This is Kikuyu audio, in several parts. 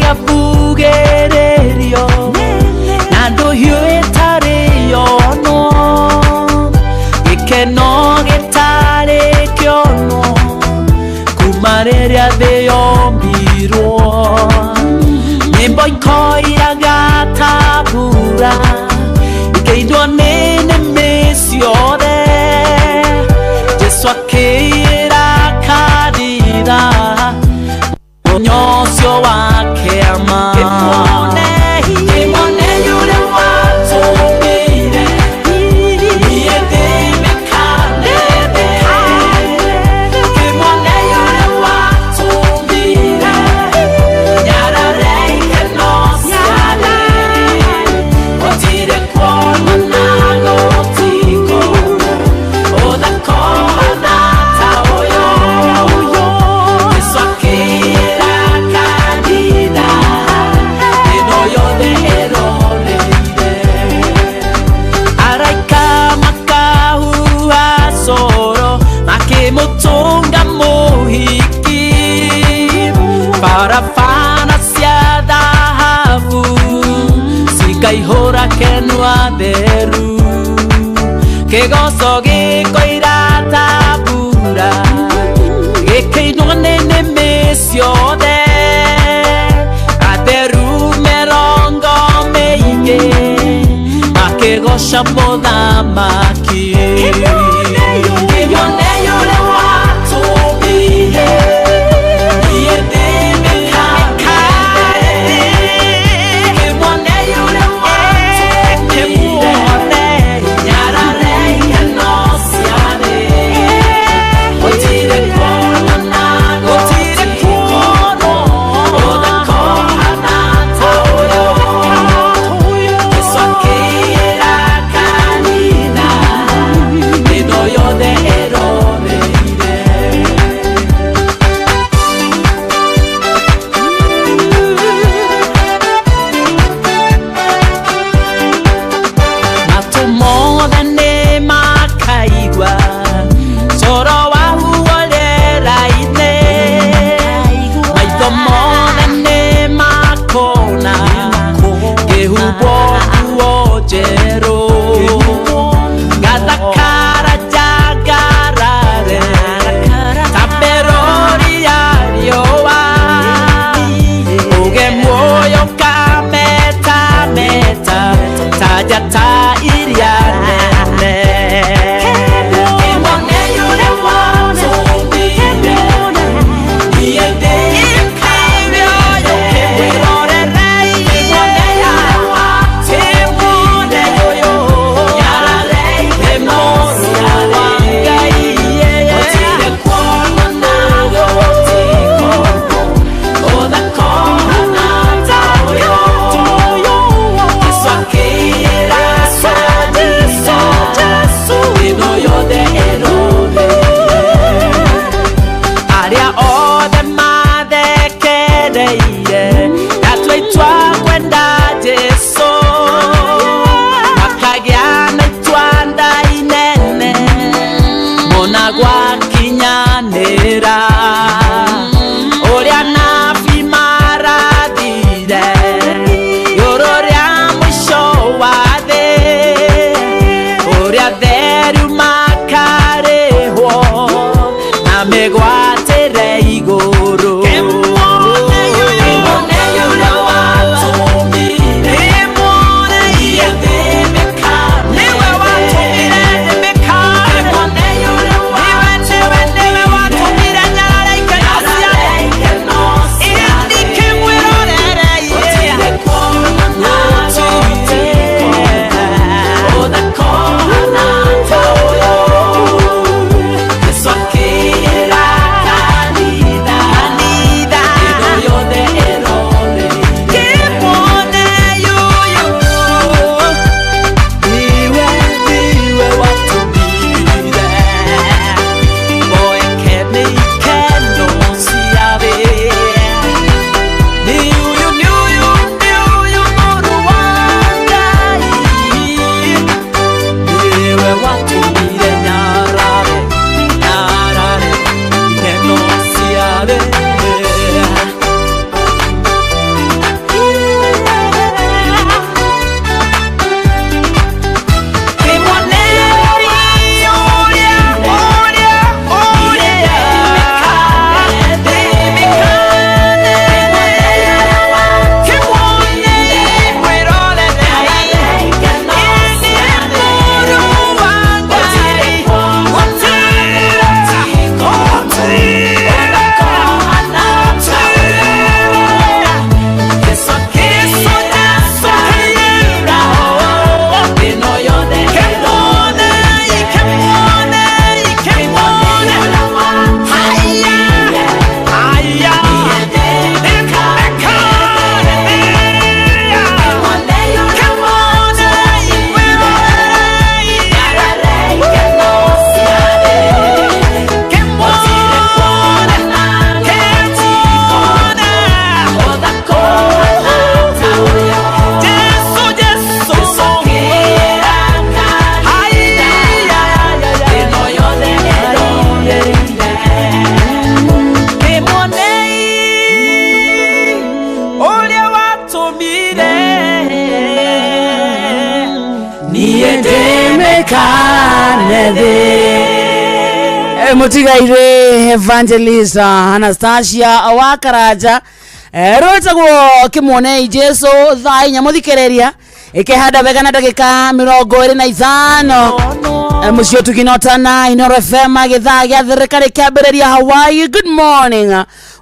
Cia mbugĩrĩrio na ndũhiũ ĩtarĩ yonwo, gĩkeno gĩtarĩ kĩonwo kuma rĩrĩa thĩ yombirwo. Nyĩmbo ikoiraga ta mbura ikĩindwo nĩ nĩmĩ ciothe. Jesu akĩĩra kanitha mũthenya ũcio wa kĩama. Kĩmone ũrĩa watũmire niĩ ndĩmĩkanene. Kĩmone ũrĩa watũmire nyarare ikeno ciarĩ. Gũtirĩ kuonana, gũtikũ ũthakona ta ũyũ. Jesu akĩra kanitha ĩno yothe ĩroreire. Araika makahuha coro makĩmũtũnga mũhiki, barabara cia thahabu cikaihũra kenua theru, kĩgoco gĩkoira ta mbura gĩkĩinwo nĩ nĩmĩ ciothe. Atheru mĩrongo mĩingĩ makĩgoca mũthamaki. Kĩmone ũrĩa watũmire niĩ ndĩmĩkanene. Kĩmone ũrĩa watũmire nyarare ikeno ciarĩ. Gũtirĩ kuonana, gũtirĩ kuonwo ũthakona ta ũyũ. Jesu akĩra kanitha ĩno yothe ĩroreire. Matũ mothe nĩ makaigua coro wa huo rĩera-inĩ, maitho mothe nĩ makona ngĩhumbwo nguo njerũ. Ngathakara njangarare ta mberũri ya riũa, ũge muoyo kametameta ta njata iria nene. Kĩmone ũrĩa watũmire niĩ ndĩmĩkanene. Kĩmone ũrĩa watũmire nyarare ikeno ciarĩ. Gũtirĩ kuonana, gũtikorwo ũthakona ta ũyũ. Jesu akĩra kanitha ĩno yothe ĩroreire. Arĩa othe mathekereire ndatua itua kwenda Jesu, makagĩa na itua nda inene mona gwakinyanĩra. Ũrĩa nabi marathire igũrũ rĩa mũico wa thĩ, ũrĩa theru makarĩhwo na mĩgwatĩre igũrũ. Kĩmone Onekane thĩ. Mutigaire Evangelist Anastasia wa Karanja, rwĩtagwo kĩmuonei Jesu. Thaa 4, mũthikĩrĩria, ĩkĩhanda wega na ndagĩka 25. Mũciĩ ũtuginotana Inoro FM, gĩthaa gĩa thirikari kĩambĩrĩria. How are you? Good morning,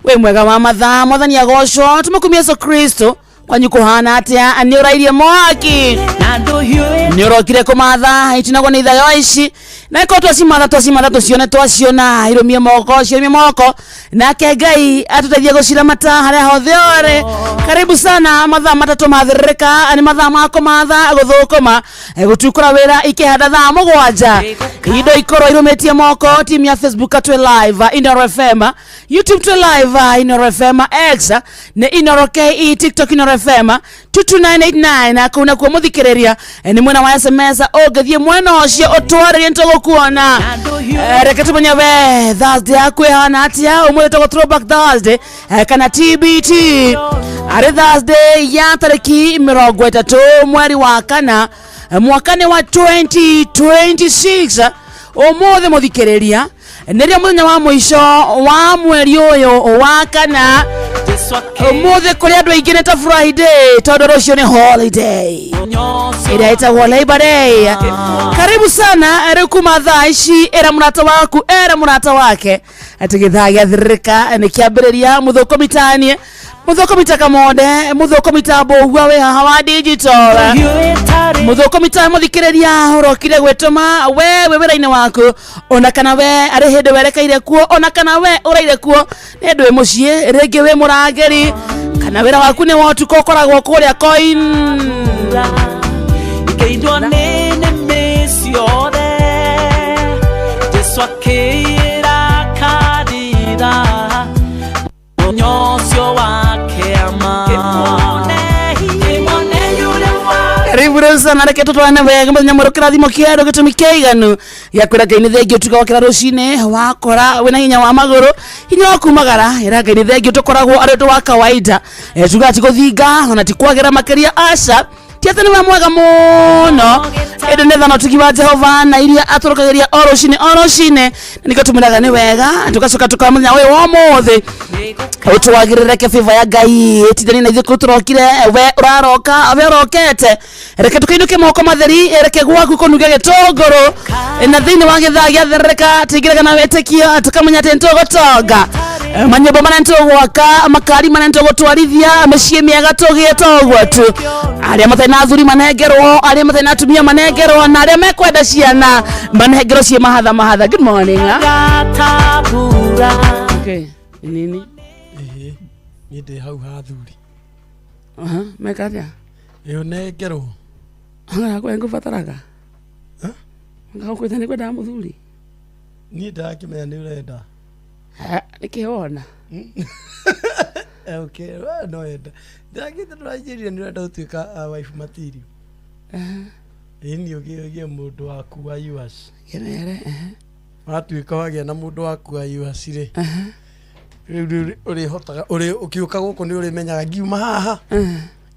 wĩ mwega wa mathaa? Mwathani agocwo, tũmũkumie Yesu Kristo. Kwanyu kũhana atĩa? Nĩ ũrairie mwaki? Na ndũhiũ. Nĩ ũrokire kũmatha itinagwo nĩ ithayo ici, na ĩkorwo twacimatha, twacimatha, tũcione, twaciona, irũmie moko, cirũmie moko, nake Ngai atũteithie gũciramata harĩa hothe ũrĩ. Karibu sana. Mathaa 3 mathĩrĩrĩka, nĩ mathaa ma kũmatha, gũthũkũma, gũtukũra wĩra. Ikĩhanda thaa 7, indo ikorwo irũmĩtie moko. Team ya Facebook twĩ live Inoro FM, YouTube twĩ live Inoro FM, X nĩ Inoro KE, TikTok Inoro FM 22989. Kũu nakuo, mũthikĩrĩria, nĩ mwena wa SMS, ũngĩthiĩ mwena ũcio ũtwarĩrie, nĩtũgũkuona. Reke tũmenye we Thursday yaku ĩhana atĩa. Ũmũthĩ tũgũ Throwback Thursday, kana TBT, arĩ Thursday ya tarĩki 30 mweri wa kana, mwaka nĩ wa 2026. Ũmũthĩ, mũthikĩrĩria, nĩrĩo mũthenya wa mũico wa mweri ũyũ wa kana. Jesu. Ũmũthĩ kũrĩ andũ aingĩ nĩ ta Friday, tondũ rũciũ nĩ holiday ĩrĩa ĩtagwo Labor Day. Karibu sana. Rĩu kuma thaa ici, ĩra mũrata waku, ĩra mũrata wake atĩ gĩthaa gĩathirĩrĩka nĩ kĩambĩrĩria. Mũthũkũmitanie, mũthũkũmita kamonde, mũthũkũmita mbũgua wĩ haha wa digital, mũthũkũmita, mũthikĩrĩria, ũrokire gwĩtũma we wĩ wĩra-inĩ waku, ona kana we arĩ hĩndĩ werekeire kuo, ona kana we ũraire kuo, nĩ ndwĩ mũciĩ rĩngĩ, wĩ mũrangĩri, kana wĩra waku nĩ wa ũtukũ, ũkoragwo kũrĩa coin. Ikeindwo nĩ nĩmĩ ciothe. Jesu akĩĩra kanitha mũthenya ũcio wa kĩama. Kĩmone ũrĩa wa Karibu rĩu sana. Reke tũtwarane wega mũthenya mwerũ, kĩrathimo kĩerũ, gĩtũmi kĩiganu gĩa kwĩra Ngai nĩ thengiũ. Tuga wakĩra rũcinĩ, wakora wĩna hinya wa magũrũ, hinya wa kumagara, ĩra Ngai nĩ thengiũ. Tũkoragwo arĩ ũndũ wa kawaida. Tuga ti gũthinga, ona ti kwagĩra makĩria, aca, ti atĩ nĩwe mwega mũno, ĩndĩ nĩ thana ũtugi wa Jehova na iria atũrũkagĩria o rũcinĩ, o rũcinĩ. Na nĩkĩo tũmwĩraga nĩ wega, tũgacoka tũkoya mũthenya ũyũ wa ũmũthĩ ũtwagĩrĩre. Ke favor ya Ngai ĩtithanie na ithuĩ kũu tũrokire. We ũraroka, we ũrokete, reke tũkainũke moko matheri, reke gwaku kũnunge gĩtũngũrũ. Na thĩinĩ wa gĩthaa gĩatherereka, tũingĩraga na wĩtĩkio, tũkamenya atĩ nĩtũgũtonga manyũmba marĩa nĩtũgwaka, makari marĩa nĩtũgũtwarithia, mĩciĩ mĩega tũgĩe toguo tu. Arĩa matarĩ na athuri manengerwo, arĩa matarĩ na atumia manengerwo, na arĩa mekwenda ciana manengerwo ciĩ mahatha mahatha. Good morning, ah. Gatambura. Okay. Nini? Ĩhĩ, niĩ ndĩ hau ha thuri. Aha, meka atĩa? Ĩ, ũnengerwo. Ngakwe ngũbataraga ngagũkwĩta nĩ kwendaga mũthuri. Niĩ ndakĩmenya nĩ ũrenda. Nĩkĩ wona? Okay, we no wenda, ndĩrakĩte ndũranjĩrire nĩ ũrenda gũtuĩka wife material. Ĩni ũgĩe mũndũ waku wa yours. Kĩmere. Watuĩka wagĩa na mũndũ waku wa yours rĩ, rĩu rĩu ũrĩhotaga ũrĩ ũkĩũka gũkũ nĩ ũrĩmenyaga ngiuma haha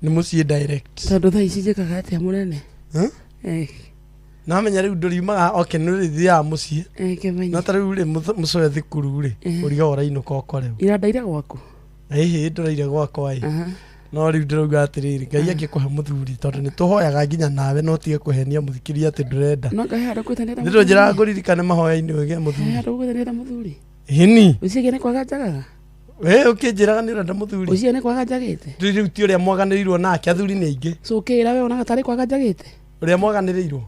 nĩ mũciĩ direct. Tondũ thaa ici njĩkaga atĩa, mũnene? Huh? Namenya rĩu ndũriumaga, okay, nĩ ũrĩthiaga mũciĩ. Kĩmenye. No ta rĩu rĩ, mũcoe thukuru rĩ, ũriga ũrainũka ũkorewo. Ira ndaire gwaku. Ĩhĩ, ndũraire gwakwa ĩ. No rĩu ndĩrauga atĩrĩrĩ, Ngai angĩkũhe mũthuri, tondũ nĩ tũhoyaga nginya nawe, no tige kũhenia mũthikĩria atĩ ndũrenda. No ngahe handũ kwĩta ndĩrenda. Nĩ ndũnjĩraga ngũririkane mahoya-inĩ ũgĩe mũthuri. Handũ gwĩta ndĩrenda mũthuri. Ĩni. Ũciege nĩ kwaga njagaga. We ũkĩnjĩraga nĩ ũrenda mũthuri. Ũciege nĩ kwaga njagĩte. Rĩu ti ũrĩa mwaganĩrĩirwo nake, athuri nĩ aingĩ. So ũkĩra we wonaga tarĩ kwaga njagĩte. Ũrĩa mwaganĩrĩirwo,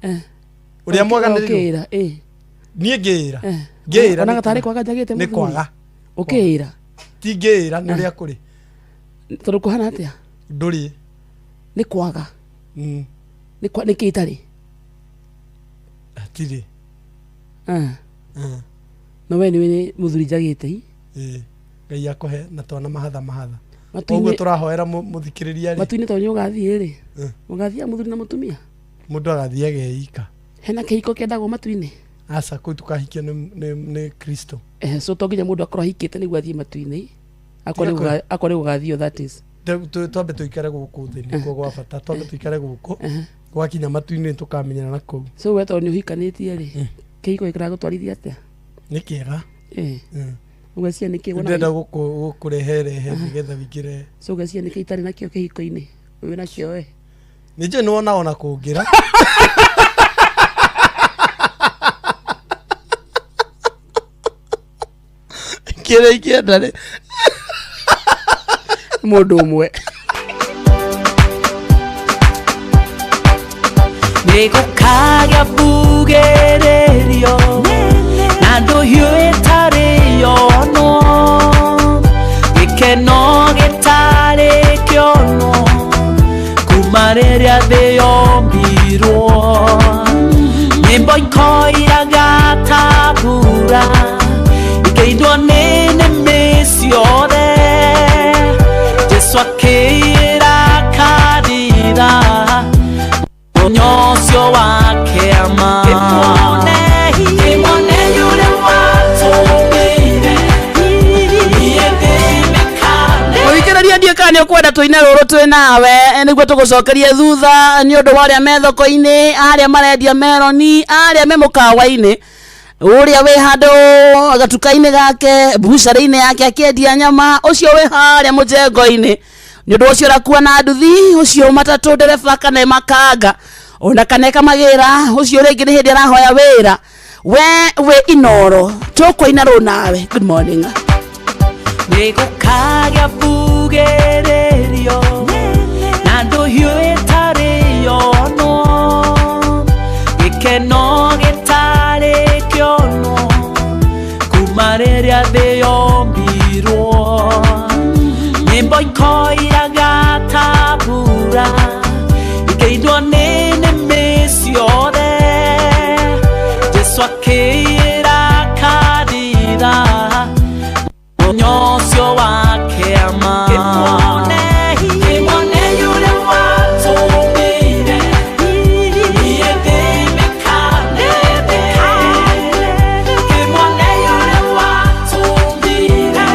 ũrĩa mwaganĩrĩirwo. Ũkĩra ĩ. Niĩ ngĩĩra, ngĩĩra. Wonaga tarĩ kwaga njagĩte nĩ mũthuri. Kwaga. Ũkĩra. Ti ngĩĩra, nĩ ũrĩa kũrĩ. Tondũ kũhana atĩa? Ndũrĩ. Nĩ kwaga. Nĩ kwa nĩ kĩ itarĩ? Hatirĩ. No we nĩ mũthuri njagĩte i. Ĩĩ. Ngai akũhe na twana mahatha mahatha. Koguo Matu-inĩ. Tũrahoera mũthikĩrĩria rĩ. Matu-inĩ tondũ nĩ ũgathiĩ rĩ, ũgathiaga mũthuri na mũtumia. Mũndũ agathiaga eika. Hena kĩhiko kĩendagwo matu-inĩ? Aca, kũu tũkahikio nĩ Kristo. So to nginya mũndũ akorwo ahikĩte nĩguo athiĩ matu-inĩ? Akorwo nĩ Tiga akorwo nĩ gũgathio, that is. Twambe tũikare gũkũ thĩ, nĩkuo gwa bata, twambe tũikare gũkũ, gwakinya matu-inĩ tũkamenyana na kũu. So we tondũ nĩ ũhikanĩtie rĩ, kĩhiko gĩkĩragũtwarithia atĩa? Nĩ kĩega. Ũgeciria nĩkĩ wona? Ndĩrenda gũkũreherehe nĩgetha wĩingĩre. So ũgeciria nĩkĩ itarĩ nakĩo kĩhiko-inĩ wĩ nakĩo we? Nĩ njũĩ nĩ wona ona kũngĩra. Kĩrĩa ingĩenda rĩ, Mũndũ ũmwe. Nĩgũkagĩa mbugĩrĩrio na ndũhiũ ĩtarĩ yonwo, gĩkeno gĩtarĩ kĩonwo kuma rĩrĩa thĩ yombirwo, nyĩmbo ikoiraga ta mbura ikĩindwo nĩ nĩmĩ ciothe. Jesu akĩĩra kanitha ũcio wa kĩama, kĩmone yũrĩa watũmĩire niĩ ndĩmĩkane. Mũthikĩrĩria, ndiĩ kana nĩ ũkwenda tũine rũrũ twĩ nawe nĩguo tũgũcokerie thutha, nĩ ũndũ wa arĩa me thoko-inĩ, arĩa marendia meroni, arĩa me mũkawa-inĩ, ũrĩa wĩ handũ gatuka-inĩ gake, bucarĩ-inĩ yake akĩendia nyama, ũcio wĩ harĩa mũjengo-inĩ, nĩ ũndũ ũcio ũrakua na nduthi, ũcio matatũ ndereba kana makanga ona kana ĩkamagĩra, ũcio rĩngĩ nĩ hĩndĩ arahoya wĩra, we wĩ inoro, tũkũina rũ nawe. Good morning. Nĩgũkagĩa mbugĩrĩrio na ndũhiũ ĩtarĩ yonwo, gĩkeno gĩtarĩ kĩonwo kuma rĩrĩa thĩ yombirwo, nyĩmbo ikoiraga ta mbura ikĩindwo nĩ nĩmĩ ciothe. Jesu akĩĩra kanitha ũcio wa kĩama, kĩmone yũrĩa watũmĩire niĩ ndĩmĩkane, kĩmone yũrĩa watũmĩire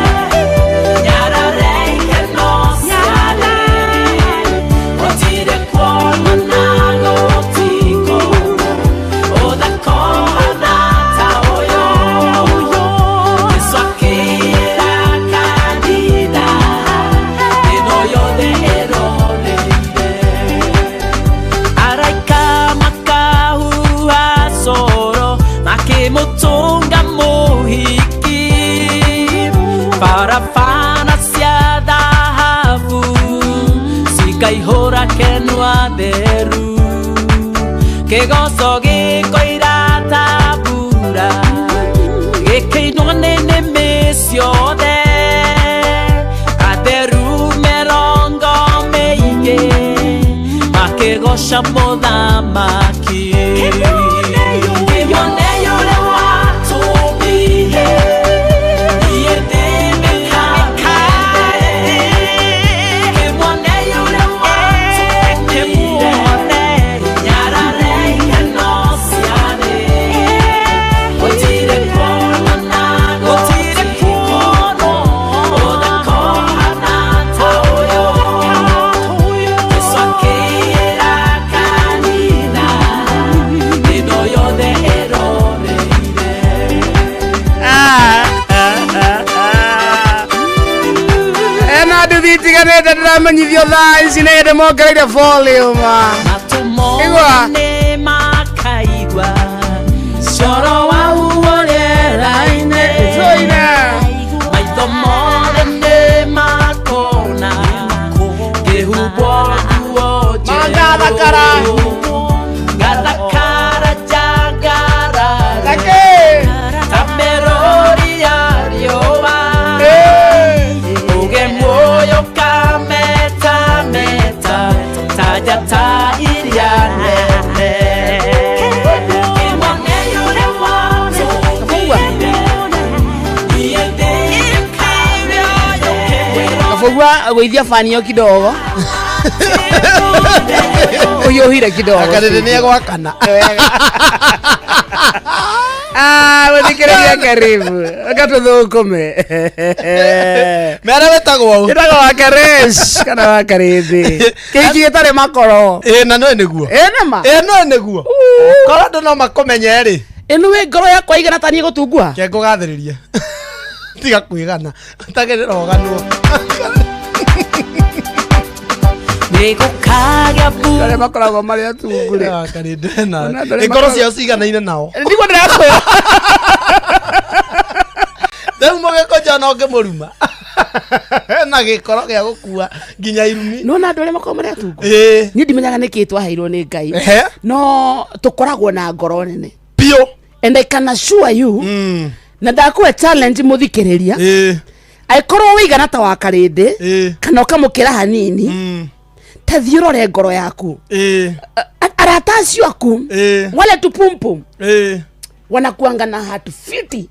nyarare ikeno ciarĩ, gũtirĩ kuonana, gũtikũ ũthakona ta ũyũ. Yesu akĩra kanitha ĩno yothe ĩroreire, araika makahuha coro makĩmũtũnga mũhiki, barabara cia thahabu cikaihũra kenwa theru, kĩgoco gĩkoira ta mbura gĩkĩinwo nĩ nĩmĩ ciothe, atheru mĩrongo mĩingĩ makĩgoca mũthamaki. Kĩmone ũrĩa watũmire niĩ ndĩmĩkane, kĩmone ũrĩa watũmire nyarare ikeno ciarĩ, gũtirĩ kuonana, gũtirĩ kuonwo ũthakona ta ũyũ. Yesu akĩra kanitha ĩno yothe ĩroreire. Ena nduthi itiganĩte ndĩramenyithio thaa ici nĩ hĩndĩ mongereire volume. Matũ Igua. mothe nĩ makaigua coro wa uo rĩera-inĩ. Tũine. Maitho mothe nĩ makona ngĩhumbwo nguo njerũ. Mangathakara. Ngathakara njangarare Lakĩ. ta mĩrũri ya riũa, ũgemuoyo kametameta ta njata iria nene. Kĩmone ũrĩa watũmire niĩ ndĩmĩkane. Kabugua gũithia fani ĩyo kidogo, ũhiũhire kidogo. Akarĩrĩ nĩ egwakana. Ah, mũthikĩrĩria karibu gatũthũkũme Mere wĩtagwo ũ? ĩtagwo wa karesh kana wa karĩndĩ kĩhiki gĩtarĩ makoro Ĩ na no nĩguo. ĩ nĩma Ĩ no nĩguo. Korwo andũ no makũmenye rĩ. ĩno wĩ ngoro yakwa igana ta niĩ gũtungua Ke ngũgathĩrĩria. Tiga kwĩgana. Tagĩrĩra ũganwo. Nĩgũkagĩa arĩa makoragwo marĩ atungu rĩ Ah, Karĩndĩ na. Ona andũ arĩa Ĩ ngoro makoragwo- ciao ciganaine nao. niguo ndĩrakwĩra Rĩu mũgĩkũnja no ngĩmũruma. Na gĩkoro gĩa gũkua nginya irumi. nona andũ arĩa makoragwo marĩ atungu Ĩ. niĩ ndimenyaga nĩkĩ twaheirwo nĩ ngai Ehe. no tũkoragwo na ngoro nene Biũ. and i can assure you Mm. na ndakũhe challenge mũthikĩrĩria Ĩ. angĩkorwo wĩigana ta wa karĩndĩ Ĩ. kana ũkamũkĩra hanini Mm. ta thiĩ ũrore ngoro yaku Ĩ. Arata acio aku Ĩ. wale tupumpum Ĩ. wanakuanga na hatu fiti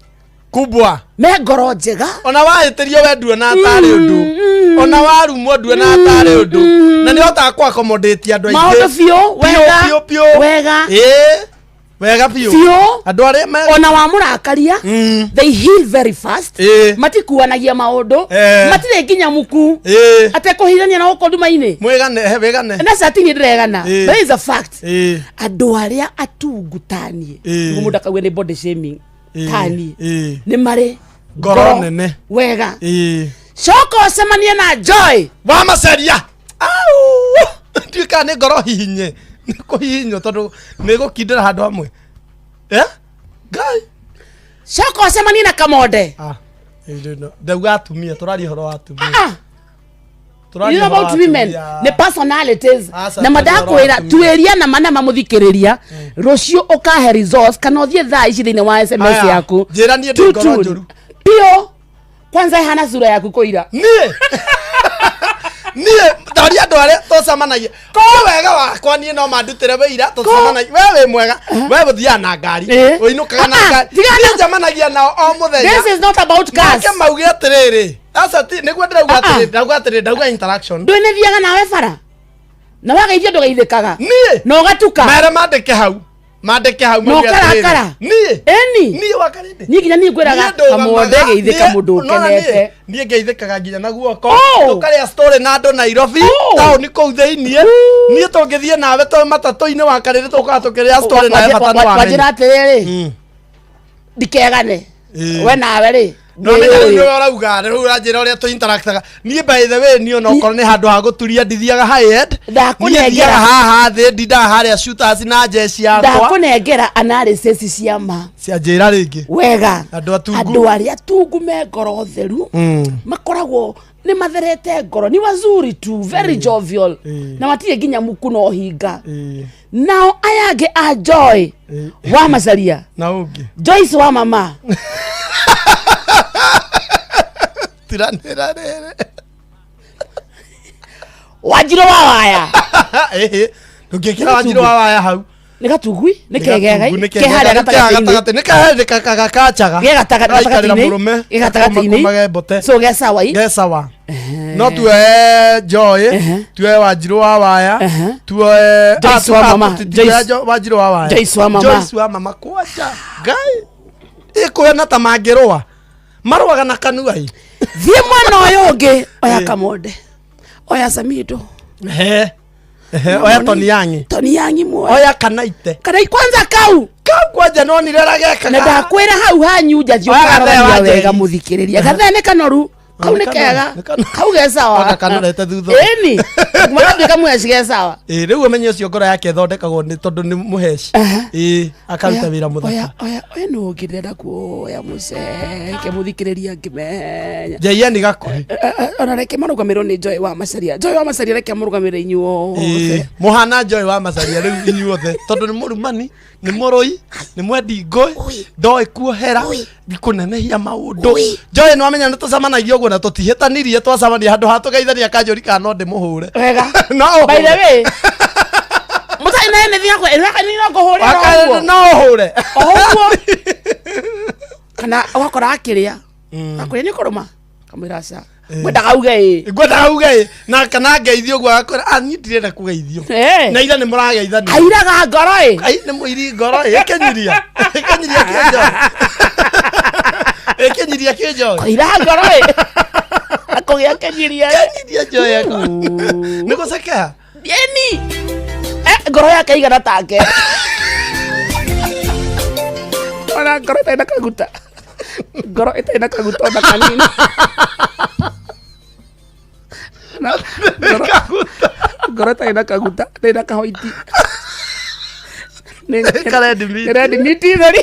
Kubwa. me ngoro njega Ona wahĩtĩrio we nduona tarĩ ũndũ. Ona warumwo nduona tarĩ ũndũ. Na nĩ hotaga kũ accommodate andũ aingĩ. maũndũ biũ wega Biũ, biũ. wega Ĩ. Wega biũ. biũ Andũ arĩa me ona wamũrakaria Mm. they heal very fast Ĩ. matikuanagia maũndũ Eh. matirĩ nginya muku Ĩ. atekũhithania na gũkũ nduma-inĩ Mwĩgane, he wĩgane. na cati niĩ ndĩregana Ĩ. that is a fact Ĩ. andũ arĩa atungu taniĩ Ĩ. nĩguo mũndũ akauga nĩ body shaming Ĩ. taniĩ Ĩ. nĩ marĩ Ngoro nene. wega Ĩ. coka ũcemanie na joy Wa macaria. Au! Nduĩkaga nĩ ngoro hihinye. Nĩ kũhihinywo tondũ nĩ gũkindĩra handũ hamwe. Eh? Ngai. coka ũcemanie na kamonde Ah. ĩ, no. Ndauga atumia, tũraria ũhoro wa atumia. Ah, Tũraria you know ũhoro wa about women atumia. nĩ personalities Aca, na tũraria ũhoro wa madakwĩra atumia. tuĩria na mana mamũthikĩrĩria rũciũ ũkahe results kana ũthiĩ thaa ici thĩinĩ wa sms Aya, yaku njĩra niĩ ndĩ Two ngoro two. njũru. biũ kwanza ĩhana sura yaku kũira niä niä ndaria andå arä a tåcemanagia ko wega wakwa niä no mandutĩre wĩira tũcemanagia we wĩ mwega we ũthiaga na ngari Eh. ũinũkaga na Ah, ah, ngari tigana. niĩ njemanagia nao o mũthenya this is not about cars nake mauge atĩrĩrĩ aca ti nĩguo ndĩrauga Ah, ah. atĩrĩrĩ ndauga atĩrĩrĩ ndauga interaction ndũĩ nĩ thiaga nawe bara na wageithio ndũgeithĩkaga niĩ na ũgatuka mere mandĩke hau mandĩke hau Na mauge atĩrĩrĩ. ũkarakara. niĩ ĩni niĩ wakarĩndĩ niĩ nginya niĩ ngwĩraga kamonde geithĩka mũndũ ũkenete niä ngeithĩkaga nginya na guoko Oh! tũkarĩa story na andũ nairobi Oh! taũni kũu thĩiniĩ niĩ tũngĩthiĩ nawe tũ matatũ-inĩ wa karĩrĩ tũkaga tũkĩrĩa story nawe bata nĩ wanjĩra wamenya atĩrĩrĩ Mm. ndikegane Ĩĩ. we nawe rĩ no nĩ rĩu nĩwe ũrauga rĩu ũranjĩra ũrĩa tũ interactaga niĩ by the way niĩ onokorwo nĩ handũ ha gũturia ndithiaga high end Ndakũnengera. niĩ thiaga haha thĩ ndindaga harĩa shooters na njeci yakwa ndakũnengera analysis cia ma cia njĩra rĩngĩ wega Andũ atungu. andũ arĩa tungu me ngoro theru makoragwo nĩ matherete ngoro ni wazuri tu very jovial Mm. na matirĩ nginya muku na ũhinga Ĩĩ. nao aya angĩ a joy Ĩĩ. wa macaria na ũngĩ joyce wa mama tiranĩra rĩrĩ wanjirũ wa waya Ĩhĩ. ndũngĩkĩra wanjirũ wa waya hau nĩ gatugui nĩ kegegai Nĩ ke harĩa gatagatĩ-inĩ nĩ kaherĩ gakachaga ge Karaikarĩra gatagatĩ-inĩ mũrũme ge gatagatĩ-inĩ gakoma mbote so ge sawa i ge sawa no tuoe joy Ehe. tuoe wanjirũ wa waya Ehe. tuoe Joyce Ah, wa ah, mama. tũtituoya Joyce. wanjirũ wa waya Joyce wa mama. Joyce wa mama kwanja ngai ĩkũhena ta mangĩrũa marũaga na kanua i thiĩ mwena ũyũ ũngĩ oya Ĩĩ. kamonde oya samido Ehe. Ehe, oya toni yangi toni yangi muoya oya kanaite kana kwanza kau kau kwanja nonire ũrĩa gekaga na ndakwĩra hau hanyu nja Oya gathee wa ũkarorania wega Njeri. mũthikĩrĩria gathee nĩ kanoru kau Nĩ nĩ kanoru, kega nĩ kanoru. kau ge sawa Anga kanorete thutha. ĩni magatuĩka mweci ge sawa Ĩ, rĩu ũmenye ũcio ngoro yake ĩthondekagwo nĩ tondũ nĩ mũheci ĩ akaruta wĩra oya mũthaka oya oya nũ ũngĩ ndĩrenda kuoya mũceke mũthikĩrĩria ngĩmenya njaiani gakuhĩ ona reke marũgamĩrwo nĩ joy wa macaria joy wa macaria reke amũrũgamĩre inyuothe Ĩ, mũhana joy wa macaria rĩu inyuothe tondũ nĩ mũrumani nĩ mũrũi nĩ mwendi ngũĩ ndoĩ kuohera kũnenehia maũndũ joy nĩ wamenya nĩ tũcemanagia ũguo na tũtihĩtanirie twacemania handũ ha tũgeithania kanjũri kana no ndĩmũhũre wega no by the ũhũre. way mũtarĩ naye nĩ thiaga ĩno ngũhũrĩra Waka- ũguo no ũhũre o ũguo kana ũgakora akĩrĩa akũrĩa nĩ kũrũma kamwĩra aca Ngwendaga uge ĩ. Ngwendaga uge ĩ, na kana ngeithio ũguo agakwĩra, "Ah, niĩ ndirenda kũgeithio." Eh. Na ira nĩ mũrageithania. Airaga ngoro ĩ. Ai, nĩ mũiri ngoro ĩ, ĩkĩnyiria. Ĩkĩnyiria kĩnjoĩ. Ĩkĩnyiria kĩnjoĩ. Airaga ngoro ĩ. Akũgĩa kĩnyiria ĩ. Kĩnyiria njoĩ eko. Nĩ gũcekeha. Ĩni. Eh, ngoro yake igana take. Ona ngoro ĩtarĩ na kaguta. Ngoro ĩtarĩ na kaguta ona kanini. Na- ngoro- Kaguta. Ngoro ĩtarĩ na kaguta, ĩtarĩ na kahoiti. Nĩ- Ka red meat. Nĩ red meat theri.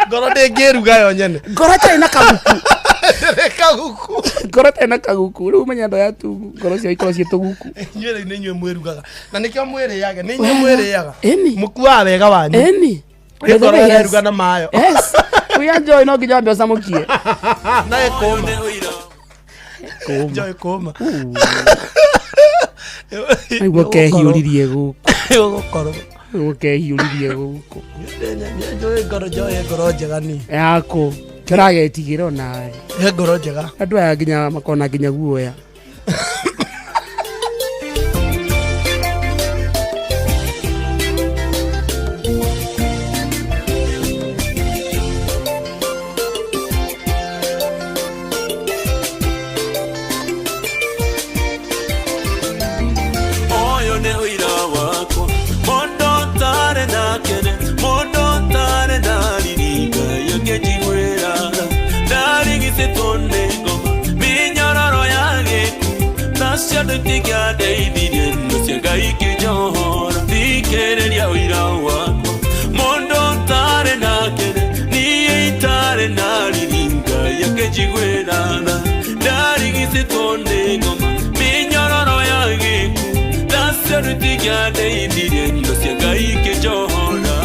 Ngoro ndĩngĩruga yo nyene. Ngoro ĩtarĩ na kaguku. Ndĩrĩ kaguku. Ngoro ĩtarĩ na kaguku. Rĩu menya andũ aya tungu, ngoro ciao ikorwo ciĩ tũguku. Inyuĩ rĩu nĩ inyuĩ mwĩrugaga. Na nĩkĩo mwĩrĩaga. Nĩ inyuĩ mwĩrĩaga. Ĩni. Mũkuaga wega wanyu. Ĩni. Nĩ ngoro Yes. ĩreruga na mayo. Yes. Kuya joy no nginya wambe ũcamũkie. Na ĩkũma. Njoĩ kũma. Nĩguo kehiũririe gũkũ. Gũkorwo. Nĩguo kehiũririe gũkũ. Njoĩ ngoro njoĩ ngoro njega ni. Yaku. Kĩragetigĩra onawe. He ngoro njega. Andũ aya nginya makona nginya guoya. Ũyũ nĩ ũira wakwa mũndũ ũtarĩ na kene mũndũ ũtarĩ na riri Ngai akĩnjiguĩra tha. Ndarigicĩtwo nĩ ngoma mĩnyororo ya gĩkuũ nacio andũ itingĩandeithirie no cia Ngai ikĩnjohora. Thikĩrĩria ũira wakwa mũndũ ũtarĩ na kene niĩ itarĩ na riri Ngai akĩnjiguĩra tha. Ndarigicĩtwo nĩ ngoma mĩnyororo ya gĩkuũ nacio andũ itingĩandeithirie no cia Ngai ikĩnjohora.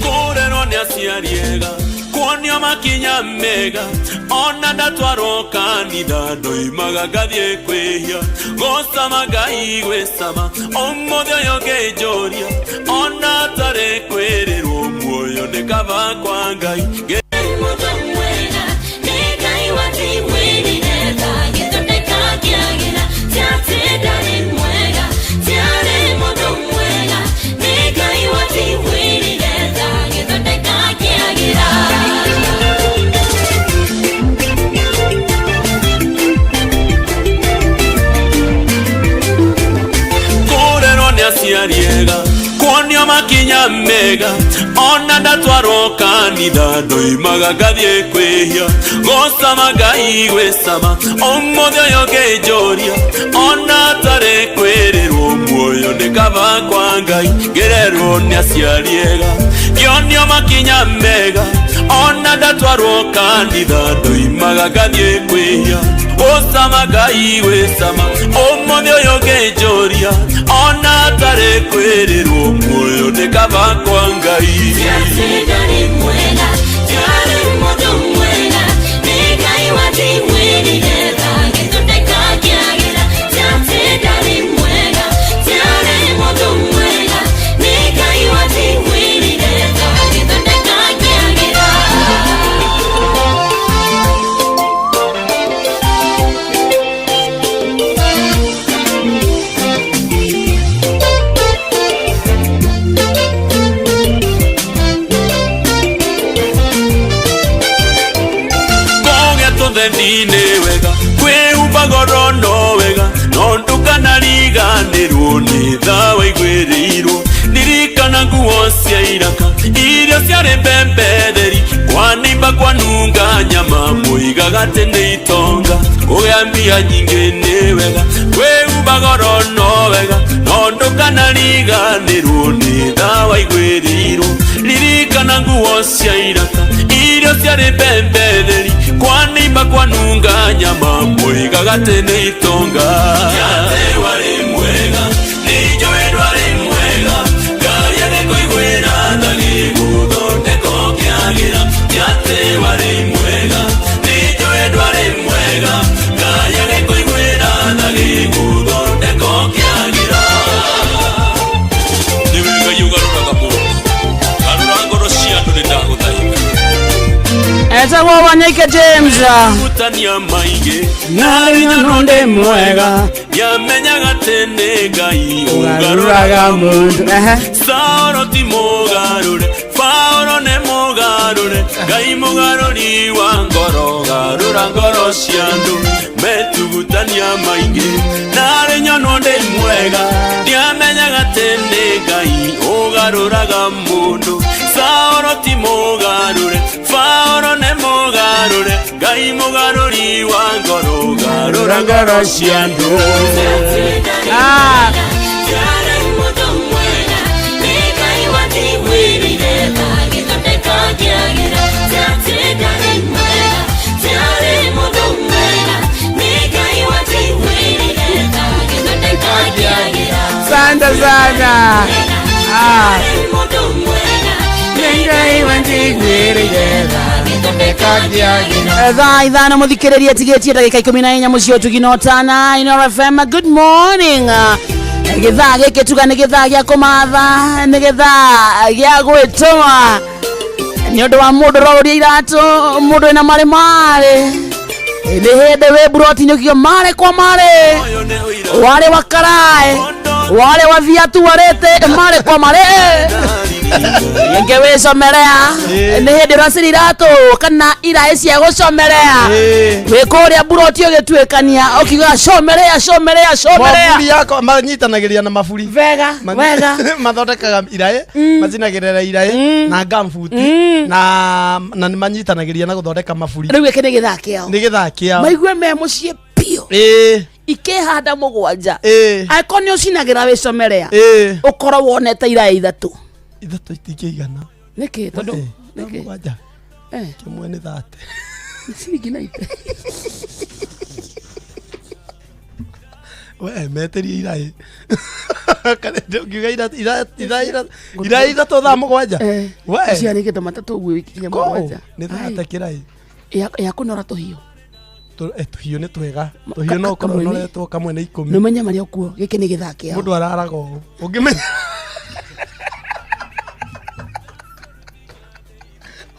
Kũrerwo nĩ aciari ega kuonio makinya mega ona ndatwarwo kanitha ndoimaga ngathiĩ kwĩhia gũcama Ngai gwĩcama ũmũthĩ ũyũ ngĩnjũria ona tarĩ kwĩrĩrwo muoyo nĩ kaba kwa Ngai. Kũrerwo nĩ aciari ega kuonio makinya mega ona ndatwarwo kanitha ndoimaga ngathiĩ kwĩhia gũcama Ngai gwĩcama ũmũthĩ ũyũ ngĩnjũria ona tarĩ kwĩrĩrwo muoyo nĩ kaba kwa Ngai. Ngĩrerwo nĩ aciari ega ngĩonio makinya mega ona ndatwarwo kanitha ndoimaga ngathiĩ kwĩhia gũcama Ngai gwĩcama ũmũthĩ ũyũ ngĩnjũria ona tarĩ kwĩrĩrwo muoyo nĩ kaba kwa Ngai. Kũgĩa tũtheni-inĩ wega kwĩhumba goro no wega no ndũkanariganĩrwo nĩ tha waiguĩrĩirwo. Ririkana nguo cia iraka iria ciarĩ mbembe theri kwanimba kwanunga nyama mũigaga atĩ nĩ itonga. Kũgĩa mbia nyingĩ nĩ wega kwĩhumba goro no wega no ndũkanariganĩrwo nĩ tha waiguĩrĩirwo. Ririkana nguo cia iraka iria ciarĩ mbembe theri kwanimba kwanunga nyama mũigaga atĩ nĩ itonga. Warĩ mwega nĩ Etagwo Wanyoike James. Gutania maingĩ Narĩ nyono ndĩ mwega. Ndiamenyaga atĩ nĩ Ngai Ũgarũraga mũndũ. Ehe. Saũlũ ti mũgarũre, Paũlũ nĩ mũgarũre, Ngai mũgarũri wa ngoro, garũra ngoro cia andũ, metugutania maingĩ. Narĩ nyonwo ndĩ mwega, ndiamenyaga atĩ nĩ Ngai ũgarũraga mũndũ. Saũlũ ti mũgarũre, Paũlũ nĩ mũgarũre, Ngai mũgarũri wa ngoro, garũra ngoro cia andũ. Ah. Asante sana. Ah. Thaa 5 muthikiriria tigĩtie ndagĩka 14 mũciĩ ũtugi tana Inooro FM. Good morning. Gĩthaa gĩkĩ tuga nĩ gĩthaa gĩa kũmatha, nĩ gĩthaa gĩa gwĩtũma nĩ ũndũ wa mũndũ ũroria iratũ, mũndũ wĩna marĩ marĩ nĩ hĩndĩ wĩ buroti-inĩ ũkiuga marĩ kwa marĩ, Ũyũ nĩ ũira warĩ wa karaĩ, warĩ wa viatu warĩte marĩ kwa marĩ rĩngĩ wĩcomerea nĩ hĩndĩ ũracira iratũ kana iraĩ cia gũcomerea wĩ kũrĩa buroti ũgĩtuĩkania ũkiuga comerea comerea comerea. Maburi yakwa manyitanagĩria na maburi. Wega wega. Mathondekaga iraĩ, macinagĩrĩra iraĩ na gambuti na nĩ manyitanagĩria na gũthondeka maburi. Rĩu gĩkĩ nĩ gĩthaa kĩao. Nĩ gĩthaa kĩao. Maigue me mũciĩ biũ. Ikĩhanda 7. Angĩkorwo nĩ ũcinagĩra wĩcomerea, ũkorwo wonete iraĩ 3. 3 itingĩigana. Nĩkĩ? Tondũ Na nĩkĩ? 7. Kĩmwe nĩ 30. Ciringi 90. We metĩrie iraĩ. Kana ũngiuga iraĩ 3 thaa 7. We. Ciarĩkĩte matatũ ũguo ikinya Kũ? 7. Nĩ 30 kĩraĩ. Ya kũnora tũhiũ. Tũhiũ nĩ twega. Tũhiũ no ũkorwo Kamwe nĩ- ũnoretwo kamwe nĩ 10. Nĩ ũmenye marĩa ũkuo, gĩkĩ nĩ gĩthaa kĩao. Mũndũ araraga ũũ. Ũngĩmenya.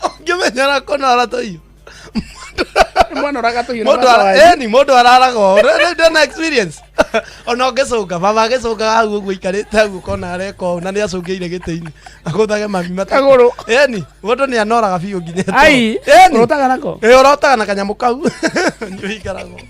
Ũngĩmenyera kũnora tũhiũ. Mwanoraga tũhiũ. Mũndũ ĩni mũndũ araraga ũũ. Rĩu ndĩna experience. Ona ũngĩcũnga, baba agĩcũngaga hau ũguo aikarĩte hau ũkona areka ũũ na nĩ acũngĩire gĩtĩ-inĩ. Agũthage mami matatũ. Kagũrũ. Ĩni, mũndũ nĩ anoraga biũ nginya toro. Ai, Ĩni. ũrotaga nako? Ĩ, ũrotaga na kanyamũ kau. Nĩ ũikaraga ũũ.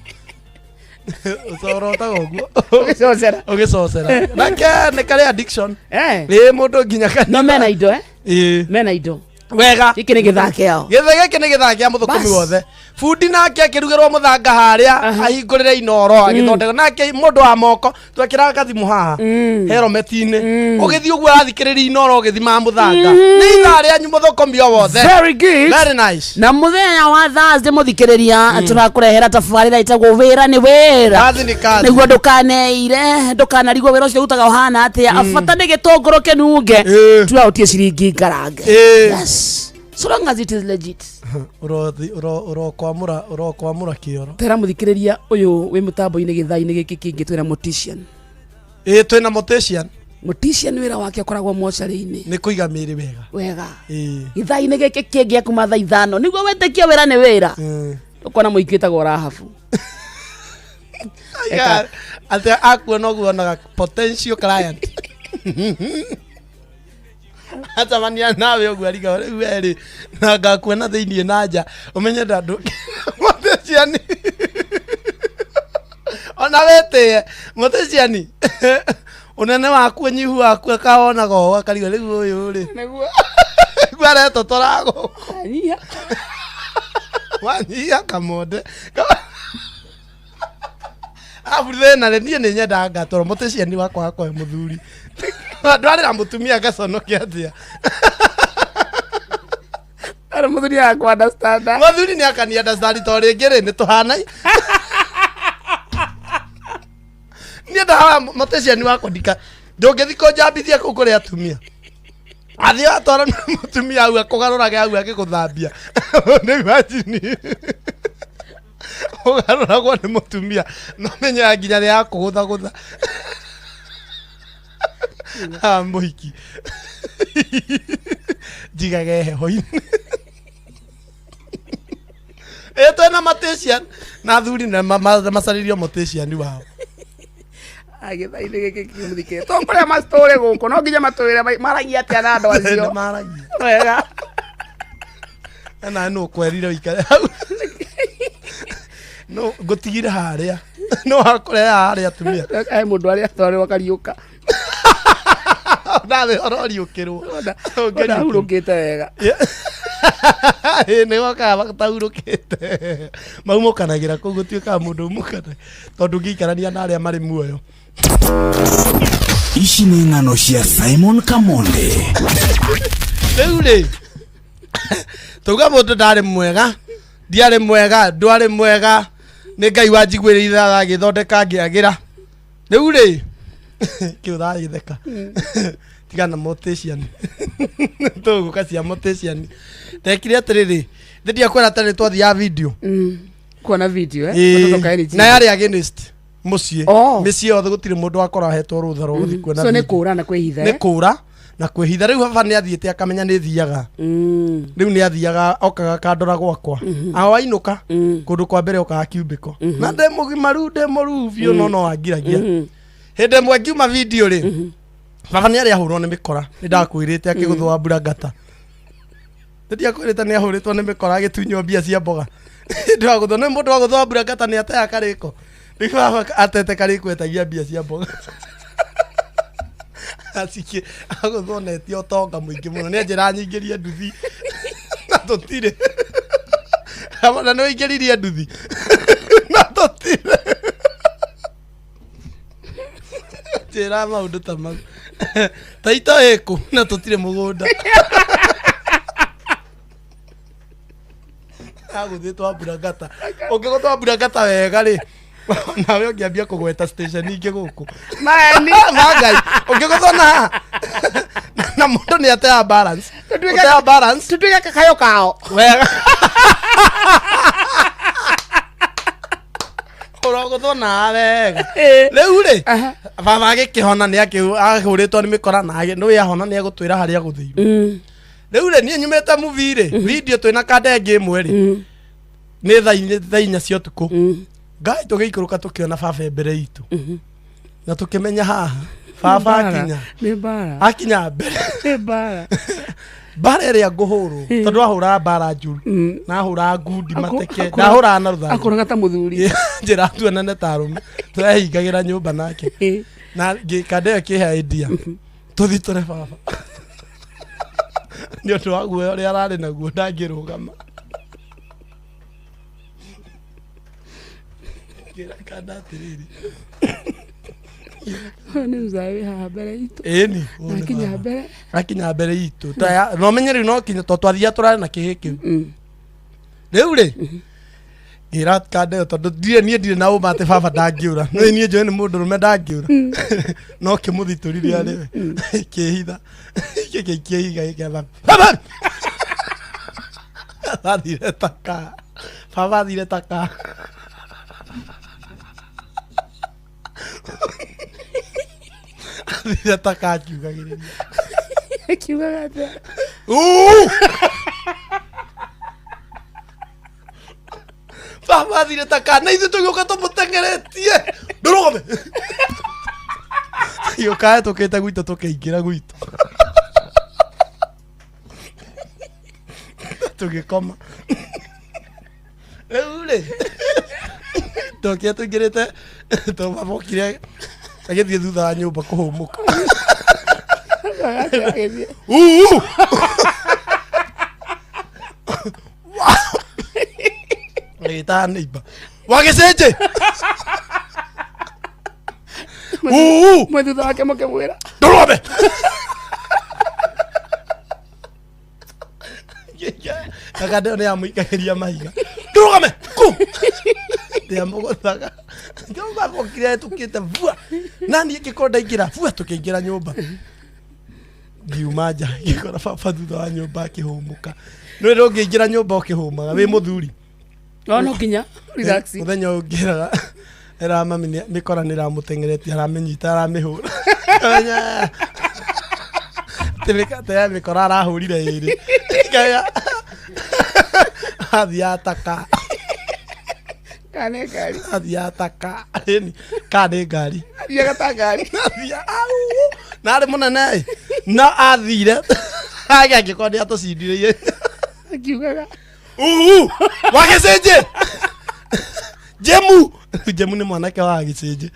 Ũrotaga ũguo. Ũgĩcocera. Ũgĩcocera. Nake nĩ karĩ addiction. Ĩ, mũndũ nginya No mena indo, eh? Ĩ. Mena indo. Wega. Gĩkĩ nĩ gĩthaa kĩao. Gĩthĩ gĩkĩ nĩ gĩthaa kĩa mũthũkũmi Bas. wothe. Bundi nake akĩrugĩrwo mũthanga harĩa ahingũrĩre Inooro agĩthondeka nake mũndũ wa moko twekĩraga gathimũ haha helmet-inĩ ũgĩthiĩ ũguo arathikĩrĩria Inooro ũgĩthimaga mũthanga. Nĩ ithaa rĩanyu mũthũkũmi o wothe. Very good. Very nice. Na mũthenya wa Thursday mũthikĩrĩria tũrakũrehera tabarĩra ĩtagwo wĩra nĩ wĩra. Kazi nĩ kazi. Nĩguo ndũkaneire, ndũkanarigwo wĩra ũcio ũrutaga ũhana atĩa. Bata nĩ gĩtũngũrũ kĩnunge. Tuga ũtie ciringi ngarange. Yes. So long as it is legit. Ũrokwamũra ũrokwamũra kĩoro. Tera mũthikĩrĩria ũyũ wĩ mũtambo-inĩ gĩthaa-inĩ gĩkĩ kĩngĩ twĩna mortician. Ĩ, twĩna mortician. Mortician wĩra wake ũkoragwo mocarĩ-inĩ. Nĩ kũiga mĩĩrĩ wega. Wega. Gĩthaa-inĩ gĩkĩ kĩngĩ kuma thaa 5 nĩguo wĩtĩkie wĩra nĩ wĩra. Ũkona mũingĩ wĩtagwo Rahabu. Aiga, atĩ akuona ũguo onaga potential client. Acemania nawe ũguo ariga rĩu werĩ na ngakuona thĩiniĩ na nja ũmenye ndandũ mortician. Ona wĩtĩe mortician ũnene waku ũnyihu waku akawonaga ũũ akariga rĩu ũyũ rĩ. Nĩguo. Nĩguo aretotora gũkũ. Anyia. Wanyihia kamonde. Arabu thĩna rĩ, niĩ nĩ nyendaga ngatwarwo mortician wakwa akoe mũthuri. Ndwarĩra mũtumia ngaconoke atĩa. Arĩ mũthuri akwa understand. Mũthuri nĩ akani understand to rĩngĩ rĩ nĩ tũhanai. Niĩ ndahoya mortician wakwa ndika ndũngĩthiĩ kũnjambithia kũu kũrĩ atumia. Athiĩ atwara mũtumia hau akũgarũrage hau agĩgũthambia. Nĩ imagine. Ũgarũragwo nĩ mũtumia no menyaga nginya rĩ akũgũthagũtha. Ah, mũhiki. Njigage heho-inĩ. Twĩna matician na athuri na macarĩrio mũticiani wao. Agĩthainĩ gĩkĩ kĩmũthikĩre tũkũrĩa matũre gũkũ no nginya matwĩre maragia atĩa na andũ acio. Nĩ maragia. Wega. Na nũ kwerire ũikare hau no ngũtigire harĩa no hakũreha harĩa atumia. He mũndũ arĩa atwarĩrwo akariũka. Nawe ũroriũkĩrwo. Ona hurũkĩte wega. Ĩ, nĩ gokaga matahurũkĩte maumũkanagĩra kũu gũtuĩkaga mũndũ umũkana tondũ ngĩikarania na arĩa marĩ muoyo. Ici nĩ ng'ano cia Simon Kamonde. Rĩu rĩ tauga mũndũ ndarĩ mwega, ndiarĩ mwega, ndwarĩ mwega, nĩ Ngai wanjiguĩrĩire agĩthondeka ngĩagĩra. Rĩu rĩ kĩu ũragĩtheka tigana mortician tũgũka cia mortician ndekire atĩrĩrĩ ndĩ ndiakwĩra atĩrĩ twathiaga video. Kuona video eh. Ĩĩ, Watoto kaeni chini. Na yarĩ against mũciĩ. Oh. Mĩciĩ yothe gũtirĩ mũndũ wakorwo ahetwo rũtha rwa gũthiĩ kuona So nĩ video. kũra na kwĩhitha. Nĩ Eh? kũra na kwĩhitha. Rĩu baba nĩ athiĩte akamenya nĩ thiaga. Rĩu nĩ athiaga okaga kandora gwakwa aho ainũka kũndũ kwa mbere okaga kiumbĩko na ndĩ mũgimaru ndĩ mũruu biũ no angiragia. Hĩndĩ ĩmwe ngiuma video rĩ baba nĩ arĩ ahũrwo nĩ mĩkora nĩ ndakwĩrĩte akĩgũthwo mburangata nĩ ndiakwĩrĩte nĩ ahũrĩtwo nĩ mĩkora agĩtunywo mbia cia mboga hĩndĩ wa gũthwo nĩ mũndũ wa gũthwo mburangata nĩ ateaga karĩko. Rĩu baba atete karĩko etagia mbia cia mboga acikĩ agũthwo netie ũtonga mũingĩ mũno nĩ anjĩra nyingĩrie nduthi na tũtirĩ na nĩ ũingĩririe nduthi na tũtirĩ njĩra maũndũ ta mau taito ĩkũ na tũtirĩ mũgũnda agũthĩtwo mburangata ũngĩgũthwo mburangata wega rĩ nawe ũngĩambia kũgweta station ingĩ gũkũ. Maeni. Mangai ũngĩgũthwo na na mũndũ nĩ atea balance. Ũtea balance. Tutuike kakayo kao. Wega ũrogũthwo na wega. Rĩu rĩ baba agĩkĩhona nĩ ahũrĩtwo nĩ mĩkora na nĩ ahona nĩ egũtwĩra harĩa agũthĩirwo. Rĩu rĩ niĩ nyumĩte movie rĩ video twĩna kandenge ĩmwe rĩ nĩ thaa 4 cia ũtukũ ngai tũgĩikũrũka tũkĩona baba e mbere itũ na tũkĩmenya haha baba akinya. Nĩ mbara. Akinya mbere. Nĩ mbara. Mbara ĩrĩa ngũhũrwo tondũ ahũraga mbara njũru na ahũraga ngundi mateke ndahũraga na rũthanju. Akũraga ta mũthuri. Njĩra tuonane ta arũme tũrehingagĩra nyũmba nake na ngĩkanda ĩyo kĩhe idea tũthi tũre baba nĩ ũndũ wa guoya ũrĩa ararĩ naguo ndangĩrũgama. Ngĩra kanda atĩrĩrĩ. Ũyũ nĩ mzee wĩ haha mbere itũ. Ĩni. Akinya mbere. Akinya mbere itũ no menye rĩu no kinya tondũ twathiaga tũrarĩ na kĩhĩ kĩu. Rĩu rĩ ngĩra kanda ĩyo tondũ ndirĩ niĩ ndirĩ na ũma atĩ baba ndangĩũra no niĩ njũĩ nĩ mũndũrũme ndangĩũra no kĩmũthitũrire arĩ we kĩhitha gĩgĩikia ihiga gĩkĩatha baba athire taka baba athire taka athire taka akiugagĩrĩria. Akiugaga atĩa? Uu! Baba athire taka na ithuĩ tũgĩũka tũmũteng'eretie ndũrũgame gĩũka tũkĩte gwitũ tũkĩingĩra gwitũ tũgĩkoma. Rĩu rĩ tokire tũingĩrĩte tũbabokire agĩthiĩ thutha wa nyũmba kũhũmũka. Agĩthiĩ. Uu! Agĩtaga neighbor wagĩcenje Uu! Mwe thutha wake mũkĩmwĩra. Ndũrũgame akande nĩ amũikagĩria mahiga ndũrũgame ku ndĩamũgũthaga ndĩamũgũkire tũkĩte bua na niĩ ngĩkorwo ndaingĩra bua tũkĩingĩra nyũmba ngiuma nja ngĩkora baba thutha wa nyũmba akĩhũmũka nĩ ndũngĩingĩra nyũmba ũkĩhũmaga wĩ mũthuri. No no nginya relax. Mũthenya ũyũ ngĩraga era mami mĩkora nĩ ĩramũteng'eretie aramĩnyita aramĩhũra atĩ ya mĩkora arahũrire ĩrĩ. Ngaya, athiĩ ataka. Kana nĩ ngari. Athiaga ta ka ĩni ka nĩ ngari. Athiaga ta ngari. Athiaga au na arĩ mũnene ĩ no athire age angĩkorwo nĩ atũcindire. Akiugaga. Uhu wa gĩcĩnjĩ jemu jemu nĩ mwanake wa gĩcĩnjĩ.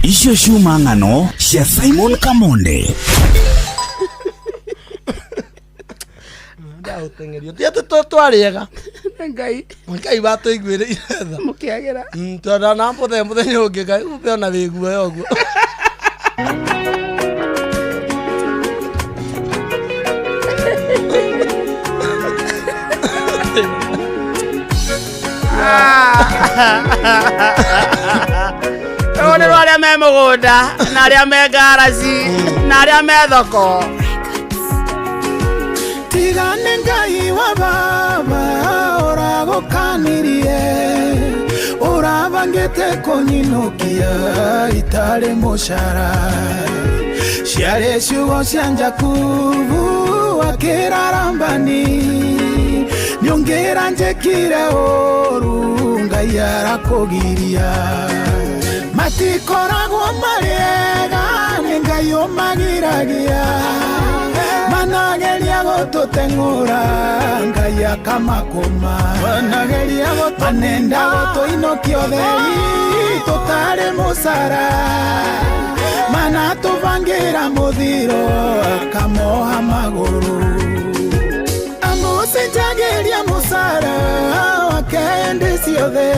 Icio ciuma ng'ano cia Simon Kamonde. Ndaũteng'erio ti atĩ twarĩega. Ngai. Ngai watũiguĩrĩire tha. Mũkĩagĩra. Tondũ na mũthenya mũthenya ũngĩ Ngai umbe ona wĩ guoya ũguo. Rũrĩ rwa arĩa me mũgũnda na arĩa me ngaraci na arĩa me thoko. Tigane Ngai wa baba ũragũkanirie ũrabangĩte kũnyinũkia itarĩ mũcara ciarĩ ciugo cia Jakubu akĩrarambani nĩũngĩra njĩkire ũru Ngai arakũgiria matikoragwo marĩega nĩ Ngai ũmagiragia manageria gũtũteng'ũra Ngai akamakũma manenda gũtũinũkia ũtheri tũtarĩ mũcara manatũbangĩra mũthiro akamoha magũrũ amũcenjagĩria mũcara wake hĩndĩ ciothe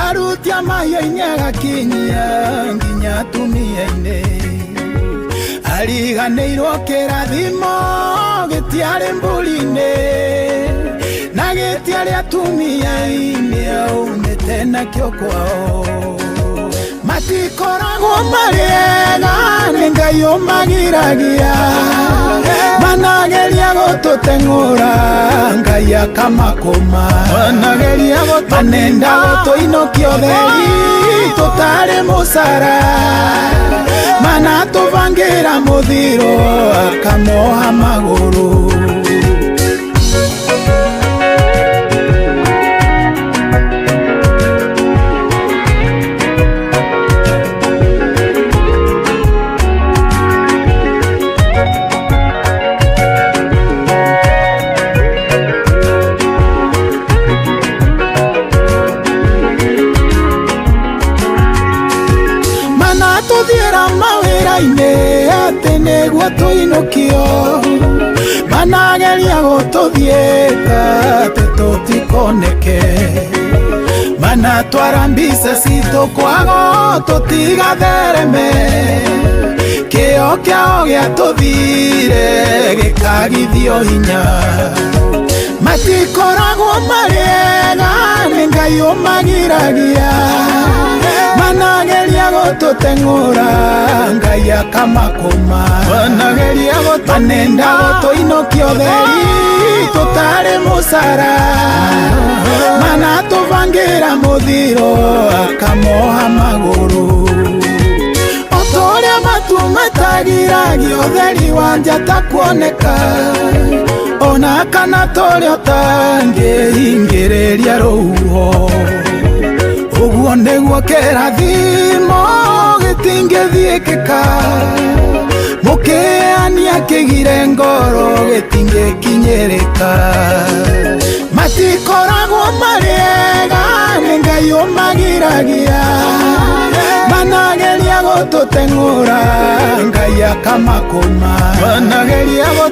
arutia mahiũ-inĩ agakinyia nginya atumia-inĩ ariganĩirwo kĩrathimo gĩtiarĩ mbũri-inĩ na gĩtiarĩ atumia-inĩ aumĩte nakĩo kwao matikoragwo marĩega nĩ Ngai ũmagiragia manageria gũtũteng'ũra Ngai akamakũma manenda gũtũinũkia ũtheri tũtarĩ mũcara manatũbangĩra mũthiro akamoha magũrũ. Manatũthiĩra mawĩra-inĩ atĩ nĩguo tũinũkio manageria gũtũthiĩka atĩ tũtikoneke manatwara mbica citũ kwago tũtigathereme kĩo kĩao gĩatũthire gĩkagithio hinya matikoragwo marĩega nĩ Ngai ũmagiragia manageria gũtũteng'ũra Ngai akamakũma manenda gũtũinũkia ũtheri tũtarĩ mũcara manatũbangĩra mũthiro akamoha magũrũ ũrĩa matu matagiragia ũtheri wa njata kuoneka ona kana tũrĩa ũtangĩhingĩrĩria rũhuho ũguo nĩguo kĩrathimo gĩtingĩthiĩkĩka mũkĩania kĩgire ngoro gĩtingĩkinyĩrĩka matikoragwo marĩega nĩ Ngai ũmagiragia manageria gũtũteng'ũra Ngai akamakũma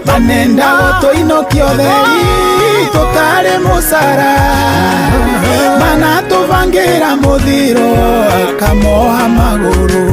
manenda gũtũinũkia ũtheri tũtarĩ mũcara manatũbangĩra mũthiro akamoha magũrũ.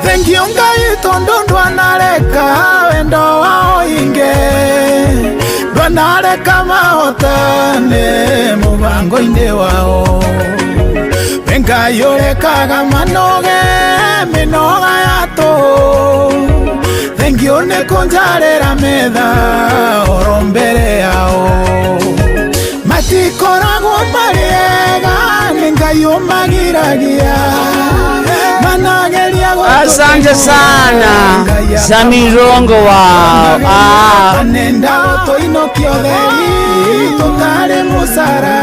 Thengio Ngai tondũ ndwanareka wendo wao inge ndwanareka mahotane mũbango-inĩ wao we Ngai ũrekaga manoge mĩnoga ya tũhũ Thũ nĩ kũnjarĩra metha oro mbere yao. Matikoragwo marĩ ega, nĩ Ngai ũmagiragia. Manageria Asante sana Samirongo wao. Ah. Nenda gũtũinũkia ũtheri tũtarĩ mũcara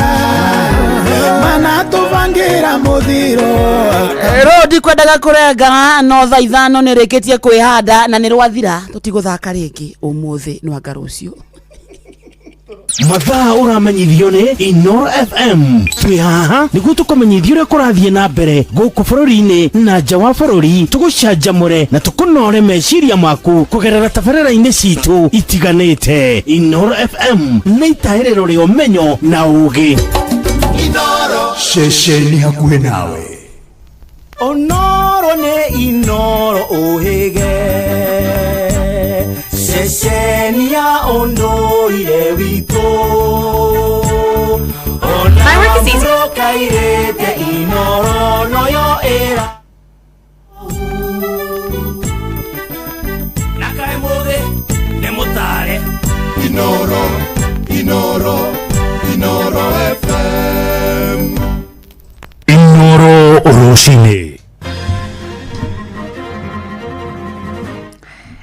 manatũbangĩra mũthiro. Rå ndikwendaga kũrenga no thaa 5 nĩ rĩkĩtie kwĩhanda na nĩ rwathira, tũtigũthaka rĩngĩ ũmũthĩ nwanga rũciũ. Mathaa ũramenyithio nĩ Inoro FM. Twĩ haha nĩguo tũkũmenyithia ũrĩa kũrathiĩ na mbere gũkũ bũrũri-inĩ na nja wa bũrũri, tũgũcanjamũre na tũkũnore meciria maku kũgerera tabarĩra-inĩ citũ itiganĩte. Inoro FM nĩ itahĩrĩro rĩa ũmenyo na ũgĩ. Ceceni hakuhĩ nawe. Onoro nĩ Inoro ũhĩge, ceceni ya ũndũire witũ. My work is easy. Kairĩte Inoro noyo ĩra Na kaĩ mũthĩ nĩ mũtare. Inoro, Inoro, Inoro FM. Inoro rũcinĩ.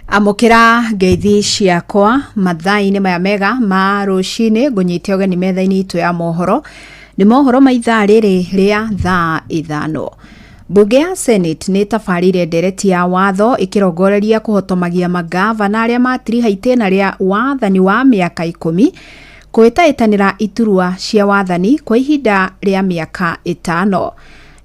Amũkĩra ngeithi ciakwa mathaa-inĩ maya mega ma rũcinĩ. Ngũnyite ũgeni metha-inĩ itũ ya mohoro. Nĩ mohoro ma ithaa rĩrĩ rĩa thaa 5. Mbunge ya Senate nĩ ĩtabarĩire ndereti ya watho ĩkĩrongoreria kũhotomagia mangavana arĩa matiriha itĩna rĩa wathani wa mĩaka 10 kũĩtaĩtanĩra iturwa cia wathani kwa ihinda rĩa mĩaka 5.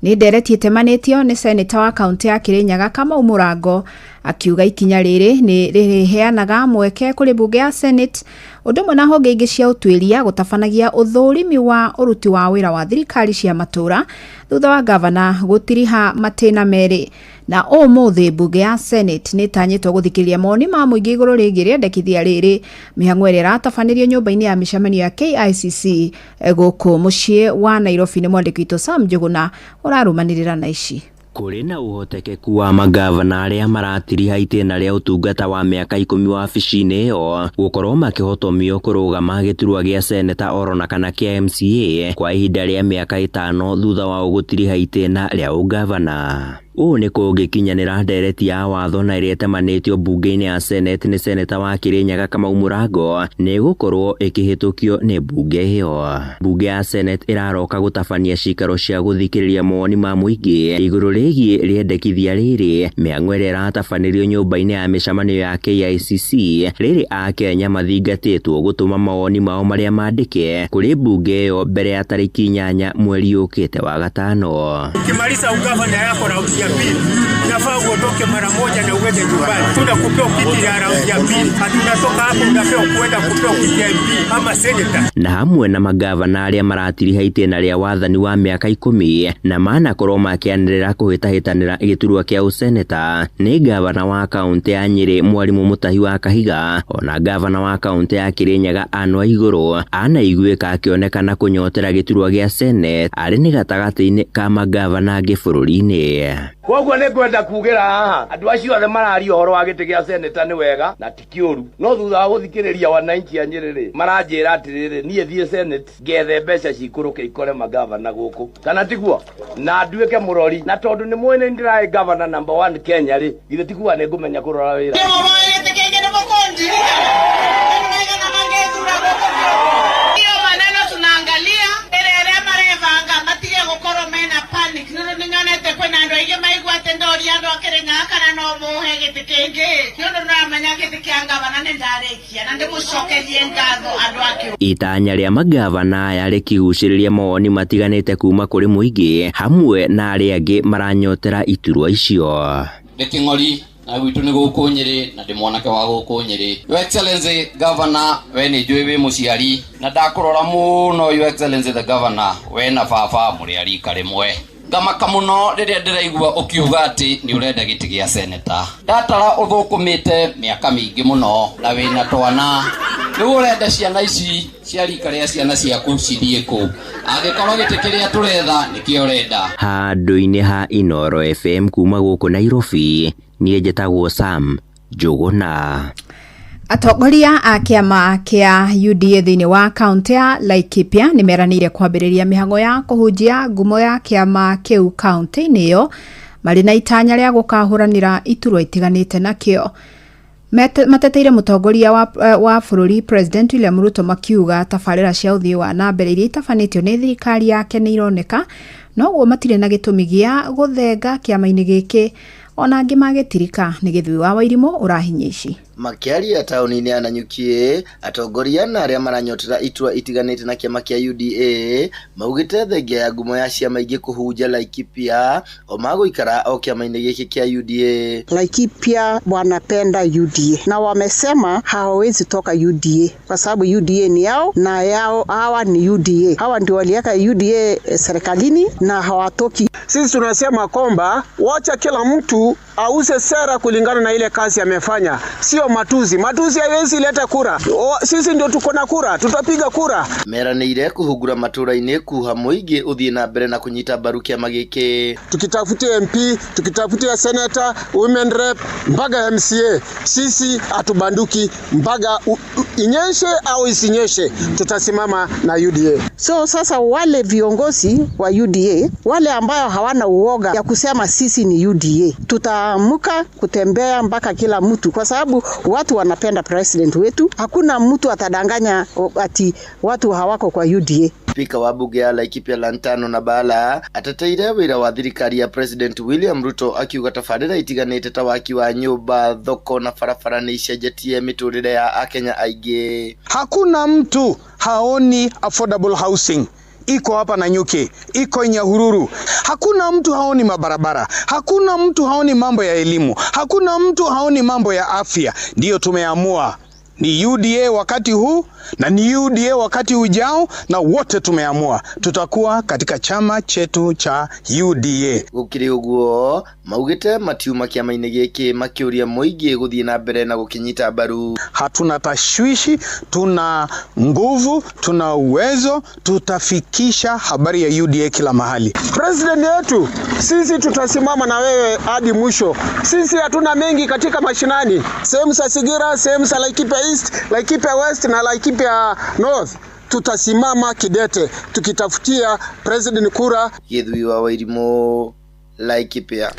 Nĩ ndereti ĩtemanĩtio nĩ seneta wa kaunti ya Kirinyaga Kamau Mũrango, akiuga ikinya rĩrĩ nĩ rĩrĩheanaga mweke kũrĩ mbunge ya Senate ũndũ ũmwe na honge ingĩ cia ũtuĩria gũtabanagia ũthũrimi wa ũruti wa wĩra wa thirikari cia matũra thutha wa gavana gũtiriha matĩna merĩ. Na ũmũthĩ mbunge ya Senate nĩ ĩtanyĩtwo gũthikĩrĩria mawoni ma mũingĩ igũrũ rĩgiĩ rĩendekithia rĩrĩ, mĩhang'o ĩrĩa ĩratabanĩrio nyũmba-inĩ ya mĩcemanio ya KICC gũkũ mũciĩ wa Nairobi. Nĩ mwandĩki witũ Sam Njuguna ũrarũmanĩrĩra na ici. Kũrĩ na ũhotekeku wa magavana arĩa maratiriha itĩna rĩa ũtungata wa mĩaka 10 wabici-inĩ ĩyo gũkorwo makĩhotomio kũrũgama gĩturwa gĩa seneta orona kana kĩa MCA kwa ihinda rĩa mĩaka 5 thutha wao gũtiriha itĩna rĩa ũgavana. Ũũ nĩ kũngĩkinyanĩra ndereti ya watho na ĩrĩa ĩtemanĩtio mbunge-inĩ ya Senate nĩ seneta wa Kirinyaga Kamau Mũrango nĩ ĩgũkorwo ĩkĩhĩtũkio nĩ mbunge ĩyo. Mbunge ya Senate ĩraroka gũtabania cikaro cia gũthikĩrĩria mawoni ma mũingĩ igũrũ rĩgiĩ rĩendekithia rĩrĩ, mĩhang'o ĩrĩa ĩratabanĩrio nyũmba-inĩ ya mĩcemanio ya KICC. Rĩrĩ Akenya mathingatĩtwo gũtũma mawoni mao marĩa mandĩke kũrĩ mbunge ĩyo mbere ya tarĩki 8 mweri ũkĩte wa gatano. Ukimaliza ugavana yako raundi ya pili, unafaa uondoke mara moja na uende nyumbani. Tunakupea kiti ya raundi ya pili, hatunatoka hapo unapewa kuenda kupewa kiti ya MP ama senator. Na hamwe na magavana arĩa maratiriha itĩna rĩa wathani wa mĩaka 10 na manakorwo makĩanĩrĩra kũhĩtahĩtanĩra gĩturwa kĩa ũseneta nĩ gavana wa kaũntĩ ya Nyĩrĩ Mwarimũ Mũtahi wa Kahiga, ona gavana wa kaũntĩ ya Kirinyaga Anne Waigũrũ anaiguĩka akĩonekana kũnyotera gĩturwa gĩa Senate arĩ nĩ gatagatĩ-inĩ ka magavana angĩ bũrũri-inĩ. Koguo nĩ ngwenda kugĩra haha andũ acio othe mararia ũhoro wa gĩtĩ gĩa seneta nĩ wega na ti kĩũru, no thutha wa gũthikĩrĩria wananchi a Nyĩrĩ rĩ, maranjĩra atĩrĩrĩ, niĩ thiĩ Senate ngethe mbeca cikũrũke ikore magavana gũkũ, kana tiguo, na nduĩke mũrori, na tondũ nĩ mũĩ nĩ ndĩraĩ gavana number 1 Kenya rĩ, githĩ tikuga nĩ ngũmenya kũrora wĩra. Hiyo maneno tunaangalia ĩrĩa arĩa marebanga matige gũkorwo mena panic nĩ ũndũ nĩnyonete kwĩna andũ aingĩ maigua atĩ ndoria andũ a Kĩrĩnyaga kana no mũhe gĩtĩ kĩngĩ, nĩ ũndũ nĩramenya gĩtĩ kĩa ngavana nĩ ndarĩkia na ndĩmũcokerie ngatho andũ a Kĩrĩnyaga. Itanya rĩa magavana aya rĩkigucĩrĩria mawoni matiganĩte kuma kũrĩ mũingĩ hamwe na arĩa angĩ maranyotera iturwa icio. Ndĩ Kĩng'ori na gwitũ nĩ gũkũ Nyĩrĩ na ndĩ mwanake wa gũkũ Nyĩrĩ. Your Excellency Governor, we nĩ njũĩ wĩ mũciari na ndakũrora mũno. Your Excellency the Governor, we na baba mũrĩ a rika rĩmwe. Ngamaka mũno rĩrĩa ndĩraigua ũkiuga atĩ nĩ ũrenda gĩtĩ gĩa seneta. Ndatara ũthũkũmĩte mĩaka mĩingĩ mũno na wĩna twana. Rĩu ũrenda ciana ici cia rika rĩa ciana ciaku cithiĩ kũ? Angĩkorwo gĩtĩ kĩrĩa tũretha nĩkĩo ũrenda. Handũ-inĩ ha Inoro FM kuma gũkũ Nairobi, niĩ njĩtagwo Sam Njũgũna. Atongoria a kĩama kĩa UDA thĩinĩ wa kaunti ya Laikipia nĩ meranĩire kwambĩrĩria mĩhang'o ya kũhunjia ngumo ya kĩama kĩu kaunti-inĩ ĩyo marĩ na itanya rĩa gũkahũranĩra iturwa itiganĩte nakĩo. Mateteire mũtongoria wa bũrũri President William Ruto makiuga tabarĩra cia ũthii wa na mbere iria itabanĩtio nĩ thirikari yake nĩ ironeka noguo matirĩ na gĩtũmi gĩa gũthenga kĩama-inĩ gĩkĩ ona angĩ magĩtirika. Nĩ Gĩthui wa Wairimũ ũrahinya ici. Makĩaria taũni-inĩ ya Nanyuki, atongoria na arĩa maranyotera iturwa itiganĩte na kĩama kĩa UDA maugĩte thengia ya ngumo ya ciama ingĩ kũhunja Laikipia o magũikara o kĩama-inĩ gĩkĩ kĩa UDA. Laikipia wanapenda UDA na wamesema hawawezi toka UDA kwa sababu UDA ni yao na yao hawa ni UDA. Hawa ndio waliweka UDA serikalini na hawatoki. Sisi tunasema kwamba wacha kila mtu auze sera kulingana na ile kazi amefanya, sio matuzi. Matuzi haiwezi leta kura. Sisi ndio tuko na kura, tutapiga kura. Meranĩire kũhungura matũra-inĩ kuha mũingĩ ũthiĩ na mbere na kũnyita mbaru kĩama gĩkĩ. Tukitafutia MP, tukitafutia senator, women rep mpaka MCA, sisi hatubanduki mpaka inyeshe au isinyeshe, tutasimama na UDA. So sasa wale viongozi wa UDA, wale ambao hawana uoga ya kusema sisi ni UDA, tutaamuka kutembea mpaka kila mtu, kwa sababu watu wanapenda president wetu. Hakuna mtu atadanganya ati watu hawako kwa UDA. Spika wa bunge ya Laikipia Lantano na Bala ateteire wĩra wa thirikari ya President William Ruto akiuga tabarĩra itiganĩte ta waki wa nyũmba, thoko na barabara nĩ icenjetie mĩtũrĩre ya Akenya aingĩ. Hakuna mtu haoni affordable housing iko hapa Nanyuki, iko Nyahururu. Hakuna mtu haoni mabarabara, hakuna mtu haoni mambo ya elimu, hakuna mtu haoni mambo ya afya. Ndiyo tumeamua ni UDA wakati huu na ni UDA wakati ujao, na wote tumeamua tutakuwa katika chama chetu cha UDA. Gũkĩrĩ ũguo maugĩte matiuma kĩama-inĩ gĩkĩ makĩũria mũingĩ gũthiĩ na mbere na gũkĩnyita mbaru. Hatuna tashwishi, tuna nguvu, tuna uwezo, tutafikisha habari ya UDA kila mahali. President yetu, sisi tutasimama na wewe hadi mwisho. Sisi hatuna mengi katika mashinani, sehemu za Sigira, sehemu za Laikipia East, Laikipia West na Laikipia North. Tutasimama kidete tukitafutia president kura. Gĩthui wa Wairimũ, Laikipia.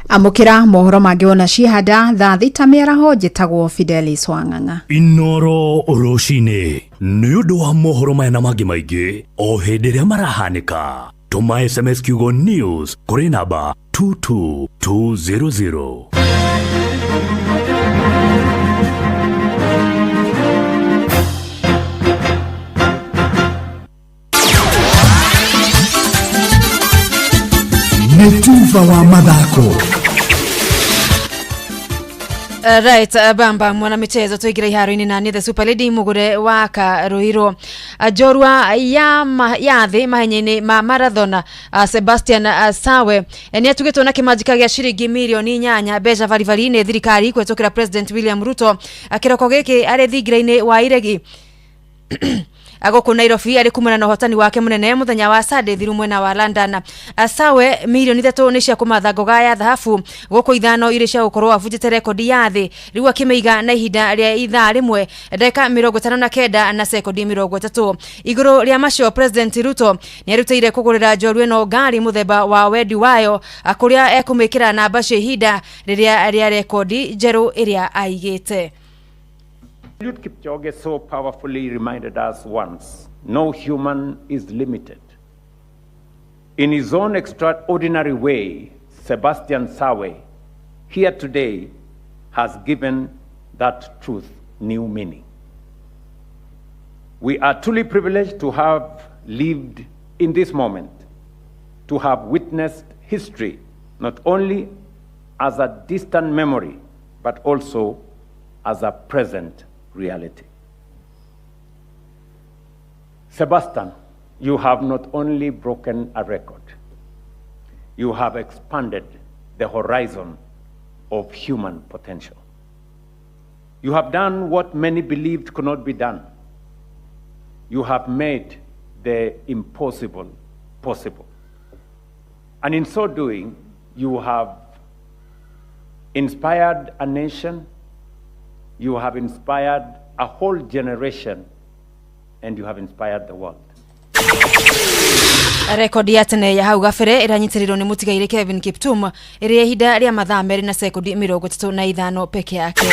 Amũkĩra mohoro mangĩ wona cihanda thaa thita mĩaraho. Njĩtagwo Fidelis Wang'ang'a. Inoro rũcinĩ nĩ ũndũ wa mohoro maya na mangĩ maingĩ o hĩndĩ ĩrĩa marahanĩka, tũma SMS kiugo news kũrĩ namba 22200. Nĩ tuba wa mathako. Right, bamba mwana michezo tuigira iharo-inĩ na nĩ the super lady mugure wa Karuiro. Njorua ya thĩ mahenya-inĩ ma marathon, Sebastian Sawe nĩ atugĩtwo na kĩmanjĩka gĩa ciringi mirioni 8 mbeca baribari nĩ thirikari kũhetũkĩra President William Ruto. Kĩroko gĩkĩ arĩ thingira-inĩ wa iregi gũkũ Nairobi arĩ kumana na ũhotani wake mũnene mũthenya wa Sunday thiru mwena wa London. Sawe mirioni 3 nĩ cia kũmatha ngoga ya thahabu gũkũ 5 irĩ cia gũkorwo abunjĩte rekondi ya thĩ rĩu akĩmĩiga na ihinda rĩa ithaa rĩmwe ndagĩka 59 na sekondi 30. Igũrũ rĩa macio President Ruto nĩ arutĩire kũgũrĩra njorua ĩno ngari mũthemba wa wendi wayo kũrĩa ekũmĩkĩra namba cia ihinda rĩrĩa rĩa rekondi njerũ ĩrĩa aigĩte. Eliud Kipchoge so powerfully reminded us once, no human is limited. In his own extraordinary way, Sebastian Sawe, here today, has given that truth new meaning. We are truly privileged to have lived in this moment, to have witnessed history, not only as a distant memory, but also as a present reality. Sebastian, you have not only broken a record, you have expanded the horizon of human potential. You have done what many believed could not be done. You have made the impossible possible. And in so doing, you have inspired a nation, You have inspired a whole generation and you have inspired the world. Rekondi ya tene ya hau gabere ĩranyitĩrĩirwo nĩ mũtigairĩ Kevin Kiptum ĩrĩa ihinda rĩa mathaa 2 na sekondi 35 peke yake.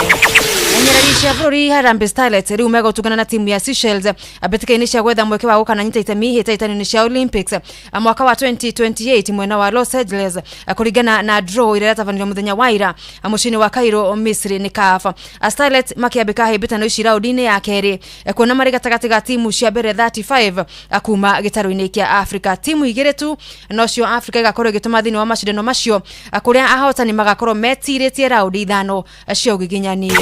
Nyereri cia bũrũri Harambee Starlets rĩu megũtũngana na timu ya Seychelles mbĩtĩka-inĩ cia gwetha mweke wa gũkananyita itemi hĩtahĩtano-inĩ cia Olympics mwaka wa 2028 mwena wa Los Angeles, kũringana na draw ĩrĩa ĩratabanĩrio mũthenya wa ira mũciĩ-inĩ wa Cairo, Misri nĩ CAF. Starlets makĩambĩka hĩmbĩtano ici raũndi-inĩ ya kerĩ, kuona marĩ gatagatĩ ga timu cia mbere 35 kuma gĩtarũ-inĩ kĩa Africa. Timu igĩrĩ tu nocio Africa igakorwo ĩgĩtũma thĩinĩ wa macindano macio, kũrĩa ahotani magakorwo metirĩtie raũndi 5 cia ũgiginyani.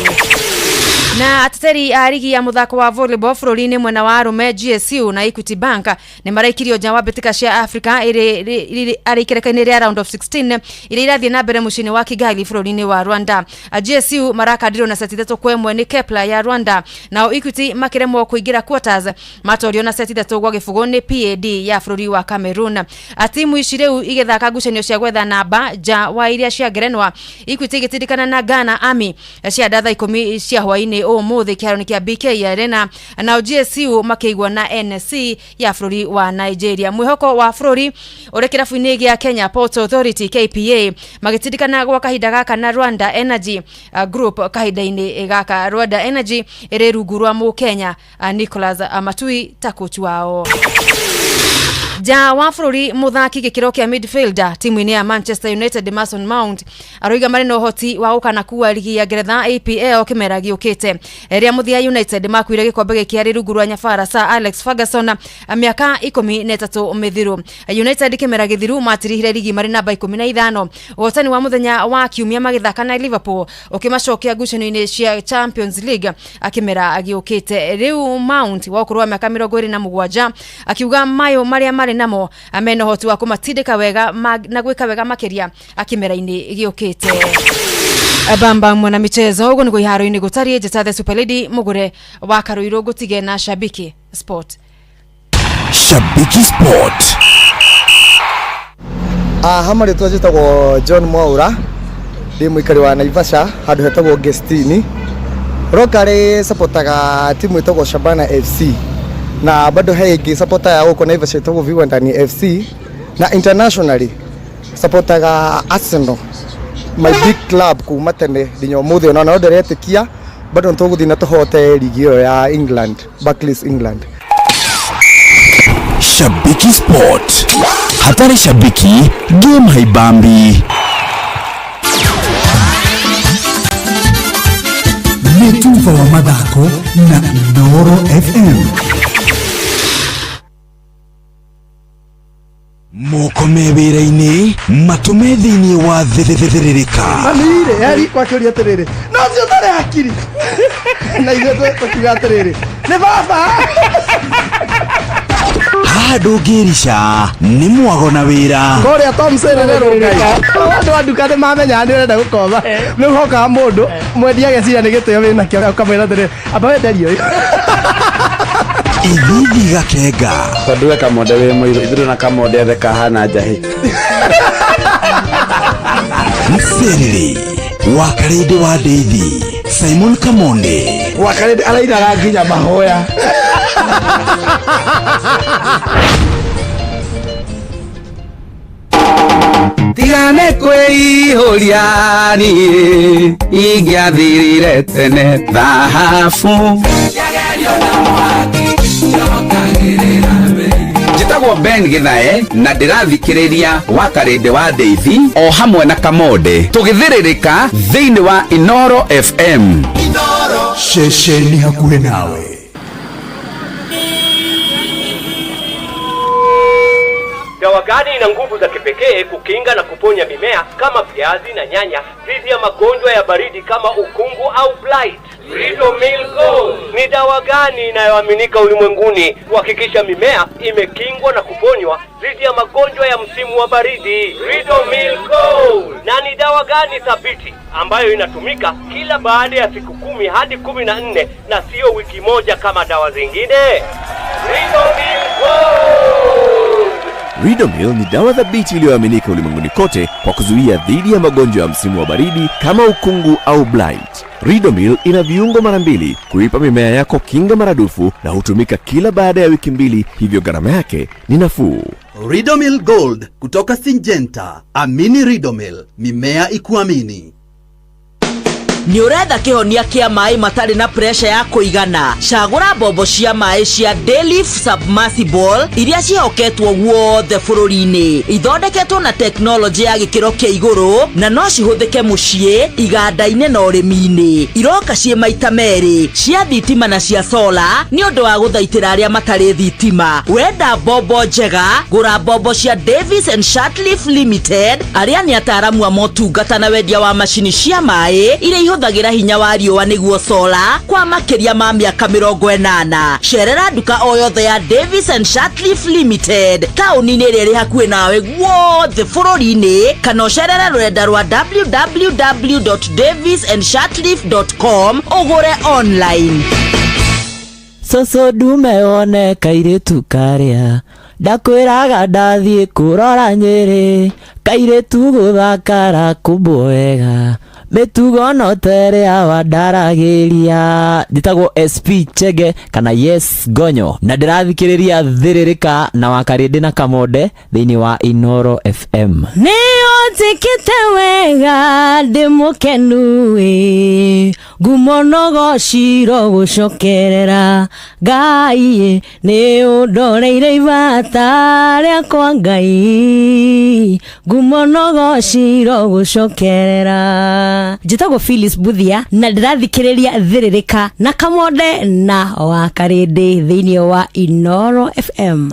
Na ateteri a rigi ya mũthako wa volleyball bũrũri-inĩ mwena wa arũme GSU na Equity Bank nĩ maraikirio nja wa mbĩtĩka cia Africa arĩ ikereka-inĩ rĩa round of 16 iria irathiĩ na mbere mũciĩ-inĩ wa Kigali bũrũri-inĩ wa Rwanda. GSU marakandirwo na seti 3-1 nĩ Kepler ya Rwanda, nao Equity makĩremwo kũingĩra quarters matorio na seti 3-0 nĩ PAD ya bũrũri wa Cameroon. Timu ici rĩu igĩthaka ngucanio cia gwetha namba nja wa iria cia ngerenwa, Equity igĩtindĩkana na Ghana Army cia thaa 10 cia hwaĩ-inĩ ũmũthĩ kĩharo-inĩ kĩa BK Arena, nao GSU makĩigua na NSC ya bũrũri wa Nigeria. Mwĩhoko wa bũrũri ũrĩ kĩrabu-inĩ gĩa Kenya Ports Authority KPA magĩtindĩkana gwa kahinda gaka na Rwanda Energy Group kahinda-inĩ gaka. Rwanda Energy ĩrĩ rungu rwa Mũkenya Nicholas Matui ta coach wao. Ja wa bũrũri mũthaki gĩkĩro kĩa midfielder timu-inĩ ya Manchester United Mason Mount aroiga marĩ na ũhoti wa gũkana kuwa ligi ya Ngeretha APL kĩmera gĩũkĩte. Rĩa mũthia United makuire gĩkombe gĩkĩ arĩ rungu rwa nyabara Sir Alex Ferguson mĩaka 13 mĩthiru. United kĩmera gĩthiru matirihire ligi marĩ namba 15. Ũhotani wa mũthenya wa kiumia magĩthaka na Liverpool ũkĩmacokia ngucanio-inĩ cia Champions League kĩmera gĩũkĩte. Rĩu Mount wa ũkũrũ wa mĩaka 27 akiuga mayo marĩa marĩ namo mena ũhoti wa kũmatindĩka wega na gwĩka wega makĩria kĩmera-inĩ gĩũkĩte. Bamba mwana michezo ũguo nĩguo iharo-inĩ gũtariĩ. Njĩta the Super Lady Mũgũre wa Karũirũ ngũtige na Shabiki Sport. Shabiki Sport. Hama rĩtwa njĩtagwo John Mwaura, ndĩ mũikari wa Naivasha handũ hetagwo Gestini. Rokari supportaga timu ĩtagwo Shabana FC, na bado he ĩngĩ supporter ya gũkũ Naivasha ĩtagwo Viwandani FC, na internationally supportaga Arsenal, my big club kuma tene nginya ũmũthĩ, ona no ndĩretĩkia bado nĩtũgũthiĩ na tũhote ligi ĩyo ya England, Barclays England. Shabiki Sport. Hatari shabiki, game haibambi. Nĩ tuba wa mathako na Inooro FM. Moko me wĩra-inĩ, matũ me thĩinĩ wa thĩrĩrĩka. Mami-rĩ, eri kwakĩũria atĩrĩrĩ, no ũcio ũtarĩ hakiri. Na ithuĩ tũkiuga atĩrĩrĩ, nĩ baba. Haha ndũngĩrica nĩ mwago na wĩra. Kũrĩa Tom Serere Ngai. Andũ a nduka nĩ mamenyaga nĩ ũrenda gũkomba. Nĩ ũhokaga mũndũ mwendia ageciria nĩ gĩtĩo wĩnakĩo ũkamwĩra atĩrĩrĩ, amba wenderie ũyũ. Ithithi gakenga. Tondũ we Kamonde wĩ mũirũ, ithuĩ na Kamonde ethe kahana njahĩ. Mserere wa Karĩndĩ wa Ndeithi, Simon Kamonde. Wa Karĩndĩ arainaga nginya mahoya. Tigane kwĩihũria niĩ ingĩathirire tene thahabu. Njĩtagwo Ben Githae na ndĩrathikĩrĩria wa Karĩndĩ wa Ndeithi o hamwe na Kamonde tũgĩthĩrĩrĩka thĩinĩ wa Inooro FM. Ceceni hakuhĩ nawe. Dawa gani ina nguvu za kipekee kukinga na kuponya mimea kama viazi na nyanya dhidi ya magonjwa ya baridi kama ukungu au blight? Ridomil Gold. Ni dawa gani inayoaminika ulimwenguni kuhakikisha mimea imekingwa na kuponywa dhidi ya magonjwa ya msimu wa baridi? Ridomil Gold. Na ni dawa gani thabiti ambayo inatumika kila baada ya siku 10 hadi 14 na sio wiki moja kama dawa zingine? Ridomil Gold. Ridomil ni dawa thabiti iliyoaminika ulimwenguni kote kwa kuzuia dhidi ya magonjwa ya msimu wa baridi kama ukungu au blight. Ridomil ina viungo mara mbili kuipa mimea yako kinga maradufu na hutumika kila baada ya wiki mbili, hivyo gharama yake ni nafuu. Ridomil Gold kutoka Syngenta. Amini Ridomil, mimea ikuamini. Nĩ ũretha kĩhonia kĩa maĩ matarĩ na presha ya kũigana? Cagũra mbombo cia maĩ cia Dayliff Submersible iria ciĩhoketwo guothe bũrũri-inĩ. Ithondeketwo na tekinoronjĩ ya gĩkĩro kĩa igũrũ na no cihũthĩke mũciĩ, iganda-inĩ na ũrĩmi-inĩ. Iroka ciĩ maita merĩ, cia thitima na cia sola, nĩ ũndũ wa gũthaitĩra arĩa matarĩ thitima. Wenda mbombo njega, gũra mbombo cia Davis and Shirtliff Limited, arĩa nĩ ataaramu a motungata na wendia wa macini cia maĩ iria ihũthagĩra hinya wa riũa nĩguo sola kwa makĩria ma mĩaka 80. Cerera nduka o yothe ya Davis and Shirtliff Limited taũni-inĩ ĩrĩa ĩrĩ hakuhĩ nawe guothe bũrũri-inĩ, kana ũcerere rũrenda rwa www.davisandshirtliff.com ũgũre online. Cũcũ ndume wone kairĩtu karĩa ndakwĩraga ndathiĩ kũrora Nyĩrĩ, kairĩtu gũthakara kũmbwo wega, mĩtugo no ta ĩrĩa wandaragĩria. Njĩtagwo SP Chege kana Yes Gonyo na ndĩrathikĩrĩria Thĩrĩrĩka na Wakarĩndĩ na Kamonde thĩinĩ wa Inoro FM. Nĩũnjĩkĩte wega ndĩ mũkenu ĩ, ngumo no gociro gũcokerera Ngai, nĩ ũndoreire ibata rĩakwa Ngai, ngumo no gociro gũcokerera. Njĩtagwo Phyllis Buthia na ndĩrathikĩrĩria Thĩrĩrĩka na Kamonde na Wakarĩndĩ thĩinĩ wa Inoro FM.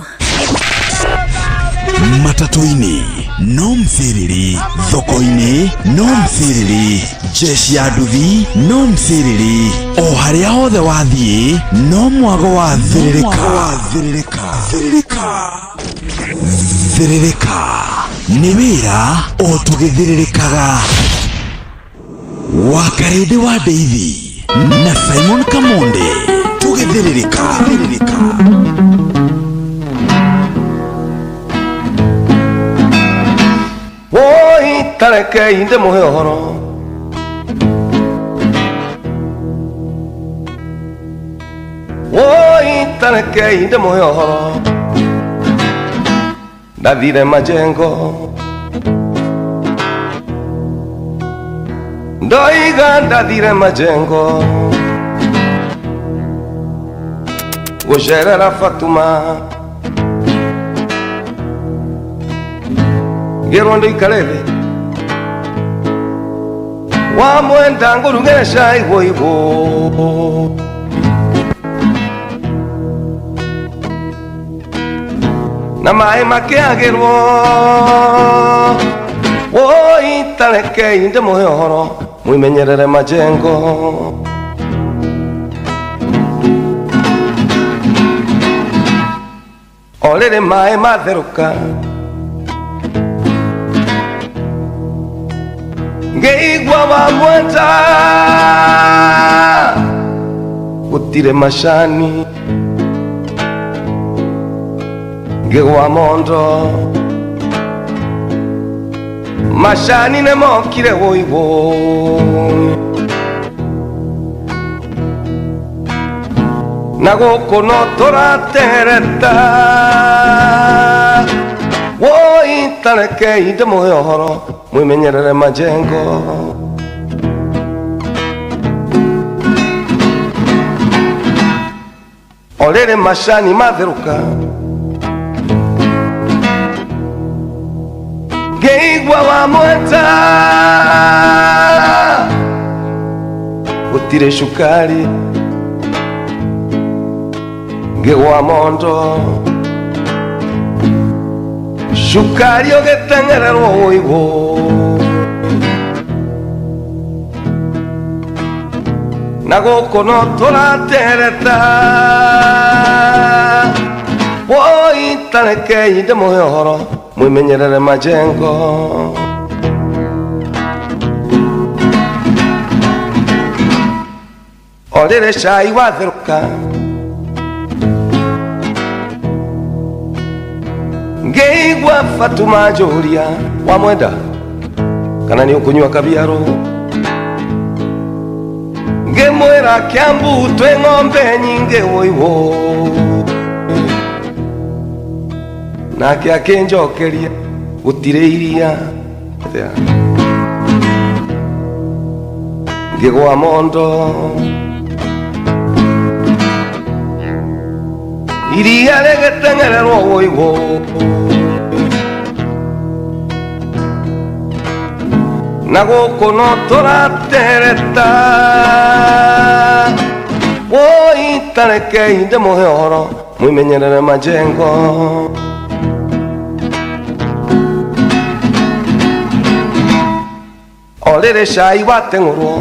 Matatũ-inĩ no msiriri, thoko-inĩ no msiriri, jeshi ya nduthi no msiriri, o harĩa hothe wathiĩ no mwago wa Thĩrĩrĩka. Thĩrĩrĩka nĩ wĩra o tũgĩthĩrĩrĩkaga. Wakarĩndĩ wa Ndeithi na Simon Kamonde tũgĩthĩrĩrĩka. Woi tarekei ndĩmũhe ũhoro, woi tarekei ndĩmũhe ũhoro, ndathire majengo ndoiga ndathire majengo gũcerera Fatuma ngĩrwo ndĩikare thĩ wamwenda ngũrugĩre cai woiwo na maĩ makĩagĩrwo. Woi tarekei ndĩmũhe ũhoro mwimenyerere majengo. O rĩrĩ maĩ matherũka ngĩigua wamwenda gũtirĩ macani ngĩgwa mondo macani nĩmokire woiwo na gũkũ no tũratereta. Woi tarekei ndĩmũhe ũhoro mwimenyerere majengo. O rĩrĩ macani matherũka ngĩigua wamwenda gũtirĩ cukari ngĩgwa mondo cukari ũgĩteng'ererwo woiwo na gũkũ no tũratereta. Woi tarekei ndĩmũhe ũhoro mwimenyerere majengo. O rĩrĩ cai watherũka ngĩigua Fatuma njũria wamwenda kana nĩ ũkũnyua kabiarũ. Ngĩmwĩra Kiambu twĩ ng'ombe nyingĩ wũiwũ. Nake akĩnjokeria gũtirĩ iria. Ngĩgwa mondo. Iria rĩgĩteng'ererwo wũiwũ. Na gũkũ no tũratereta. Woi tarekei ndĩmũhe ũhoro mwĩmenyerere majengo. O rĩrĩ cai wateng'ũrwo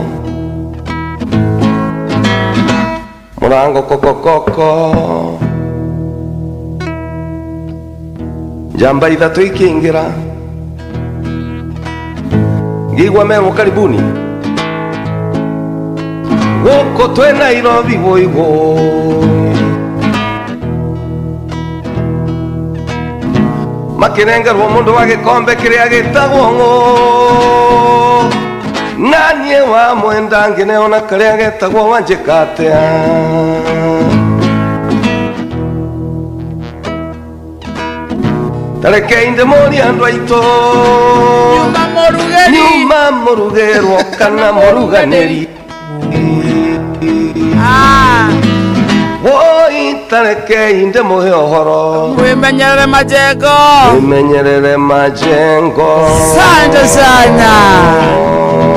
mũrango kokokoko njamba ithatũ ikĩingĩra ngĩigua merwo karibuni gũkũ twĩ Nairobi wũiwũ. Makĩnengerwo mũndũ wa gĩkombe kĩrĩa gĩtagwo ng'ũ na niĩ wa mwenda ngĩneona karĩa getagwo wanjĩka atĩa. Tarekei ndĩmũrie andũ aitũ nyuma mũrugĩrwo kana mũruganĩri. Woi tarekei ndĩmũhe ũhoro mwimenyerere majengo. Mwimenyerere majengo. Asante sana.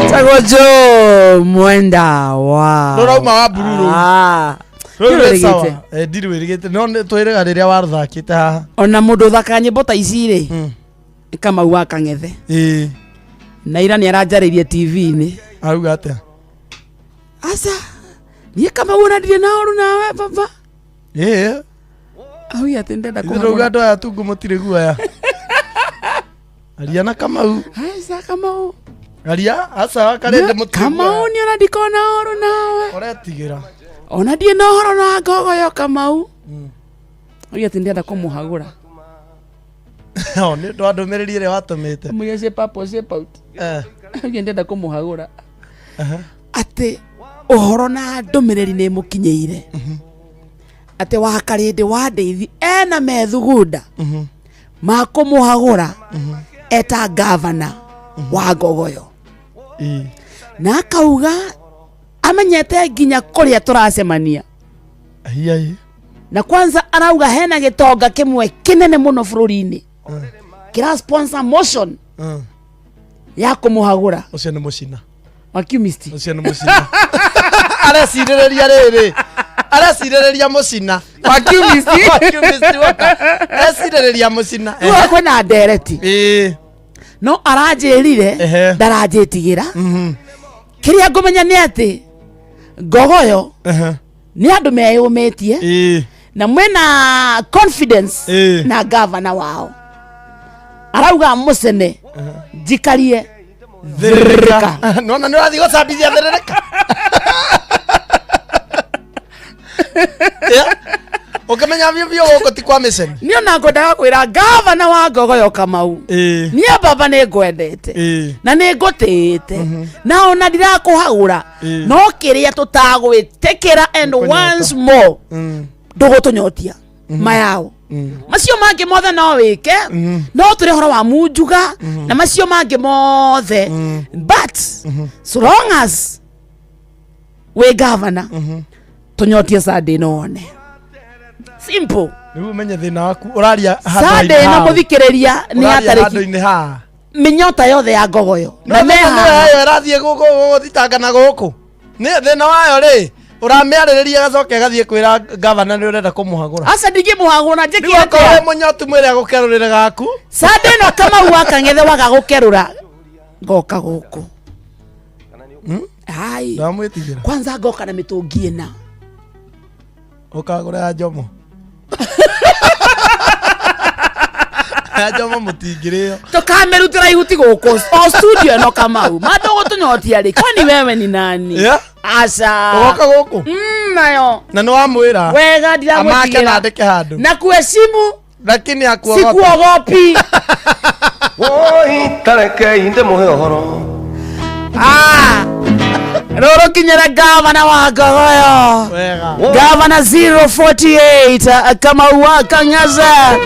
Tagwo Joe Mwenda wa Rũrauma wa bururu. Ah. Rũu rwĩ sawa. Ndirwĩrĩgĩte. Eh, ndirwĩrĩgĩte no nĩ twĩrĩga rĩrĩa waruthakĩte haha. Ona mũndũ ũthakaga nyĩmbo ta ici rĩ nĩ Kamau wa Kang'ethe. Ĩĩ. Na ira nĩ aranjarĩirie TV-inĩ. Arauga atĩa? Aca niĩ Kamau ona ndirĩ na ũru nawe baba. Ĩĩ. Auga atĩ ndenda Ithuĩ tũrauga kũhagũra. andũ aya tungu mũtirĩ guoya. Aria na Kamau. Aca Kamau. Aria aca karende mũtirĩ Kamau guoya. niĩ ona ndikoragwo na ũru nawe. Ũretigĩra. Ona ndirĩ na ũhoro na ngogoyo Kamau. Auga atĩ ndĩrenda kũmũhagũra. O nĩ ũndũ wa ndũmĩrĩri ĩrĩa watũmĩte. Mũrĩa shape up or shape out. Eh. Auga ndĩrenda kũmũhagũra. Atĩ ũhoro na ndũmĩrĩri nĩ ĩmũkinyĩire. Atĩ wa Karĩndĩ wa Ndeithi ena methugunda ma kũmũhagũra eta gavana wa Ngogoyo. Ĩĩ. Na akauga amenyete nginya kũrĩa tũracemania. Hihi. Na kwanza arauga hena gĩtonga kĩmwe kĩnene mũno bũrũri-inĩ kĩra sponsor motion ya kũmũhagũra. Ũcio nĩ mũcina. Wakiumisti. Ũcio nĩ mũcina. Arecirĩrĩria rĩrĩ. Arecirĩrĩria mũcina. Wakiumisti. Wakiumisti woka. Arecirĩrĩria mũcina. Rĩu kwĩna ndereti. Ĩĩ. No aranjĩrire ndaranjĩtigĩra. Kĩrĩa ngũmenya nĩ atĩ Ngogoyo nĩ andũ meyũmĩtie na mwĩna confidence na gavana wao. Arauga mũcene njikarie Thĩrĩrĩka. Nona nĩ ũrathiĩ gũcambithia thĩrĩrĩka. Ũkĩmenya biũ biũ gũkũ ti kwa mĩcene. Niĩ ona ngwendaga kwĩra gavana wa Ngogoyo Kamau niĩ baba nĩ ngwendete na nĩ ngũtĩĩte na ona ndirakũhagũra no kĩrĩa tũtagwĩtĩkĩra and once more ndũgũtũnyotia mayao macio mangĩ mothe no wĩke no tũrĩ ũhoro wa munjuga na macio mangĩ mothe but so long as wĩ gavana tũnyotie Sunday no wone simple. Rĩu ũmenye thĩna waku ũraria Sunday ĩno mũthikĩrĩria nĩ ya Ũraria tarĩki handũ-inĩ haha. mĩnyota yothe ya Ngogoyo na na mehaha mehaha ĩrathiĩ gũthitanga na gũkũ nĩ thĩna wayo rĩ ũramĩarĩrĩria gacoka ĩgathiĩ kwĩra gavana nĩ ũrenda kũmũhagũra. Aca ndingĩmũhagũra njĩke Rĩu okorwo atĩa? wĩ mũnyotu mwĩre agũkerũrĩre gaku. Sunday ĩno Kamau wa Kang'ethe waga gũkerũra ngoka gũkũ. Ai. Ndamwĩtigĩra. Kwanza ngoka na mĩtũngi ĩna. Ũkagũra ya Njomo. Ya Njomo mũtingĩrĩo. Tũkamĩrutĩra ihuti gũkũ o studio ĩno Kamau. Ma ndũgũtũnyotia rĩ kwani wewe ni nani? Yeah. Aca. Ũgoka gũkũ? Nayo. Na nĩ wamwĩra. Wega Amake ndiramwĩtigĩra. na andĩke handũ. Na kuheshimu Lakini akuogopa. sikuogopi. Woi tarekei ndĩmũhe ũhoro. Ah. Rũrũ kinyĩre gavana wa Ngogoyo. Gavana 048 Kamau wa Kang'aza,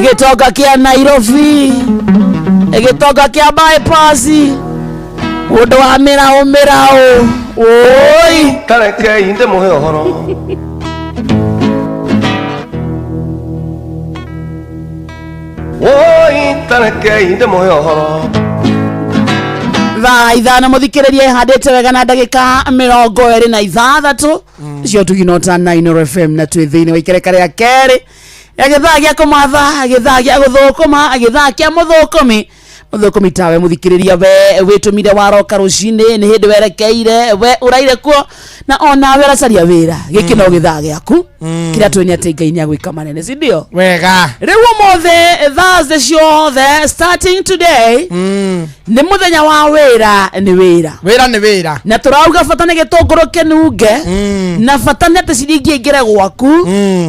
gĩtonga kĩa Nairobi, gĩtonga kĩa bypass, mũndũ wa mĩraũ mĩraũ. Oi, tarekei ndĩmũhe ũhoro. Woi, tarekei ndĩmũhe ũhoro. Thaa 5 mũthikĩrĩria ĩhandĩte wega na ndagĩka 26 cio tuginota 9 FM, na twĩ thĩinĩ wa ikereka rĩa kerĩ ya gĩthaa gĩa kũmatha, gĩthaa gĩa gũthũkũma, gĩthaa kĩa mũthũkũmi. Mũthũkũmi tawe mũthikĩrĩria, we wĩtũmire waroka rũcinĩ, nĩ hĩndĩ werekeire, we ũraire kuo na onawe ũracaria wĩra, gĩkĩ no gĩthaa gĩaku. Kĩrĩa twĩ nĩ atĩ Ngai nĩ agwĩka manene, si ndio? Wega. Rĩu ũmũthĩ Thursday ciothe starting today nĩ mũthenya wa wĩra, nĩ wĩra. Wĩra nĩ wĩra. Na tũrauga bata nĩ gĩtũngũrũ kĩnunge, na bata nĩ atĩ ciringi ĩingĩre gwaku,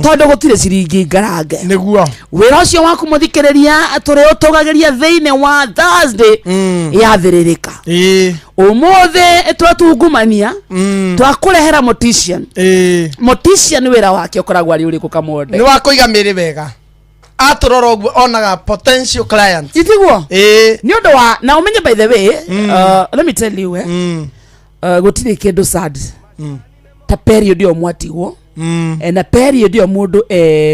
tondũ gũtirĩ ciringi ngarange. Nĩguo. Wĩra ũcio waku mũthikĩrĩria tũrĩũtũgagĩria thĩinĩ wa Thursday yathĩrĩrĩka. Ũmũthĩ twatungumania twakũrehera mortician. Mortician wĩra wake ũkoragwo arĩ ũrĩkũ, Kamonde? Nĩ wa kũiga mĩrĩ wega. Atũrora ũguo onaga potential clients. Itiguo nĩ ũndũ wa na ũmenye, by the way, let me tell you, gũtirĩ kĩndũ sad ta period ĩyo mwatigwo, na period ĩyo mũndũ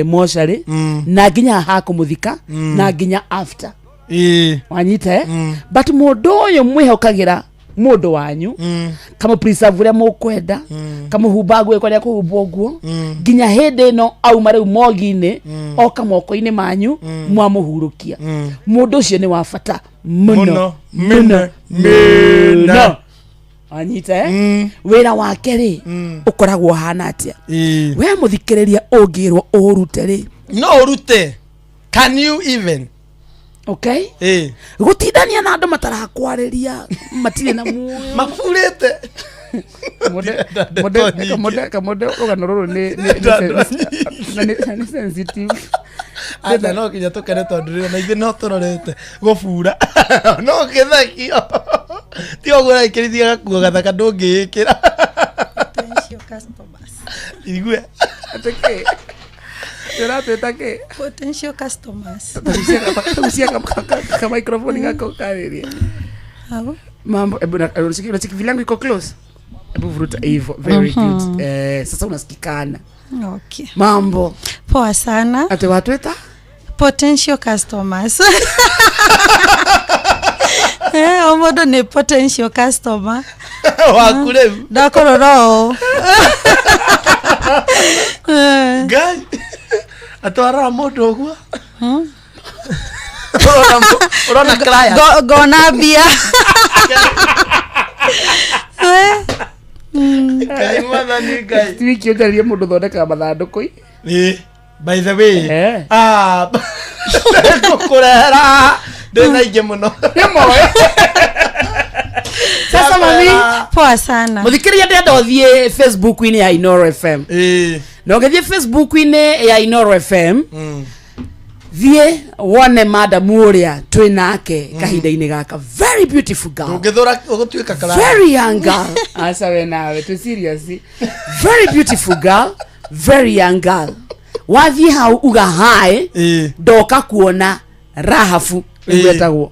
mocarĩ na nginya ha kũmũthika na nginya after wanyita, But mũndũ ũyũ mwĩhokagĩra mũndũ wanyu, kamũ preserve ũrĩa mũkwenda, kamũhumba nguo ĩrĩa kũhumbwo nguo, nginya hĩndĩ ĩno auma rĩu mogi-inĩ oka moko-inĩ manyu mwamũhurũkia. Mũndũ ũcio nĩ wa bata mũno mũno mũno, wanyita, eh? Wĩra wake rĩ ũkoragwo ũhana atĩa? We mũthikĩrĩria ũngĩrwo ũrute rĩ? No ũrute? Can you even? Okay, gũtindania na andũ matarakwarĩria, matirĩ na muoyo. Maburĩte. Kamonde, rũgano rũrũ nĩ sensitive. Aca, no nginya tũkene tondũ rĩo na ithuĩ no tũrorete gũbura no gĩthekio ti ũguo ũraikĩrithia gakuo gathaka ndũngĩĩkĩra. Potential customers. Igue. Atĩ kĩ? Ũratwĩta kĩ? Potential customers. Tagucia ka microphone gako karĩria. Hau. Mambo, hebu unasikia vile yangu iko close? Hebu vuruta hivyo. Very good. Sasa unasikikana. Okay. Mambo. Poa sana. Ate watweta? Potential customers. O mũndũ nĩ potential customer. Waku rĩu. Ndakũrora ũũ. Ngai atwarora mũndũ ũguo ũrona client. Ngona mbia. Ngai mwathani Ngai. Next week ũnjarĩrie mũndũ ũthondekaga mathandũkũ. Ĩ, by the way, ngũkũrehera ndĩ na ingĩ mũno. Sasa mami. Poa sana. Mũthikĩrĩria, ndĩrenda ũthiĩ Facebook-inĩ ya Inoro FM, na ũgĩthiĩ Facebook-inĩ ya Inoro FM, thiĩ wone madamu ũrĩa twĩ nake kahinda-inĩ gaka. Very beautiful girl. Ũngĩthũra ũgũtuĩka client. Very young girl. Aca, we nawe twĩ serious. Very beautiful girl, very young girl. Wathiĩ hau uga hi, ndoka kuona Rahabu nĩguo etagwo.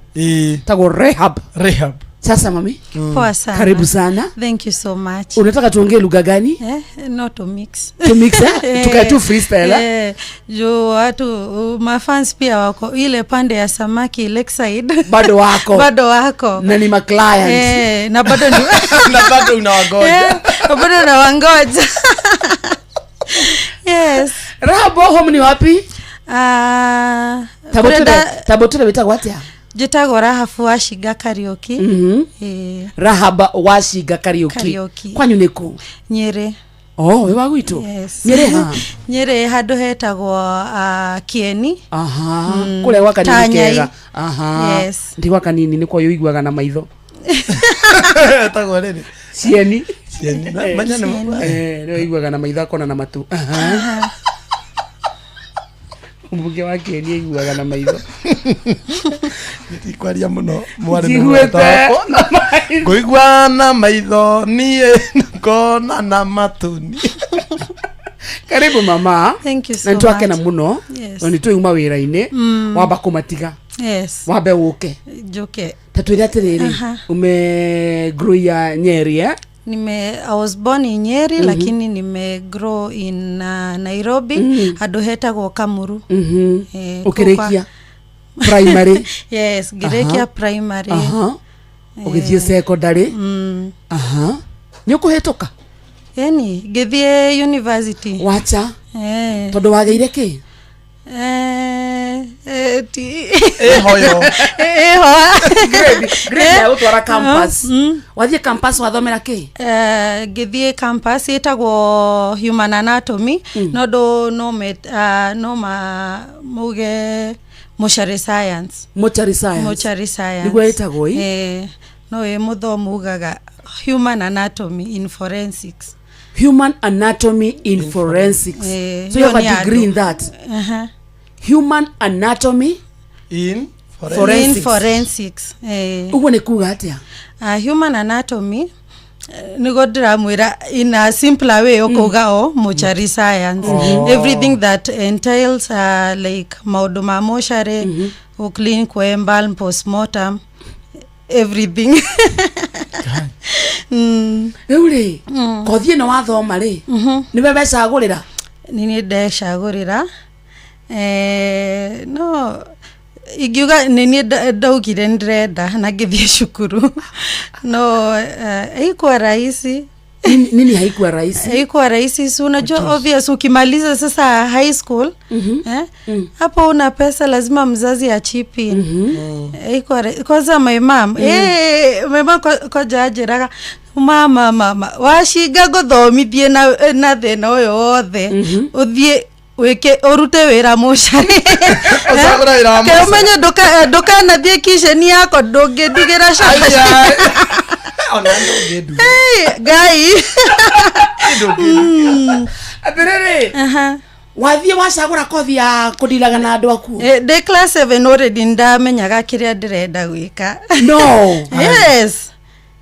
Tagwo Rehab. Rehab. Sasa mami. Poa sana. Karibu sana. Thank you so much. Unataka tuongee lugha gani? Not to mix. To mix, eh? Tukae tu freestyle, eh? Juu watu mafans pia wako ile pande ya samaki Lakeside. Bado wako. Bado wako. Na ni maclients. Na bado ni na bado unawangoja. Na bado nawangoja. Yes. Rahab, home ni wapi? Tabotore wĩtagwo atĩa? Njĩtagwo Rahabu wa Shinga Kariũki. Rahab wa Shinga Kariũki. Kariũki. Kwanyu nĩ kũ? Nyĩrĩ. Oh, wĩ wa gwitũ? Yes. Nyĩrĩ ha? Nyĩrĩ handũ hetagwo Kieni. Aha. Kũrĩa gwa kanini. Tanyai. Kega. Aha. Yes. Ndi gwa kanini nĩ kwa ũiguaga na maitho. Etagwo rĩrĩ. Cieni. Cieni. Manya nĩ Nĩ ũiguaga na maitho akona na matũ. Aha. Mũmbunge wa Kĩeni aiguaga na maitho. Ndikwaria mũno mwarĩ nĩ Njiguĩte mũrata wakwa. na maitho. Ngũigua na maitho niĩ ngona na matũ. Karibu mama. Thank you so Na nĩtwakena much. mũno. Yes. Na nĩtwauma wĩra-inĩ. Wamba kũmatiga. Yes. Wambe ũke. Njoke. Ta twĩre atĩrĩrĩ, Aha. ume grow ya Nyeri eh? I was born in Nyeri, lakini nime grow in Nairobi, handũ hetagwo Kamuru. Eh, Ũkĩrĩkia primary? Yes, ngĩrĩkia primary. Ũgĩthiĩ secondary. Aha. Nĩ ũkũhĩtũka? Yani ngĩthiĩ university. Wacha. Eh. Tondũ wagĩire kĩ? Eh, eh, ti Ĩhoyo. Ĩho. Grade ya gũtwara campus. Wathiĩ campus wathomera kĩ? Eh, ngĩthiĩ campus ĩtagwo human anatomy, no ndũ no me, no ma mauge mortuary science. Mortuary science. Mortuary science. Nĩguo ĩtagwo ĩ? Eh, no ĩ mũthomo ugaga human anatomy in forensics. Human anatomy in forensics. Eh, So you have hiyo a ni degree andũ. in that. Aha. Human anatomy in forensics. In forensics. Eh. Ũguo nĩ kuga atĩa? Human anatomy, nĩguo ndĩramwĩra in a simpler way ũkauga o mortuary science. Oh. Everything that entails like maũndũ ma mortuary, mm clean, kuembalm, postmortem, everything. Rĩu rĩ, kothi ĩno wathoma rĩ, nĩwe wecagũrĩra? Nĩ niĩ ndecagũrĩra. Eh, no ingiuga nĩ niĩ ndaugire nĩ ndĩrenda na ngĩthiĩ cukuru, no haikuwa rahisi. Nini haikuwa rahisi? Haikuwa rahisi. Si unajua obvious ukimaliza sasa high school, eh, hapo una pesa, lazima mzazi achip in. Haikuwa kwanza my mom, eh, my mom kwanja anjĩraga, mama mama wacinga ngũthomithie na thĩna ũyũ wothe, ũthiĩ wĩke ũrute wĩra mũcari. Ũcagũre wĩra wa Ke mũcari. ũmenye ndũkanathiĩ kitchen yakwa, ndũngĩndigĩra cabaci. Ona ndũngĩndu. Hey, Ngai. Atĩrĩrĩ, wathiĩ wacagũra kothi ya kũndiraga na andũ aku? Eh, ndĩ class 7 already ndamenyaga kĩrĩa ndĩrenda gwĩka. No.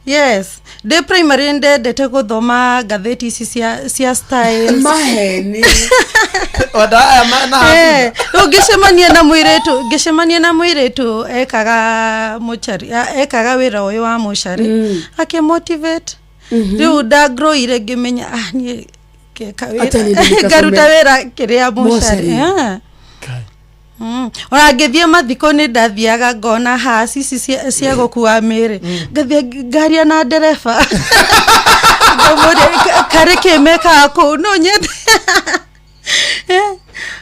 Yes, ndĩ primary ndendete gũthoma ngathĩti ici cia styles. Maheni. Eh, rĩu ngĩcemania na mũirĩtu ekaga mũcari, ekaga wĩra ũyũ wa mũcari, akĩmotivate. Rĩu ndagroire ngĩmenya, ah, niĩ ngeka Acha wĩra niĩ ndikasome. ngaruta wĩra kĩrĩa mũcari. Mũcari. Ah. Ona ngĩthiĩ mathiko nĩ ndathiaga ngona haci ici cia gũkua mĩrĩ, ngathiĩ ngaria na ndereba ngamũria, "Karĩ kĩ mekaga kũu? No nyende."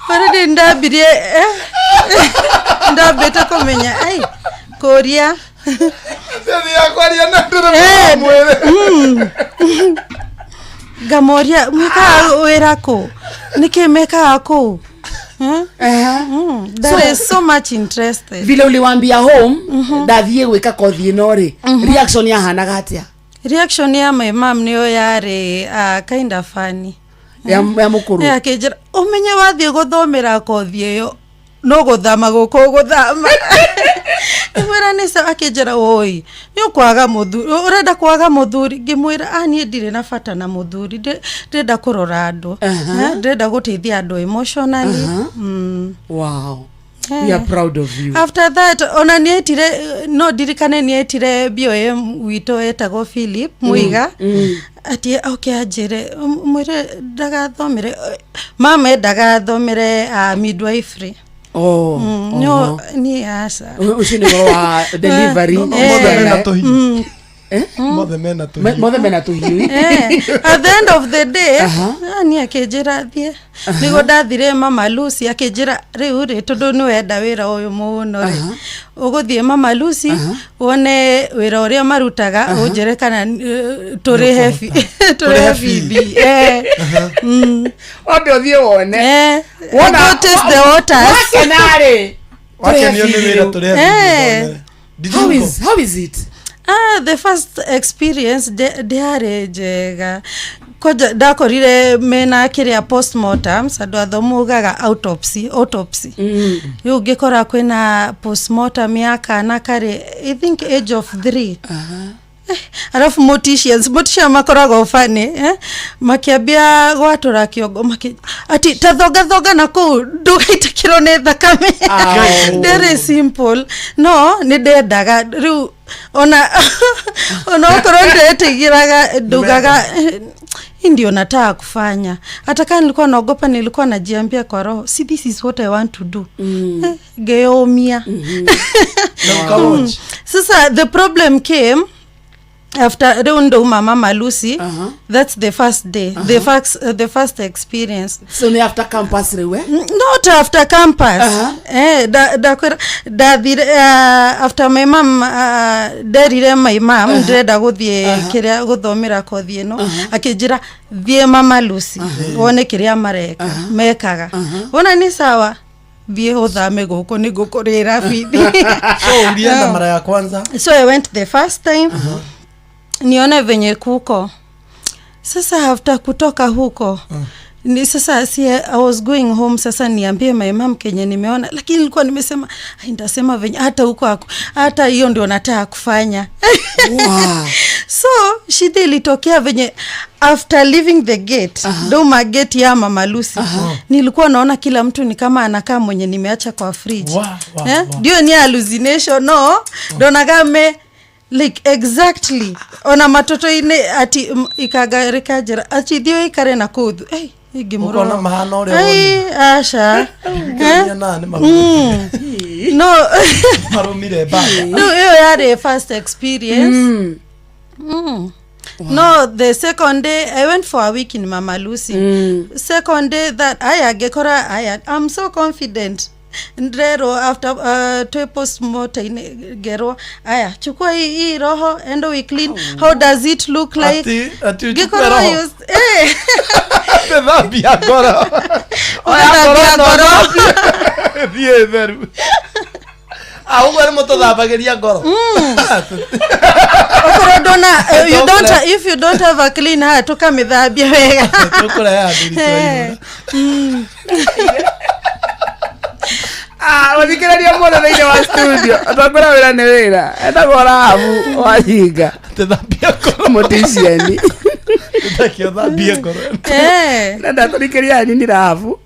Already ndambirie, ndambĩte kũmenya ai kũria. Kwaria na ndereba Eh, wa mwĩrĩ. Ngamoria, mwĩkaga wĩra kũ? Nĩkĩ mekaga kũu? That is so much interested. Vile uliwambia home ndathiĩ gwĩka kothi ĩno rĩ, reaction yahanaga atĩa? Reaction ya my mom nĩyo yarĩ kind of funny. Ya mũkũrũ? Eh, akĩnjĩra, ũmenye wathiĩ gũthomera kothi ĩyo no gũthama gũkũ ũgũthama. Ngĩmwĩra nĩ sawa. Akĩnjĩra, oi, nĩ ũkwaga mũthuri, ũrenda kwaga mũthuri? Ngĩmwĩra, ah, niĩ ndirĩ na bata na mũthuri, ndĩrenda kũrora andũ. Eh, ndĩrenda gũteithia andũ emotionally. Wow, we are proud of you. After that ona nĩetire, no ndirikane nĩetire BOM witũ etagwo Philip Muiga, ati oke anjĩre, mwĩre ndagathomere, mama endaga thomere midwifery. Oh, no niĩ aca. Ũcio nĩ ũhoro wa delivery. Mothe mena tũhiũ. Eh? Mothe mena tũhiũ. Mothe mena tũhiũ. Eh, at the end of the day, niĩ akĩnjĩra thiĩ, nĩguo ndathire Mama Lucy, akĩnjĩra, rĩu rĩ, tondũ nĩ wenda wĩra ũyũ mũno rĩ, ũgũthiĩ Mama Lucy wone wĩra ũrĩa marutaga, ũnjĩre kana tũrĩhe bithi. Eh. Wambe ũthiĩ wone. Eh, Wona- go test the waters. Wakena rĩ, Wakenio nĩ wĩra, tũrĩhe Eh. bithi. Did How you go? is, how is it? Ah, the first experience ndĩarĩ njega. Kwanja ndakorire mena kiria postmortems andu athomu ugaga autopsy autopsy riu ngikora kwina postmortem ya kana kari I think age of 3. Alafu morticians mortician makoragwo funny eh? Makiambia gwatura kiongo maki ati ta thonga thonga na kuu ndugaitikirwo ni thakame. Very simple no ni ndendaga riu ona ona okorwo ndetigiraga ndugaga hii ndio nataka kufanya. Hata kama nilikuwa naogopa nilikuwa najiambia kwa roho, see this is what I want to do. Geomia. Na ukawatch. Sasa the problem came after riu ndauma Mama Lucy. That's the first day. The first experience. So ni after campus riu eh? Not after campus. Eh, da ndakwĩra ndathire after my mom nderire my mom ndĩrenda gũthiĩ kĩrĩa gũthomera kothi ĩno, akĩnjĩra thiĩ Mama Lucy wone kĩrĩa mareka mekaga, wona nĩ sawa thiĩ ũthame gũkũ nĩ ngũkũrĩra bithi. So ulienda mara ya kwanza? So I went the first time nione venye kuko. Sasa after kutoka huko ni sasa si I was going home sasa niambie my mom kenye nimeona, lakini nilikuwa nimesema "Ai, nitasema venye hata huko hata hiyo ndio nataka kufanya." So shida ilitokea venye after leaving the gate, ndauma gate ya Mama Lucy, nilikuwa naona kila mtu ni kama anakaa mwenye nimeacha kwa fridge. Eh? Ndio ni hallucination no ndonaga me like exactly ona matoto-inĩ ati ikagarĩka njĩra ati thiĩ ũikare na kũu hey, ingĩmũrora. Ũkona mahana ũrĩa. Ai, aca. Ngĩonia na nĩ Mm. No. Marũmire mbanga. Rĩu ĩyo yarĩ first experience. No, the second day I went for a week in Mama Lucy. Second day that aya ngĩkora aya I'm so confident ndrerwo after twi postmortem ngerwo aya chukua hii roho and we clean, how does it look like? Ati uchukue Ngĩkorwo roho? Eh. Thambia ngoro. Oya. Ũgathambia ngoro. Ngoro. Thiĩ theru. Ah, ũguo nĩ mũtũthambagĩria ngoro. Okorwo ndona you don't if you don't have a clean heart ũkamĩthambia wega. Tũkũrehe athuri twaihũra. Ah, mũthikĩrĩria mũno thĩinĩ wa studio twakwĩra wĩra nĩ wĩra etagwo Rahabu Wahinga mũticiani. Thambie ngoro. Nenda tũrikĩria anini Rahabu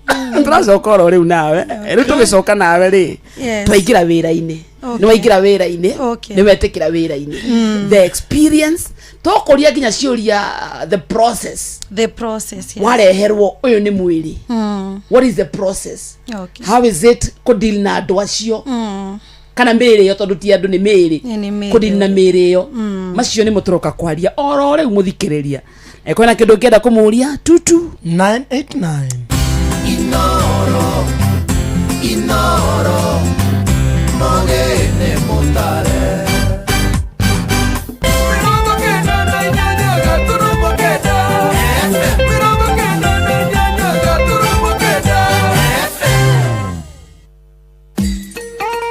tũracoka oro rĩu nawe rĩu tũgĩcoka nawe rĩ. Yes. Twaingĩra wĩra-inĩ. Okay. Nĩ waingĩra wĩra-inĩ. Okay. Nĩ wetĩkĩra wĩra-inĩ. The experience tũkũria nginya ciũria the process. The process, yes. Wareherwo ũyũ nĩ mwĩrĩ. What is the process? Okay. How is it kũdeal na andũ acio kana mĩĩrĩ ĩyo tondũ ti andũ nĩ mĩĩrĩ? Nĩ mĩĩrĩ. Kũdeal na mĩĩrĩ ĩyo. Macio nĩmo tũroka kwaria oro rĩu mũthikĩrĩria kwĩna kĩndũ ũngĩenda kũmũria tutu. 989. Inoro, Inoro, mogene mutare.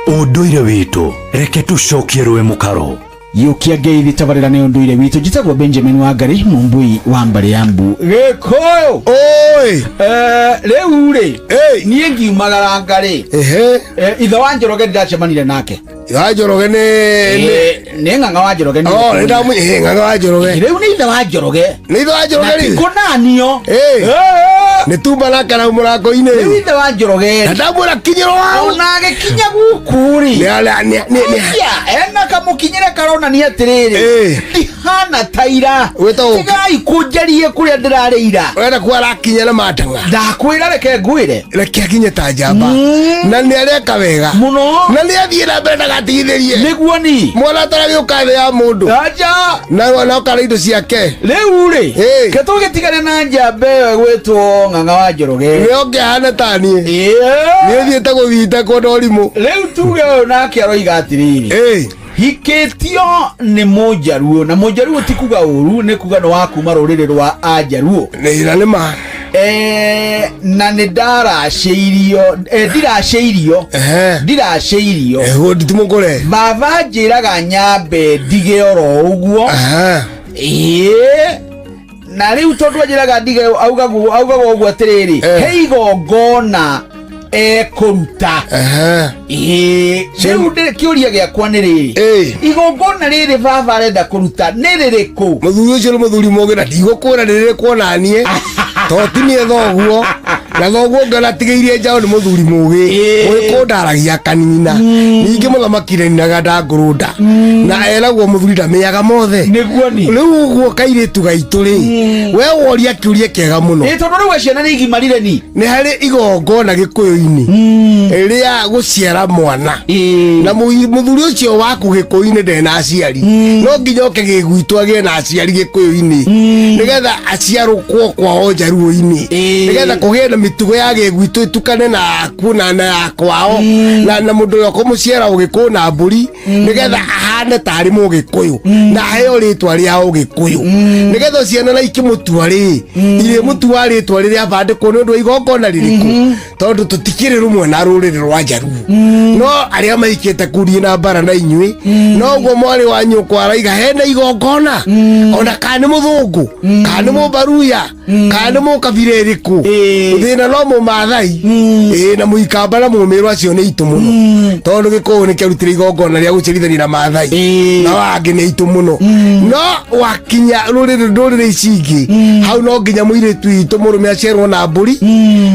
Ũndũire witũ reke tũcokie rũĩ mũkaro. Yũkia ngeithi tabarĩra nĩ ũndũire witũ njĩtagwo Benjamin Wangari Mũmbui wa mbarĩ ya mbu gĩkũyũ. Oi. Rĩu rĩ niĩ ngiumagaranga rĩ ithe wa Njoroge ndĩracemanire nake. Ithe wa Njoroge nĩ nĩ ng'ang'a wa Njoroge nĩ. Oh, nĩ ĩĩ, ng'ang'a wa Njoroge. Rĩu nĩ ithe wa Njoroge. Nĩ ithe wa Njoroge Na rĩ? ti kũnanio. Nĩ tumba nake na mũrango-inĩ. Rĩu ithe wa Njoroge na ndamwĩra kinyĩrwo hau. Ona agĩkinya gũkũ rĩ Nĩ Aya, ena kamũkinyĩre karonania atĩrĩrĩ ndihana ta ira. Tigai kũnjarie kũrĩa ndĩrarĩ ira. Ũrenda kuga arakinya na matang'a. Ndakwĩra reke ngwĩre. Reke akinye ta njamba na nĩ areka wega mũno na nĩ athiĩ na mbere ndagatigithĩrie. Nĩguo ni mwana ataragĩũka thĩ ya mũndũ aja na na okara indo ciake. Rĩu rĩ ke tũgĩtigane na njamba ĩyo ĩgwĩtwo ng'ang'a wa Njoroge. Nĩ ũngĩhana ta niĩ nĩ thiĩte gũthiĩte kũndũ ũrimũ. Rĩu tuge ũyũ nake aroiga atĩrĩrĩ hikĩtio nĩ mũnjaruo na mũnjaruo ti kuga ũru nĩ kuga nĩ wa kuma rũrĩrĩ rwa anjaruo. Nĩ nĩ ma. Na nĩ ndaracĩirio ndiracĩirio ndiracĩirio. Nditimũkũre. Baba njĩraga nyambe ndige oro ũguo. Ĩĩ. Na rĩu tondũ anjĩraga ndige augaguo augaga ũguo atĩrĩrĩ, he igongona ekũruta. Ĩĩ, rĩu kĩũria gĩakwa nĩ rĩrĩ, igongona rĩrĩ baba arenda kũruta nĩ rĩrĩkũ? Mũthuri ũcio nĩ mũthuri mũgĩ na ndigũkwĩra nĩ rĩrĩkũ onaniĩ to ti niĩ thoguo na thoguo ũngĩ onatigĩirie njaũ nĩ mũthuri mũgĩ mũgĩ kũndaragia akanina. Ningĩ mũthamaki ndaninaga ndangũrũnda na eragwo mũthuri ndamĩaga mothe. Nĩguo ni rĩu ũguo kairĩtu gaitũ rĩ, we woria kĩũria kĩega mũno. Ĩĩ, tondũ rĩu ciana nĩ igimarire ni. Nĩ harĩ igongona gĩkũyũ-inĩ rĩa gũciara mwana na mũthuri ũcio waku gĩkũyũ-inĩ ndarĩ na aciari, no nginya oke gĩgwitũ agĩe na aciari gĩkũyũ-inĩ nĩgetha aciarũkwo kwao njaruo-inĩ, nĩgetha kũgĩe na mĩtugo ya gĩgwitũ ĩtukane na yaku na ya kwao na mũndũ ũrĩa ũkũmũciara ũgĩkũyũ na mbũri, nĩgetha ahane tarĩ mũgĩkũyũ na aheo rĩtwa rĩa ũgĩkũyũ, nĩgetha ciana na ikĩmũtua rĩ irĩmũtua rĩtwa rĩrĩa bandĩkwo nĩ ũndũ wa igongona rĩrĩkũ, tondũ tũtikĩrĩ rũmwe na rũrĩrĩ rwa njaruo no arĩa maikĩte kurie na mbara na inyuĩ. No ũguo mwarĩ wa nyũkwa araiga hena igongona, ona kana nĩ mũthũngũ, kana nĩ mũmbaruya, kana nĩ mũkabira ĩrĩkũ, thĩna no mũmathai ĩĩ na mũikamba na mũmĩrũ acio nĩ itũ mũno, tondũ gĩkũyũ nĩ kĩarutire igongona rĩa gũcerithania na mathai na wangĩ nĩ itũ mũno. No wakinya rũrĩrĩ ndũrĩrĩ ici ingĩ hau no nginya mũirĩtu witũ mũrũme aciarwo na mbũri,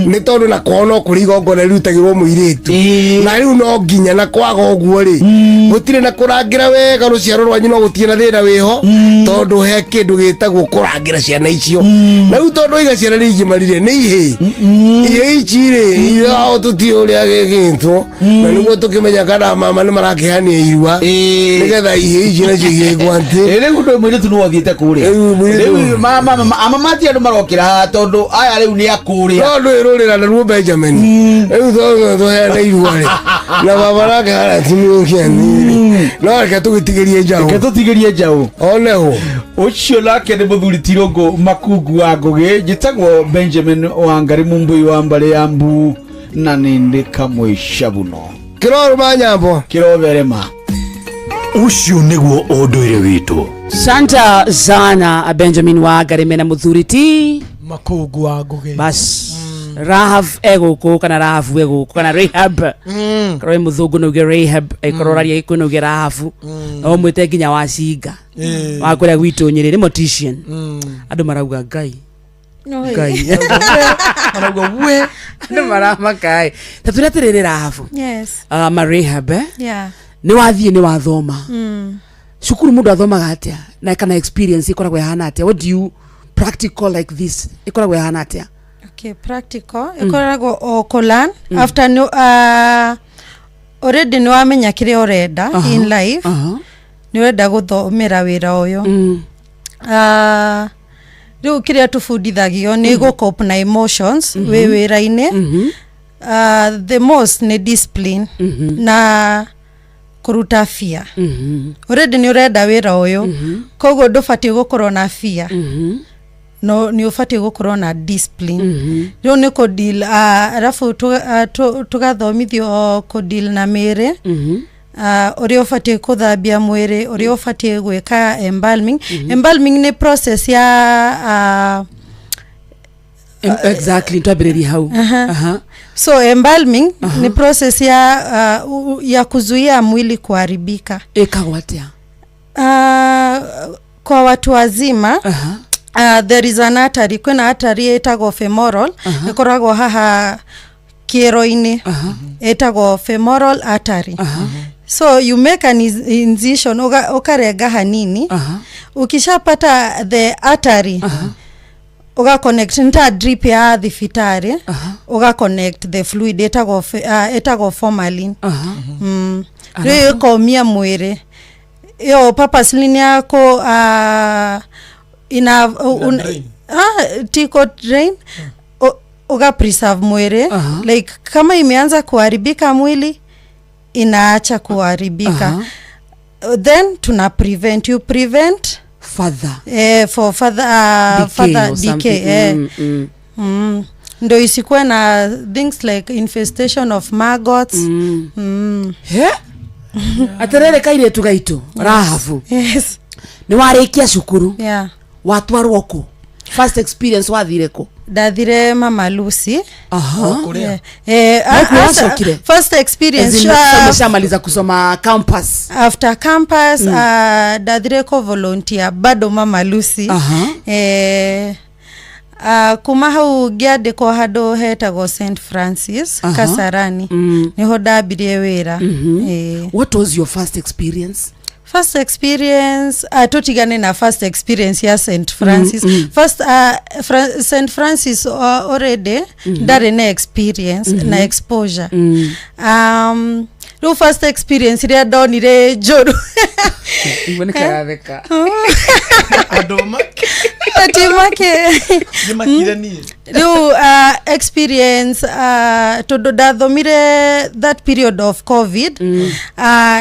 nĩ tondũ na kwao no kũrĩ igongona rĩrutagĩrwo mũirĩtu, na rĩu no nginya na kwaga ũguo rĩ gũtirĩ na kũrangĩra wega rũciaro rwanyu, no gũtirĩ na thĩna wĩho, tondũ he kĩndũ gĩtagwo kũrangĩra ciana icio. Na rĩu tondũ iga ciana nĩ igimarire nĩ ihĩ ihĩ ici rĩ irao tũtiĩ ũrĩa gĩkĩtwo na nĩguo tũkĩmenya kana mama nĩ marakĩhania irua nĩgetha ihĩ ici nacio igĩkwo atĩ. Ĩ, rĩu ndũ mũirĩtu nĩ wathiĩte kũrĩa. Rĩu mũirĩtu- Rĩu amamati andũ marokĩra haha tondũ aya rĩu nĩ akũrĩa. No ndwĩrũrĩra naruo Benjamin, rĩu tondũ tũheana irua rĩ na baba nake haratimũkĩaniri, no reke tũgĩtigĩrie njaũ. Reke tũtigĩrie njaũ. Oneho. Ũcio nake nĩ mũthuri Tirũngũ Makungu wa Ngũgĩ. Njĩtagwo Benjamin Wangari Mumbui wa mbarĩ ya Mbu na nĩ ndĩ kamwe cabuno. Kĩrorũma nyambo. Kĩrotherema. Ũcio nĩguo ũndũire witũ. Santa sana Benjamin wa Ngarime na mũthuri ti Makungu wa Ngũgĩ. Bas Rahab egũkũ kana Rahabu egũkũ kana Rahab, korwo wĩ mũthũngũ no uge Rahab, ĩkorwo ũraria gĩkũyũ no uge Rahabu, no ũmwĩte nginya wacinga wa kũrĩa gwitũ Nyĩrĩ nĩ mortician. Andũ marauga Ngai Ngai. Marauga we. Andũ maramakaĩ ta twĩre atĩrĩrĩ Rahabu. Yes. Ma Rahab, eh? Yeah. Nĩ wathiĩ nĩ wathoma cukuru, mũndũ athomaga atĩa na kana experience ĩkoragwo ĩhana atĩa? What do you practical like this ĩkoragwo ĩhana atĩa? Okay, practical ĩkoragwo o kũlearn after nĩ already nĩ wamenya kĩrĩa ũrenda in life, nĩ ũrenda gũthomera wĩra ũyũ. Rĩu kĩrĩa tũbundithagio nĩ gũ cope na emotions wĩ wĩra-inĩ. The most nĩ discipline na kũruta fear. Already nĩ ũrenda wĩra ũyũ, koguo ndũbatiĩ gũkorwo na fear, no nĩ ũbatiĩ gũkorwo na discipline. Rĩu nĩ kũdeal, arabu tũgathomithio o kũdeal na mĩĩrĩ, ũrĩa ũbatiĩ kũthambia mwĩrĩ, ũrĩa ũbatiĩ gwĩka embalming. Embalming nĩ process ya Exactly, twambĩrĩrie hau. So embalming ni process ya kuzuia mwili kuharibika. Ĩkagwo atĩa? Kwa watu wazima, there is an artery, kwĩna artery ĩtagwo femoral, ĩkoragwo haha kĩero-inĩ, ĩtagwo femoral artery. So you make an incision, ukarenga hanini. Ukishapata the artery, uga connect nta drip ya thibitarĩ, uga connect the fluid ĩtagwo formalin. Rĩu ĩkomia mwĩrĩ ĩyo purposely nĩ ya kũ ina tiko drain, uga preserve mwĩrĩ, like kama imeanza kuharibika mwili inaacha kuharibika. Then tuna prevent, you prevent further for further decay further or decay something. Ndo isikuwe na things like infestation of maggots. He atĩrĩrĩ kairĩtu gaitũ Rahabu, Yes. nĩ warĩkia cukuru, Yeah. watwarwo kũ? First experience wathire kũ? Ndathire Mama Lucy. Aha. Yeah. Eh, Na huku wacokire? First experience, As in, sure. umeshamaliza kusoma campus? After campus, ndathire ko volunteer bado Mama Lucy. Eh, kuma hau ngĩandĩkwo handũ hetagwo St Francis, Kasarani. Niho ndambirie wĩra. Eh. What was your first experience? First experience, tutigane na first experience ya St Francis. First, St Francis, already ndarĩ na experience na exposure. Rĩu first experience iria ndonire njũru. Igua nĩ karatheka. Andå Atimake. Nä makire niä. Rĩu experience, tondũ ndathomire that period of COVID,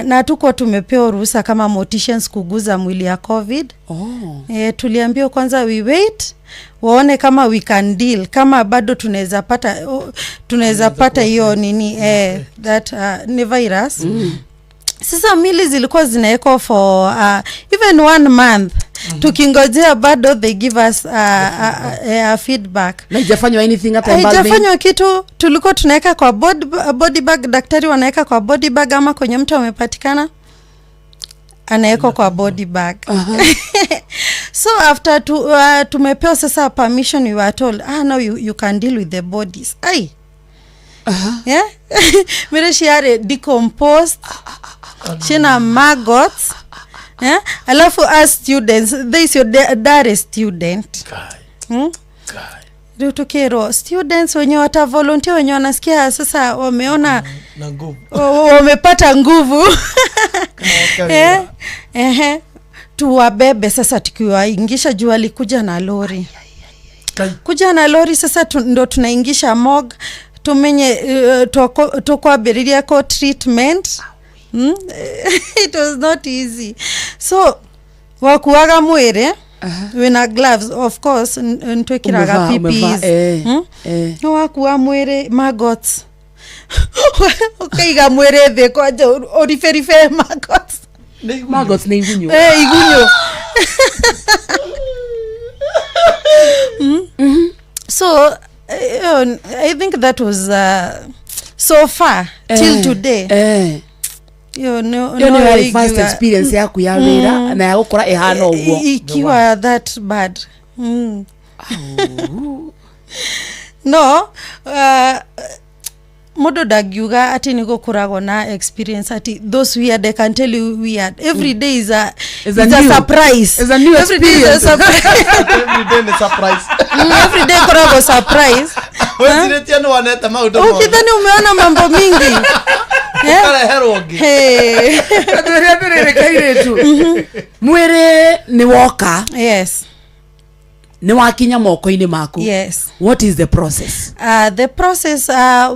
na tuko tumepewa ruhusa kama morticians kuguza mwili ya COVID. Eh, tuliambiwa kwanza we wait waone kama we can deal, kama bado tunaweza pata, oh, tunaweza pata hiyo nini, that ni virus. Sasa mili zilikuwa zinawekwa for even one month, tukingojea bado they give us feedback. Na ijafanywa anything, hata embalming? Haijafanywa kitu. Tulikuwa tunaweka kwa body bag, daktari wanaweka kwa body bag, ama kwenye mtu amepatikana anawekwa kwa body bag. So after tumepewa sasa permission, we were told, "Ah, now you can deal with the bodies." Ai, yeah, mire ciarĩ decomposed, ciĩna maggots, yeah? Alafu as students, thaa icio ndarĩ student, Rĩu tukĩrwo students wenye wata volunteer, wenye wanasikia sasa wameona na nguvu, wamepata nguvu, eh, ehe, tuwabebe sasa tukiwaingisha, juu alikuja na lori, kuja na lori. Sasa ndo tunaingisha morgue, tumenye tukwambĩrĩria ko treatment. It was not easy. So wakuaga mwĩrĩ wĩna gloves, of course, ntwĩkĩraga Umevaa, PPEs. eh, eh. No wakua mwĩrĩ maggots, ũkaiga mwĩrĩ thĩ kwanja ũriberibe maggots. Maggots nĩ igunyũ. Eh, igunyũ. So I think that was so far till today. Yo, no, Ĩyo no nĩyo yarĩ first ingiuga- experience yaku ya wĩra na ya gũkora ĩhana ũguo. Ikiwa that bad. No mũndũ ndangiuga atĩ nĩ gũkoragwo na experience ati those weird. I can tell you, weird every day is a, Is a is a surprise. Is a new Every day is a experience. surprise. Every day nĩ surprise. Every day koragwo surprise. Wĩcirĩtie nĩ wonete maũndũ mothe. Ukidhani umeona mambo mingi. Eh? Ũkareherwo ũngĩ. Hey. Atwĩre atĩrĩrĩ, kairĩtu, mwĩrĩ nĩ woka, nĩ wakinya moko-inĩ maku, what is the process? The process,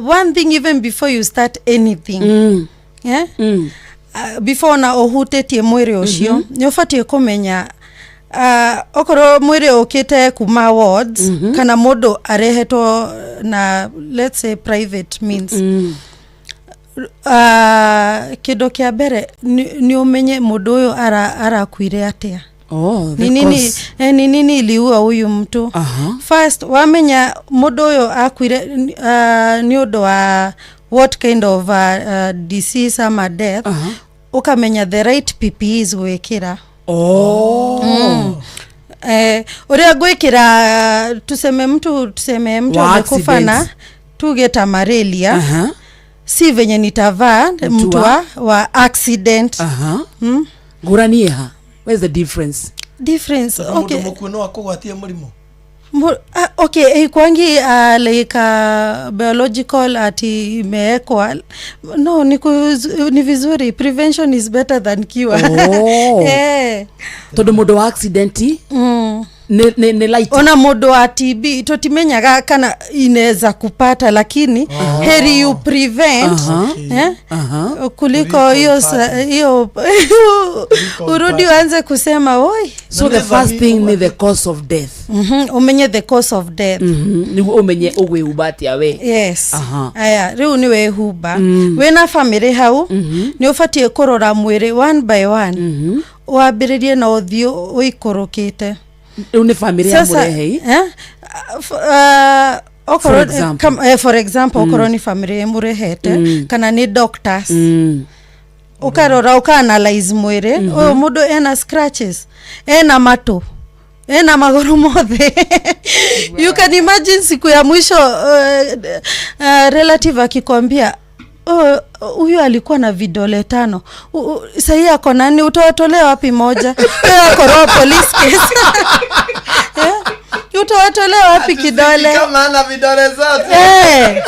one thing, even before you start anything, yeah? Before na ũhutĩtie mwĩrĩ ũcio, nĩ ũbatiĩ kũmenya, okorwo mwĩrĩ ũkĩte kuma wards, kana mũndũ arehetwo na, let's say, private means, kĩndũ kĩa mbere nĩ ũmenye mũndũ ũyũ arakuire atĩa. Oh, the Ni nini, cause. eh, ni nini iliua huyu mtu. First wamenya mũndũ ũyũ akuire nĩ ũndũ wa what kind of disease ama death, ũkamenya the right PPEs gwĩkĩra. Eh, ũrĩa gwĩkĩra, tuseme mtu Wa amekufa na accident. tuge ta malaria, si venye nitavaa mtu wa accident. Ngũrani ĩha? Where's the difference? Difference? Tondũ mũndũ Okay. mũkuũ no akũgwatie mũrimũ. Okay, ikwangi like biological ati imeekwa, no, ni vizuri, prevention is better than cure. Eh. Tondũ mũndũ wa accident nĩ light. Ona mũndũ wa TB tũtimenyaga kana inaweza kupata, lakini heri you prevent, eh? Kuliko hiyo urudi uanze kusema, "Oi." So the first thing ni the cause of death. Umenye the cause of death. Nĩguo ũmenye ũgwĩhumba atĩa we. Yes. Aya, rĩu nĩ wehumba, wĩna bamĩrĩ hau, nĩ ũbatiĩ kũrora mwĩrĩ one by one, wambĩrĩrie na ũthiũ ũikũrũkĩte. Rĩu nĩ famĩlĩ ya Sasa, mũrehei. eh, For okorwo example. for example, okorwo nĩ famĩlĩ ĩmũrehete kana nĩ doctors, ũkarora, ũkaanalyze mwĩrĩ ũyũ mũndũ ena scratches, ena matũ, ena magũrũ mothe. You can imagine siku ya mwisho, relative akikwambia, "Oh, huyu alikuwa na vidole tano, sahii ako nani, utawatolea wapi moja?" Wewe akorwo police case. Eh? Utawatolea wapi kidole? Kama ana vidole zote. Eh,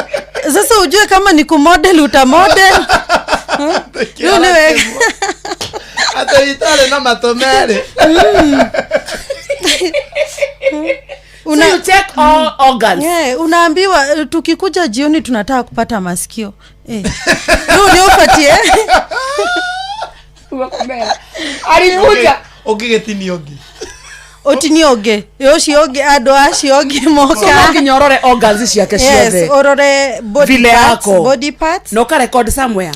sasa ujue kama ni kumodel, utamodel. Rĩu nĩ wega. Atĩ itarĩ na matũ merĩ. So you check all organs. Yeah, unaambiwa, tukikuja jioni tunataka kupata masikio. Eh. Rĩu nĩ ũbatie Alikuja. Ũngĩgĩtinia ũngĩ. Ũtinie ũngĩ, ũcio ũngĩ, andũ acio ũngĩ moka. So no nginya ũrore organs ciake ciothe. Yes, ũrore body Vile parts, yako. body parts. Na ũka record somewhere.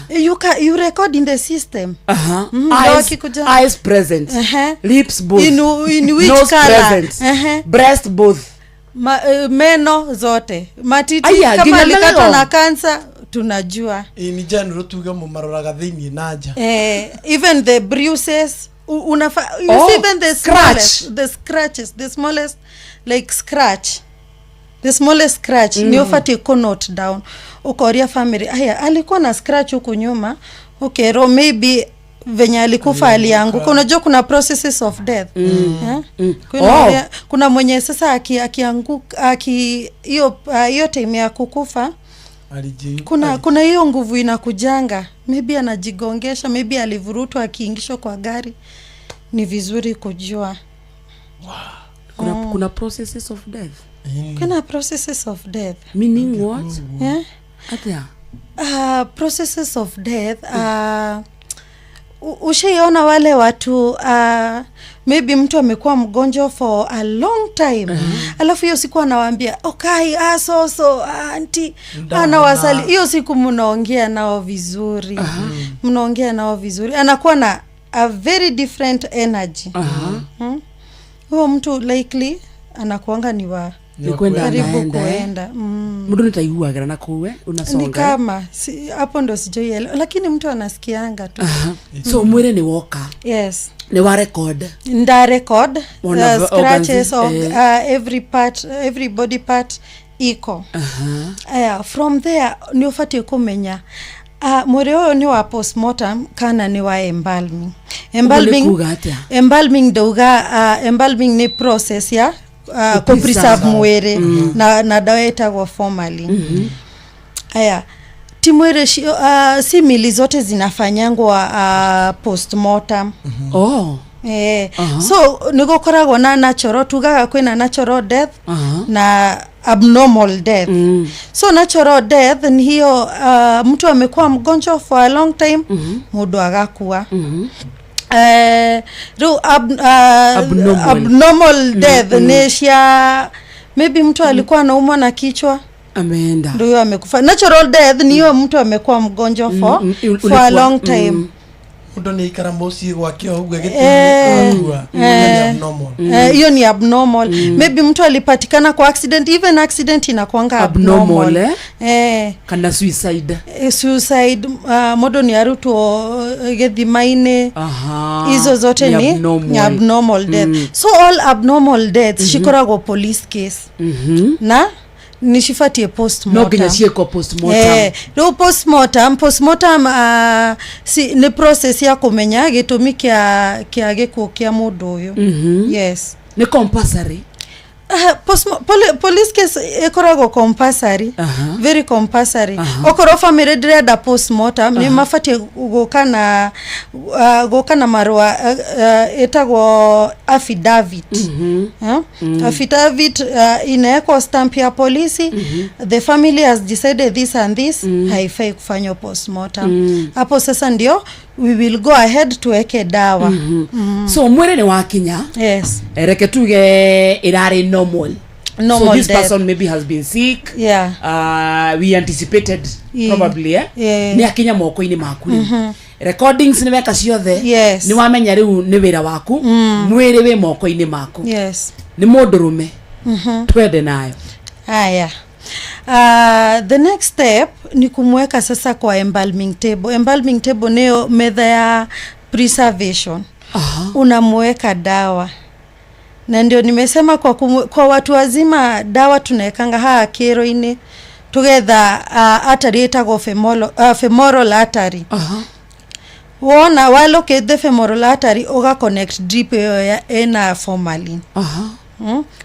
You record in the system. Ndio Eyes, eyes present. Lips both. In which Nose color? present. Breast both. Meno zote, matiti. Aya, Kama nginya alikatwa magego. na kansa, tunajua. In general tuge mũmaroraga thĩiniĩ na nja. Even the bruises, unafa, you Oh, see, even the scratch. smallest, the scratches, the smallest, like scratch, the smallest scratch, ni ufatie ku note down, ukoria family, aya, alikuwa na scratch huku nyuma, ukerwo maybe venye alikufa alianguka. Unajua kuna processes of death. Eh? Kuna, Oh. kuna mwenye sasa akianguka, aki hiyo hiyo time ya kukufa, kuna hiyo nguvu inakujanga, maybe anajigongesha, maybe alivurutwa akiingishwa kwa gari. Ni vizuri kujua. Kuna processes of death. Kuna processes of death. Meaning what? Yeah? Atia. Processes of death, ushaiona wale watu, maybe mtu amekuwa mgonjwa for a long time, alafu hiyo siku anawaambia, okay, so so auntie, anawasali, hiyo siku mnaongea nao vizuri, mnaongea nao vizuri, anakuwa na a very different energy. Huyo mtu likely anakuanga ni wa Ni kwenda karibu anaenda, eh? kuenda. Mũndũ nĩ taiguagĩra na kũu, eh? Ni Unasonga. kama si, hapo ndo sijaielewa, lakini mtu anasikianga tu. So mwĩrĩ nĩ woka. Yes. Nĩ wa record. Nda record Ona scratches organs, of eh. every part, every body part iko. Aya, from there nĩ ũbatiĩ kũmenya, mwĩrĩ ũyũ nĩ wa postmortem kana nĩ wa embalming. Ũguo nĩ kuga atĩa? Embalming ndauga, embalming nĩ process ya Kũ-preserve. kũ-preserve mwĩrĩ na dawa ĩtagwo formalin. Aya, ti mwĩrĩ si mili zote zinafanyangwa postmortem. Oh. Eh, so nĩ gũkoragwo na natural, tugaga kwĩna natural death na abnormal death. So natural death ni hiyo, mtu amekuwa mgonjwa for a long time, mũndũ agakua. Rĩu Abnormal. abnormal death nĩ cia maybe mtu alikuwa anaumwa na kichwa, Ameenda. ndio huyo amekufa. Natural death ni hiyo mtu amekuwa mgonjwa for a Ulikuwa- long time. Mũndũ nĩ aikara mũciĩ gwake o ũguo Eh, agĩtinia. eh, hiyo ni abnormal. Maybe mtu alipatikana kwa accident, even accident inakuanga Abnormal, abnormal. eh? Eh, Kana suicide. Suicide, mũndũ nĩ arutwo gĩthima-inĩ. Hizo zote Ni ni abnormal. ni abnormal death. So all abnormal deaths cikoragwo police case na nĩ cibatie postmortem. No nginya ciĩkwo postmortem. Eh, rĩu postmortem, si, nĩ process ya kũmenya gĩtũmi kĩa gĩkuũ kĩa mũndũ ũyũ. Yes. Nĩ compulsory. Police case ĩkoragwo compulsory, very compulsory. Okorwo family ndĩrenda postmortem, nĩ mabatiĩ gũka na marũa, ĩtagwo affidavit. Eh? Affidavit, inawekwa stamp ya polisi, the family has decided this and this, haifai kufanywa postmortem. Hapo sasa ndio we will go ahead tuweke dawa. So mwĩrĩ nĩ wakinya. Yes. Reke tuge ĩrarĩ normal. Normal So this death. person maybe has been sick. Yeah. We anticipated, probably, eh? Yeah. Nĩ akinya moko-inĩ maku rĩu. Recordings nĩ weka ciothe. Yes. Nĩ wamenya rĩu nĩ wĩra waku. Mwĩrĩ wĩ moko-inĩ maku. Yes. Nĩ mũndũrũme. Twende nayo. Haya. The next step ni kumweka sasa kwa embalming table. Embalming table niyo metha ya preservation. Unamweka dawa na ndio nimesema kwa watu wazima dawa tunaekanga haha kĩero-inĩ tugetha artery ĩtagwo femoral artery. Wona wa locate the femoral artery, uga connect drip ĩyo ĩna formalin.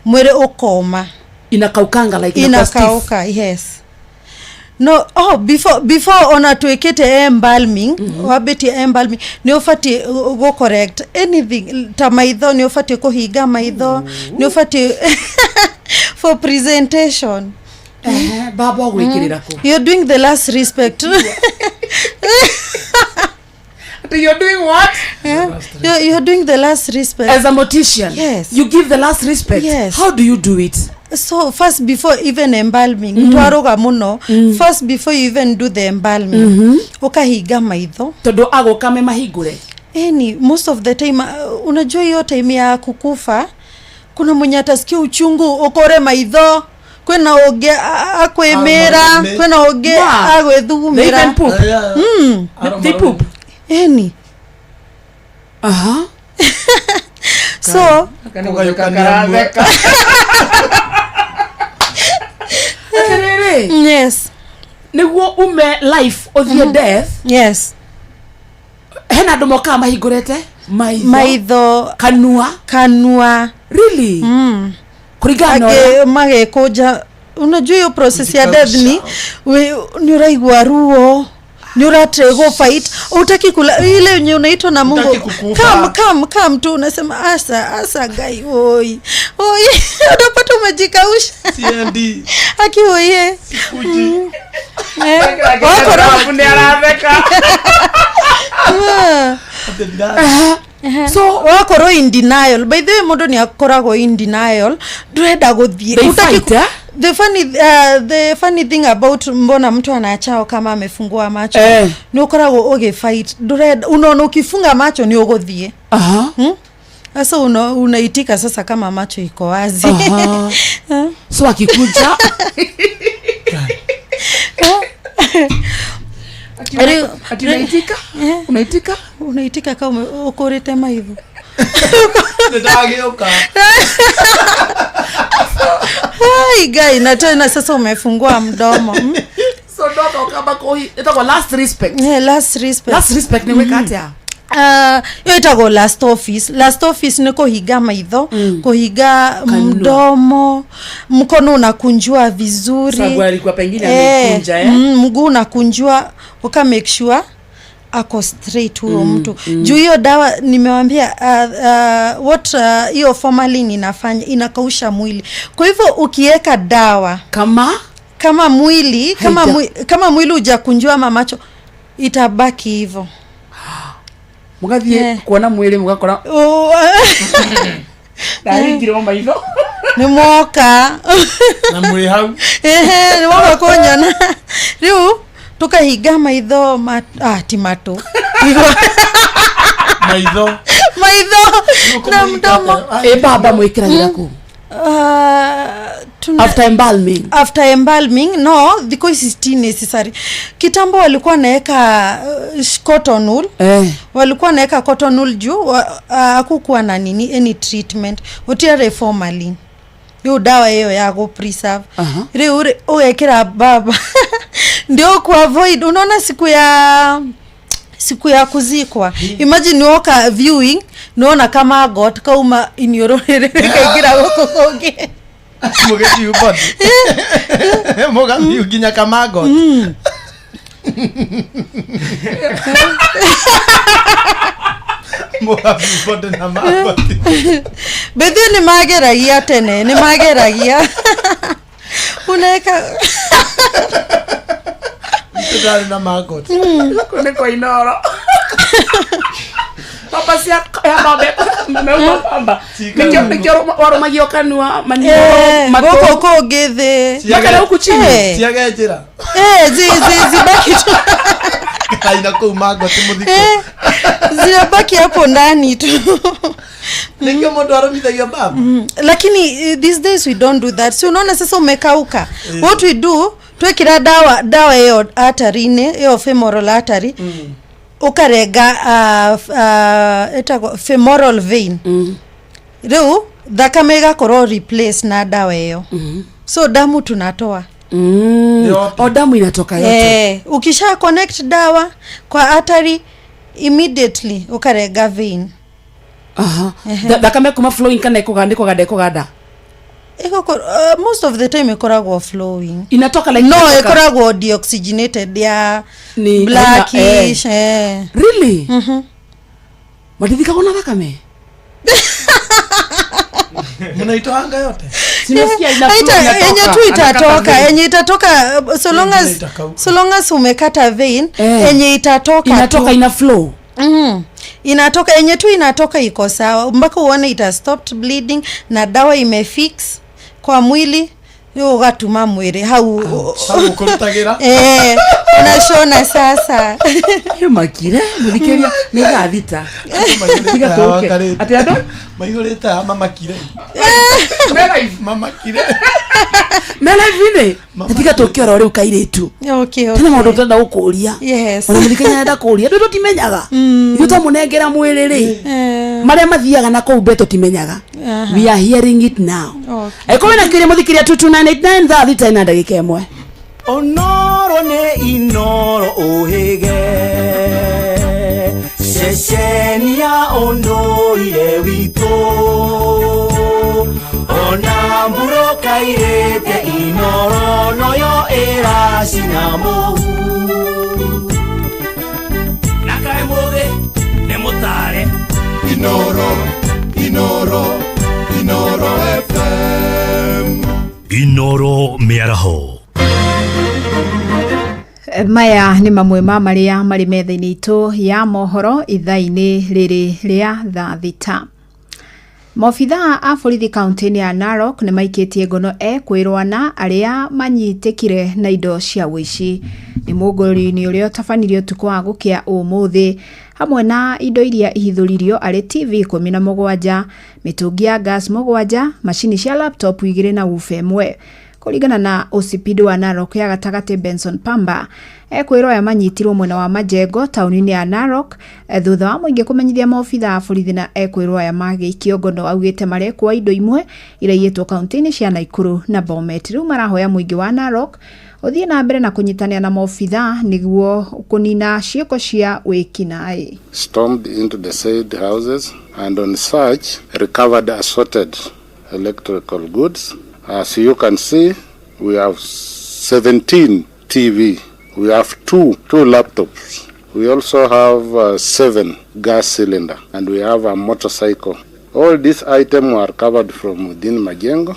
Mwĩrĩ ũkoma. Inakaukanga like inakuwa stiff. Inakauka, yes. No, oh, before ona twikite embalming, wambitie embalming ni ubatie go correct anything ta maitho, ni ubatie kuhinga maitho, ni ubatie for presentation. Baba gwikirira ku? You're doing the last respect. You're doing what? Yeah. You're doing the last respect. As a mortician? Yes. You give the last respect? Yes. How do you do it? So first, before even embalming, twaruga muno, first before you even do the embalming, ukahinga maitho. Tondu agoka me mahingure. Eni, most of the time, unajua hiyo time ya kukufa kuna mwenye atasikia uchungu ukore maitho, kwina ungi akwimira, kwina ungi agwithugumira. They even poop. They poop. Eni. So Kũgayũkania. Atiriri. Yes. Niguo ume life uthie death. Yes. Hena andu mokaga mahingurite maitho. Maitho. Kanua. Kanua. Really? Kũringana na Angĩ magekũnja. Unajua hiyo process ya death ni uraigua ruo, ni uratry go fight, utaki kula ile yenye unaitwa na Mungu. Hutaki kukufa. Come, come, come tu unasema asa asa Ngai oi oi, unapata umejikausha. Siendi. Aki oye. Eh, Nĩ aratheka. So wakorwo in denial, by the way, mundu ni akoragwo in denial, ndurenda guthie. They Hutaki fight, eh? The funny thing about mbona mtu anaachao kama amefungua macho, ni ukoragwo ugifight, ndurenda, unaona ukifunga macho ni uguthie. Sasa unaitika sasa kama macho iko wazi. So akikuja ati unaitika? Unaitika? Unaitika kama ukurite maitho. Nĩndagĩũka. Hai guy, na tena sasa umefungua mdomo. So ndoka ukamba kuhi, ĩtagwo last respect. Yeah, last respect. Last respect nĩ gwĩka atĩa? Ĩyo ĩtagwo last office. Last office nĩ kũhinga maitho, kũhinga mdomo, mkono unakunjua vizuri. Sababu alikuwa pengine amekunja, eh? Mguu unakunjua, uka make sure ako straight huyo mtu. Juu hiyo dawa nimewambia, what hiyo formalin inafanya, inakausha mwili. Kwa hivyo ukiweka dawa kama kama mwili, kama Haija- kama mwili hujakunjua ama macho, itabaki hivyo. Mugathie kuona mwili mugakora Oh. ndahingirwo maitho. Nĩ mwoka. Na mwĩ hau. Ehe, nĩ mwoka kũnyona. Rĩu tukahinga maitho ti matũ. Maitho. Maitho na mdomo. Ĩ baba mwĩkĩragĩra kũ? After embalming. After embalming, no, thikũ ici ti necessary. Kitambo walikuwa naeka cotton wool. Walikuwa naeka cotton wool juu hakukuwa na nini any treatment. Gũtiarĩ formalin. Rĩu dawa ĩyo ya gũ preserve. Rĩu rĩ, ũgekĩra baba. Ndio ku avoid, unaona siku ya kuzikwa. Imagine woka viewing, nona kama got kauma inioro kaingira gũkũ kũngĩ. Mũgĩthiĩ body. Mũgathiĩ nginya kamagot. Mũgathiĩ body na magot. Bethe nĩ mageragia tene, nĩ mageragia. Unaweka Ndari na magot. Gũkũ nĩ kwa Inoro. Pamba cia ya mambe meuma pamba. Nĩkĩo warũmagio kanua maniũrũ matũ. Gũkũ kũngĩ thĩ. Mpaka na huku chini. Ciage njĩra. Zibaki tu. Kaina kũu mango ti mũthiko. Eh, zinabaki hapo ndani tu. Nĩkĩo mũndũ arũmithagia baba. Lakini these days we don't do that. Si unaona sasa umekauka. What we do, twekira dawa dawa ĩyo artery-inĩ ĩyo femoral artery, ũkarenga ĩtagwo femoral vein. Rĩu thakame ĩgakorwo replace na dawa ĩyo, so damu tunatoa. O damu inatoka yote. Eh, ukisha connect dawa kwa artery, immediately ukarenga vein. Ehe. Thakame kuma flowing kana ikũganda ikũganda ikũganda? Most of the time ĩkoragwo flowing. Inatoka like no inatoka. Ĩkoragwo deoxygenated ya Ni blackish, eh. Really? Matithikagwo na thakame. Mnaitoanga yote. Sinasikia ina flow, inatoka. Yenye tu Anakata itatoka vein. Yenye itatoka, so long as Itakauka. so long as umekata vein, Eh. yenye itatoka Inatoka, tu. Ina flow. Inatoka, yenye tu inatoka iko sawa mpaka uone ita stopped bleeding na dawa imefix kwa mwili, rĩu ũgatuma mwĩrĩ hau. Hau ũkũrutagĩra. Eh, unashona sasa. Makire mũthikĩria nĩ thaa 6. Tiga tũke atĩ andũ Maihũrĩte haha mamakire. Mamakire. Mena-inĩ tiga tũke oro rĩu kairĩtu. Okay. Tena maũndũ tũrenda gũkũria. Yes. Ona mũthikĩria arenda kũria, andũ tũtimenyaga ithuĩ twamũnengera mwĩrĩ rĩ, marĩa mathiaga na kũu mbe tũtimenyaga. We are hearing it now. Angĩkorwo wĩna kĩũria, mũthikĩria, 22989, thaa 6 na ndagĩka 1. Onoro nĩ Inoro ũhĩge ceceni ya ũndũire witũ ona mburokairĩte Inoro noyo ĩracina mũhu Na kaĩ mũthĩ nĩ mũtare. Inoro, Inoro, Inoro FM. Inoro mĩaraho. Maya nĩ mamwe ma marĩa marĩ metha-inĩ itũ ya mohoro ithaa-inĩ rĩrĩ rĩa thaa 6. Maobithaa a borithi kaunti-inĩ ya Narok nĩ maikĩtie ngono ekwĩrwo arĩa manyitĩkire na indo cia ũici. Nĩ mũngũrũri-inĩ ũrĩa ũtabanirio ũtukũ wa gũkĩa ũmũthĩ, hamwe na indo iria ihithũririo arĩ TV 17, mĩtũngi ya gas 7, macini cia laptop 2 na woofer 1. Kũringana na OCPD wa Narok ya gatagatĩ Benson Pamba, ekwĩrwo aya manyitirwo mwena wa Majengo taũni-inĩ ya Narok, thutha wa mũingĩ kũmenyithia maobithaa a borithi, na ekwĩrwo aya magĩikio ngono augĩte marekwo indo imwe iraiyĩtwo kaunti-inĩ cia Nakuru na Bomet. Rĩu marahoya mũingĩ wa Narok ũthiĩ na mbere na kũnyitanĩra na maobithaa nĩguo kũnina ciĩko cia wĩkinaĩ. Stormed into the said houses and on search recovered assorted electrical goods. As you can see, we have 17 TV, we have two laptops, we also have seven gas cylinder, and we have a motorcycle. All these items were recovered from within Majengo.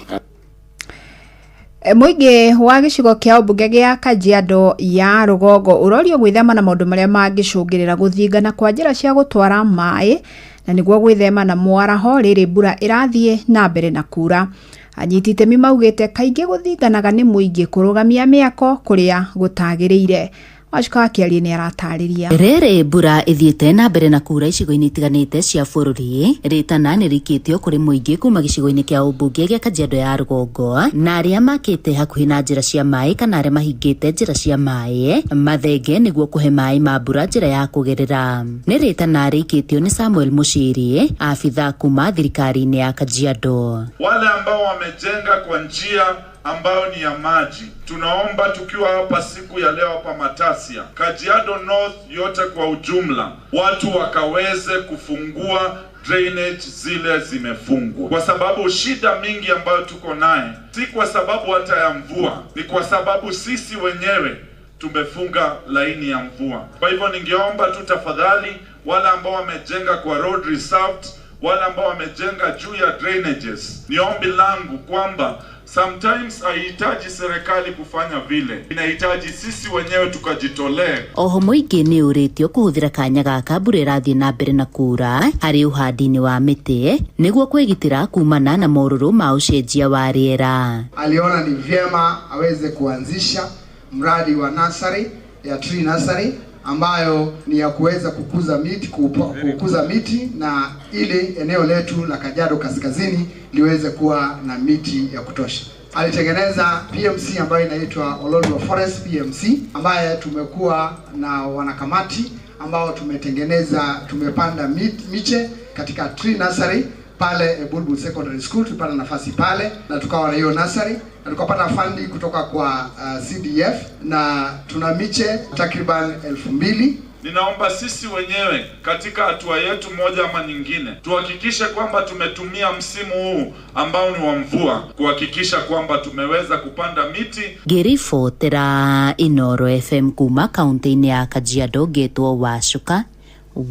Mũingĩ wa gĩcigo kĩa ũmbunge gĩa Kajiado ya rũgongo ũrorio gwĩthema na maũndũ marĩa mangĩcũngĩrĩra gũthingana kwa njĩra cia gũtwara maĩ na nĩguo gwĩthema na mwaraho rĩrĩ mbura ĩrathiĩ na mbere na kura. Anyiti itemi maugĩte kaingĩ gũthinganaga nĩ mũingĩ kũrũgamia mĩako kũrĩa gũtagĩrĩire. Wacuka wa Kĩarie nĩ aratarĩria. Rĩrĩ mbura ĩthiĩte na mbere na kura icigo-inĩ itiganĩte cia bũrũri, rĩtana nĩ rĩikĩtio kũrĩ mũingĩ kuma gĩcigo-inĩ kĩa ũmbunge gĩa Kajiado ya rũgongo na arĩa makĩte hakuhĩ na njĩra cia maĩ kana arĩa mahingĩte njĩra cia maĩ mathenge nĩguo kũhe maĩ ma mbura njĩra ya kũgerera. Nĩ rĩtana rĩikĩtio nĩ Samuel Mushiri, abithaa kuma thirikari-inĩ ya Kajiado. Wale ambao wamejenga kwa njia ambayo ni ya maji, tunaomba tukiwa hapa siku ya leo hapa Matasia, Kajiado North yote kwa ujumla, watu wakaweze kufungua drainage zile zimefungwa, kwa sababu shida mingi ambayo tuko naye si kwa sababu hata ya mvua, ni kwa sababu sisi wenyewe tumefunga laini ya mvua. Kwa hivyo ningeomba tu tafadhali, wale ambao wamejenga kwa road reserved, wale ambao wamejenga juu ya drainages, ni ombi langu kwamba sometimes haihitaji serikali kufanya vile, inahitaji sisi wenyewe tukajitolee. Oho mũingĩ nĩ ũrĩtio kũhũthĩra kanya gaka mbura ĩrathiĩ na mbere na kura harĩ ũhandi-inĩ wa mĩtĩ nĩguo kwĩgitĩra kumana na morũrũ ma ũcenjia wa rĩera. Aliona ni vyema aweze kuanzisha mradi wa nursery ya tree nursery ambayo ni ya kuweza kukuza miti, kukuza miti na ili eneo letu la Kajiado Kaskazini liweze kuwa na miti ya kutosha. Alitengeneza PMC ambayo inaitwa Ololua Forest PMC, ambaye tumekuwa na wanakamati ambao tumetengeneza, tumepanda miche katika tree nursery pale Ebulbul Secondary School. Tulipata nafasi pale na tukawa na hiyo nursery na tukapata fundi kutoka kwa CDF na tuna miche takriban 2000. Ninaomba sisi wenyewe katika hatua yetu moja ama nyingine tuhakikishe kwamba tumetumia msimu huu ambao ni wa mvua kuhakikisha kwamba tumeweza kupanda miti. Ngĩribotera Inoro FM kuma kaunti-inĩ ya Kajiado ngĩtwo Wacuka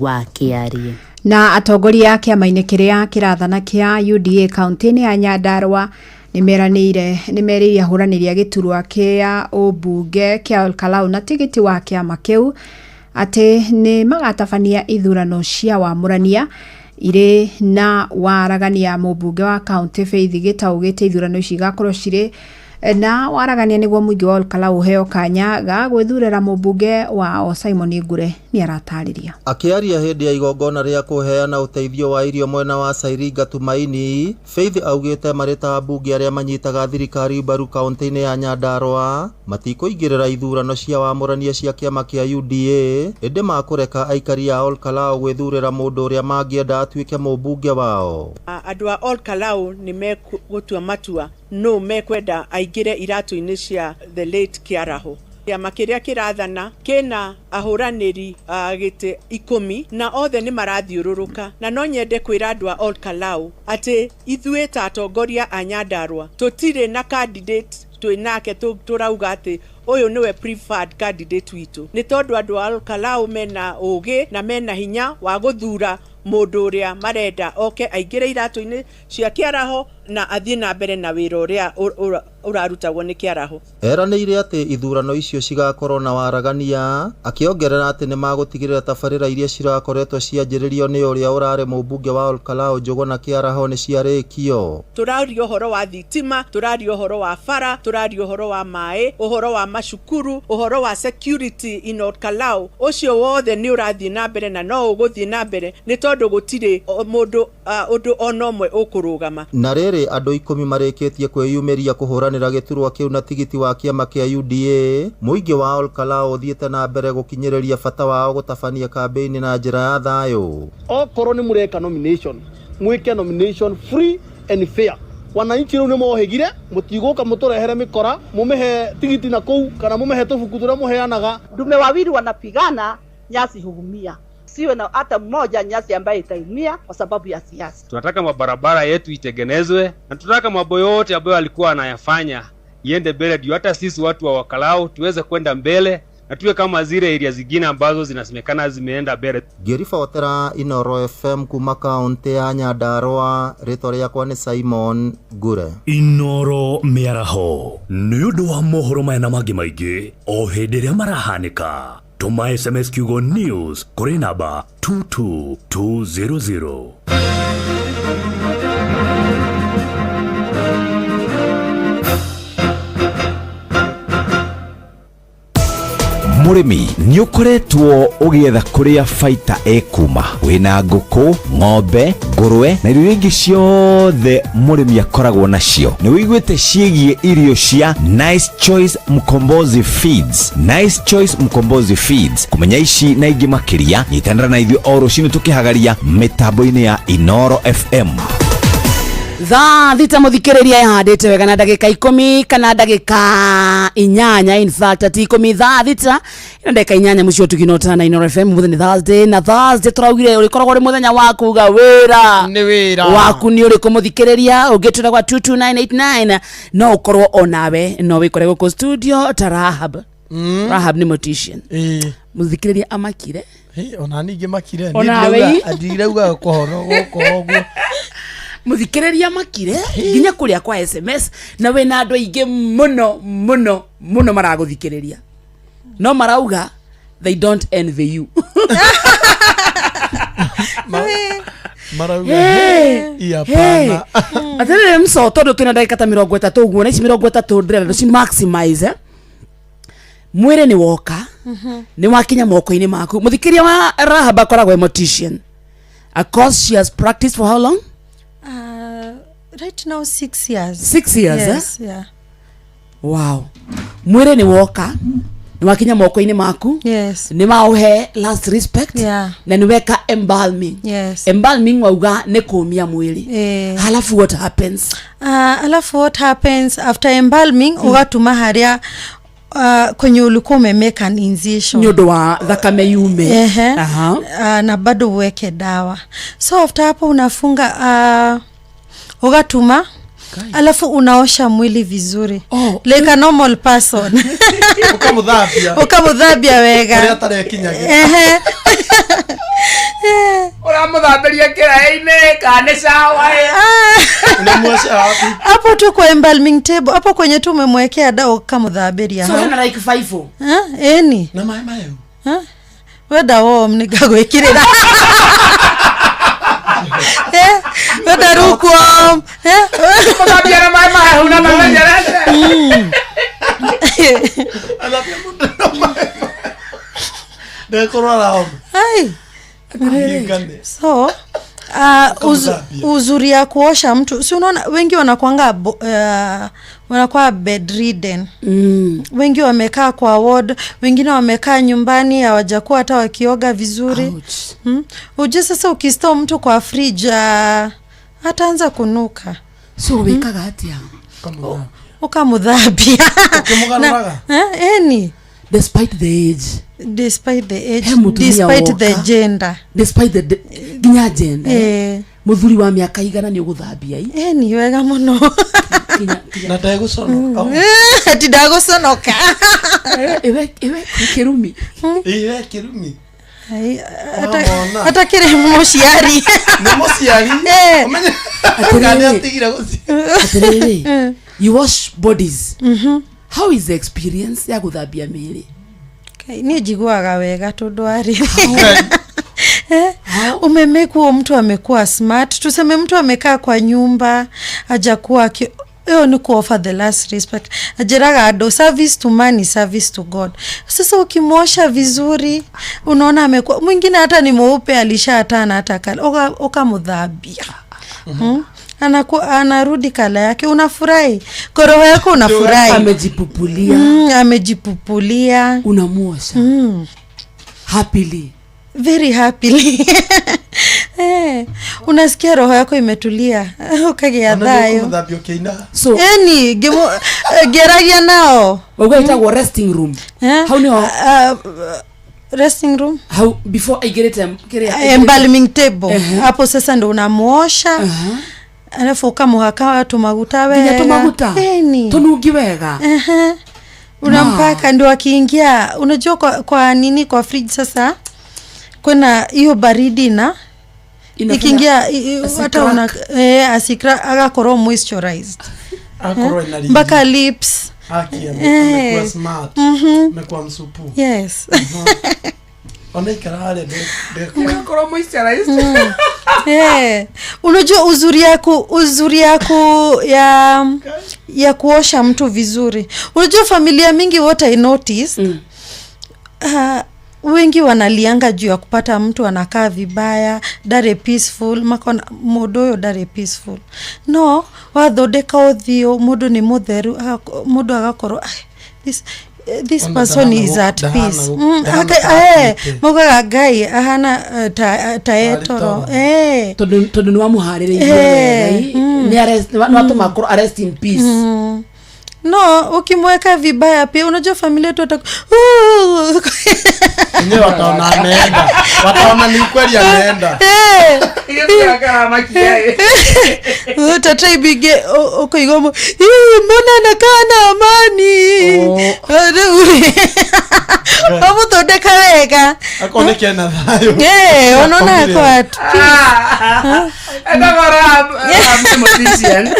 wa Kĩarie. Na atongoria a kĩama-inĩ kĩrĩa kĩrathana kĩa UDA kaunti-inĩ ya Nyandarua nĩmerĩire ahũranĩri a gĩturwa kĩa ũmbunge kĩa Olkalau na tigiti wa kĩama kĩu atĩ nĩ magatabania ithurano cia wamũrania irĩ na waragania. Mũmbunge wa kaunti Faith Gĩtaũ gĩte ithurano ici igakorwo cirĩ na waragania nĩguo mũingĩ wa Olkalau ũheo kanya ga gwĩthurĩra mũmbunge wao. Simon Ngure nĩ aratarĩria. Akĩaria hĩndĩ ya igongona rĩa kũheana ũteithio wa irio mwena wa Sairinga Tumaini, Faith augĩte marĩ ta ambunge arĩa manyitaga thirikari mbaru kaunti-inĩ ya Nyandarua matikũingĩrĩra ithurano cia wamũrania cia kĩama kĩa UDA, ĩndĩ makũreka aikari a Olkalau gwĩthurĩra mũndũ ũrĩa mangĩenda atuĩke mũmbunge wao. Andũ a Olkalau nĩ megũtua matua no mekwenda aingĩre iratũ-inĩ cia the late Kĩaraho. Kĩama kĩrĩa kĩrathana kĩna ahũranĩri gĩtĩ 10 na othe nĩ marathiũrũrũka, na no nyende kwĩra andũ a Olkalau atĩ ithuĩ ta atongoria a Nyandarua tũtirĩ na candidate twĩ nake tũrauga atĩ ũyũ nĩwe preferred candidate witũ, nĩ tondũ andũ a Olkalau mena ũgĩ na mena hinya wa gũthura mũndũ ũrĩa marenda oke aingĩre iratũ-inĩ cia Kĩaraho na athiĩ na mbere na wĩra ũrĩa ũrarutagwo nĩ Kĩaraho. Eranĩire atĩ ithurano icio cigakorwo na waragania, akĩongerera atĩ nĩ magũtigĩrĩra tabarĩra iria cirakoretwo cianjĩrĩrio nĩ ũrĩa ũrarĩ mũmbunge wa Olkalau Njũgũna Kĩaraho nĩ ciarĩkio. Tũraria ũhoro wa thitima, tũraria ũhoro wa bara, tũraria ũhoro wa maĩ, ũhoro wa macukuru, ũhoro wa security in Olkalau. Ũcio wothe nĩ ũrathiĩ na mbere na no ũgũthiĩ na mbere nĩ tondũ gũtirĩ mũndũ ũndũ ona ũmwe ũkũrũgama. Na rĩrĩ andũ 10 marĩkĩtie kwĩyumĩria kũhũranĩra gĩturwa kĩu na tigiti wa kĩama kĩa UDA, mũingĩ wa Olkalau ũthiĩte na mbere gũkinyĩrĩria bata wao gũtabania kambĩini na njĩra ya thayũ. Okorwo nĩ mũreka nomination, mwĩke nomination free and fair. Wananchi rĩu nĩ mohĩgire, mũtigũka mũtũrehere mĩkora, mũmĩhe tigiti na kũu kana mũmĩhe tũbuku tũrĩa mũheanaga. Ndume wawili wanapigana, nyasi huumia. Siwe na hata mmoja nyasi ambaye itaumia kwa sababu ya siasa. Tunataka mabarabara yetu itengenezwe na tunataka mambo yote ambayo alikuwa anayafanya iende mbele, ndio hata sisi watu wa Olkalau tuweze kwenda mbele na tuwe kama zile area zingine ambazo zinasemekana zimeenda mbele. Ngĩribotera Inoro FM kuma kaunti ya Nyandarua, rĩtwa rĩakwa nĩ Simon Ngure. Inoro mĩaraho nĩ ũndũ wa mohoro maya na mangĩ maingĩ o hĩndĩ ĩrĩa marahanĩka. Tũma SMS kiugo news kũrĩ namba 22200. Mũrĩmi nĩ ũkoretwo ũgĩetha kũrĩa baita ĩkuma wĩna ngũkũ, ng'ombe, ngũrwe na irio ingĩ ciothe mũrĩmi akoragwo nacio. Nĩ wĩiguĩte ciĩgiĩ irio cia Nice Choice Mkombozi Feeds. Nice Choice Mkombozi Feeds. Kũmenya ici na ingĩ makĩria, nyitanĩra na ithuĩ o rũcinĩ tũkĩhagaria mĩtambo-inĩ ya Inoro FM. Thaa thita mũthikĩrĩria ĩhandĩte wega na ndagĩka 10 kana ndagĩka 8, in fact ti 10, thaa thita na ndagĩka 8 mũciĩ ũtugino na Inoro FM. Mũthenya Thursday na Thursday tũraugire ũrĩkoragwo ũrĩ mũthenya wa kuga wĩra nĩ wĩra waku nĩ ũrĩkũ mũthikĩrĩria. Ũngĩtũra gwa 22989 no ũkorwo onawe no wĩkore gũkũ studio ta Rahab. Rahab nĩ mortician. Mũthikĩrĩria amakire ona ningĩ makire ndirauga kũhoro gũkũ ũguo muthikiriria makire nginya kuria kwa SMS na wina andu aingi muno muno muno maraguthikiriria no marauga they don't envy you. Marauga hapana. Atiriri mso tondu twina ndagika ta 30 uguo na ici 30 ndirenda tuci maximize. Mwĩrĩ nĩ woka, nĩ wakinya moko-inĩ maku. Mũthikĩria wa Rahab akoragwo e mortician, a course she has practiced for how long? Right now 6 years. 6 years, eh? Yes, yeah. Wow, mwĩrĩ nĩ woka, nĩ wakinya moko-inĩ maku. Nĩ waũhe last respect. Na nĩ weka embalming. Embalming wauga nĩ kũmia mwĩrĩ. Halafu what happens? Alafu what happens after embalming, ugatuma haria kwenye ulikuwa umemake an incision. Nĩ ũndũ wa thakame yume. Ehe. Na bado uweke dawa, so after hapo unafunga, ugatuma, alafu unaosha mwili vizuri like a normal person. Ukamuthambia. Ukamuthambia wega. Ũrĩa atarekinyagia. Ehe. Ũramũthambĩria kĩraĩ-inĩ kana nĩ cawa? Unamuosha wapi? Hapo tu kwa embalming table, hapo kwenye tu umemwekea dawa, ukamuthambiria So hau. hena like five. Eni. Na maĩ mayo. Wenda warm nĩngagwĩkĩrĩra. Wenda lukewarm. Mũthambia na maĩ mahehu na mamenyerete. Ndekũrwara homa. Ai. Hingane. So uzuri ya kuosha mtu, si unaona wengi wanakuanga wanakuwa bedridden. Wengi wamekaa kwa ward, wengine wamekaa nyumbani, hawajakuwa hata wakioga vizuri. Ujue sasa ukistore mtu kwa fridge, ataanza kunuka. So wĩkaga atĩa? Ukamuthambia. Ũkĩmũgarũraga? Eni. Despite the age? Despite the age. He mũtumia Despite the woka. gender. Despite the nginya gender? Eh. Mũthuri wa mĩaka igana nĩ ũgũthambia i? Eni, wega mũno. Na ndegũconoka? Ati ndagũconoka? Iwe iwe kĩrumi. Iwe kĩrumi. Ai, Wamona. atakĩrĩ mũciari. Nĩ mũciari. Ũmenye kana nĩ atigire gũciara. Atĩrĩrĩ, you wash bodies. How is the experience ya gũthambia mĩĩrĩ? Kai, niĩ njiguaga wega tondũ arĩ umemekuo mtu amekuwa smart, tuseme mtu amekaa kwa nyumba ajakuwa hiyo ni kuoffer the last respect. Ajiraga andũ, service to man is service to God. Sasa ukimwosha vizuri, unaona amekuwa mwingine, hata ni mweupe, alishaatana hata kale, ukamuthambia. Anarudi color yake, unafurahi kwa roho yako, unafurahi. Amejipupulia. Amejipupulia. Unamuosha happily? Very happily. Unasikia roho yako imetulia, ukagĩa thayũ. Kũmũthambia ũkĩinaga. So yani ngĩaragia nao. Wauga ĩtagwo resting room. Eh? Hau nĩho? Resting room. Hau before aingĩrĩte kĩrĩa? Embalming table. Hapo sasa ndo unamuosha, alafu ukamuhaka tumaguta Nginya wega. tũmaguta? Eni. Tũnungi wega. Ehe. Unampaka ndio akiingia, unajua kwa nini, kwa fridge sasa kuna hiyo baridi na Inafanya ikiingia hata una asicrack. asikra, agakorwo moisturized. Akorwo ena riri. Mpaka lips. Haki amekuwa smart. Amekuwa msupu. Yes. Ona ikara harĩa Agakorwo moisturized. Unajua uzuri yaku ya kuosha mtu vizuri, unajua familia mingi, what I noticed, wengi wanalianga juu ya kupata mtu anakaa vibaya, ndarĩ peaceful, makona mũndũ ũyũ ndarĩ peaceful, no wathondeka ũthiũ mũndũ nĩ mũtheru, mũndũ agakorwo, "Ai, this Ona person is at peace." Maugaga Ngai ahana ta etoro. Tondũ nĩ wamuharĩrĩirie wega. Nĩ watũma akorwo a rest in peace. No ukimweka vibaya pia, unajua familia tu Enyewe wataona ameenda, wataona ni kweli ameenda. Tataibige ukoigwo, mbona anakaa na amani rĩu wamũthondeka wega. Akorwo nĩ kena thayũ. Unaona ako at peace. Etagwo Rahab, Rahab nĩ mortician.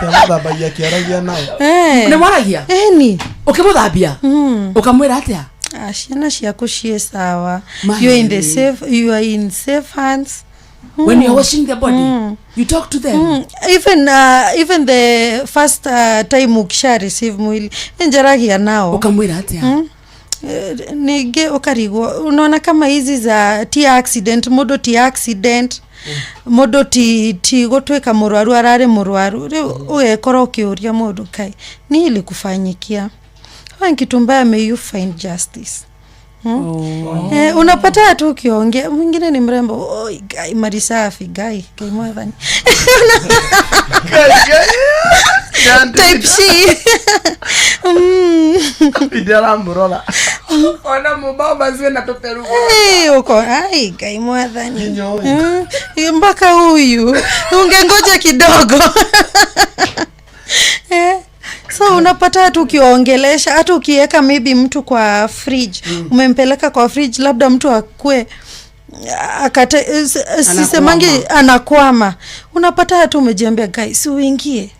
Amũthambagia akĩaragia nao. Nĩ mwaragia? Eni. Ũkĩmũthambia ũkamwĩra atĩa? Ah, ciana ciaku ciĩ sawa. My. You are in safe hands. When you're washing the body, you talk to them? Even the first time ukisha receive mwili, njaragia nao. Ũkamwĩra atĩa? Ningĩ ũkarigwo, unaona kama hizi za ti accident, mũndũ ti accident, mũndũ ti gũtuĩka mũrwaru ararĩ mũrwaru. Rĩu ũgekora ũkĩũria mũndũ, kai ni ilikufanyikia? Kama kitu mbaya, may you find justice. Oh. Eh, unapata tu ukiongea mwingine ni mrembo, oi gai marisafi gai gai mwathani type C. Ndiramurora. Ona mubaba ziwe na tuperuko. Eh, uko ai gai mwathani. Mpaka huyu ungengoja kidogo. Eh, so unapata hata ukiwaongelesha, hata ukiweka maybe mtu kwa fridge, umempeleka kwa fridge, labda mtu akue akate, sisemangi anakwama, unapata hata umejiambia guys, uingie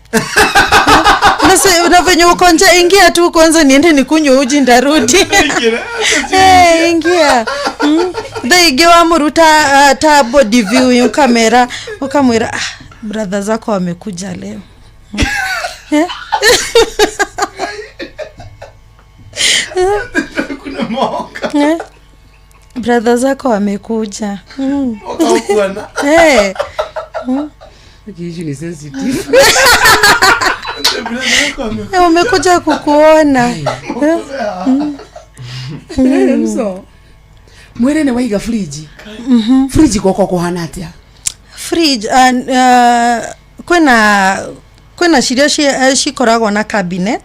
na venye uko nje, ingia tu kwanza niende nikunywe uji ndarudi. Eh, ingia. Thaa wamuruta ta body view kamera ukamwira, ah, brother zako wamekuja leo. Eh? Eh? Brother zako wamekuja. Eh. Hii ni sensitive. Wamekuja kukuona. So mwere ne waiga fridge. Fridge gwakwa kuhana atia? Fridge kwina ciria cikoragwo na cabinet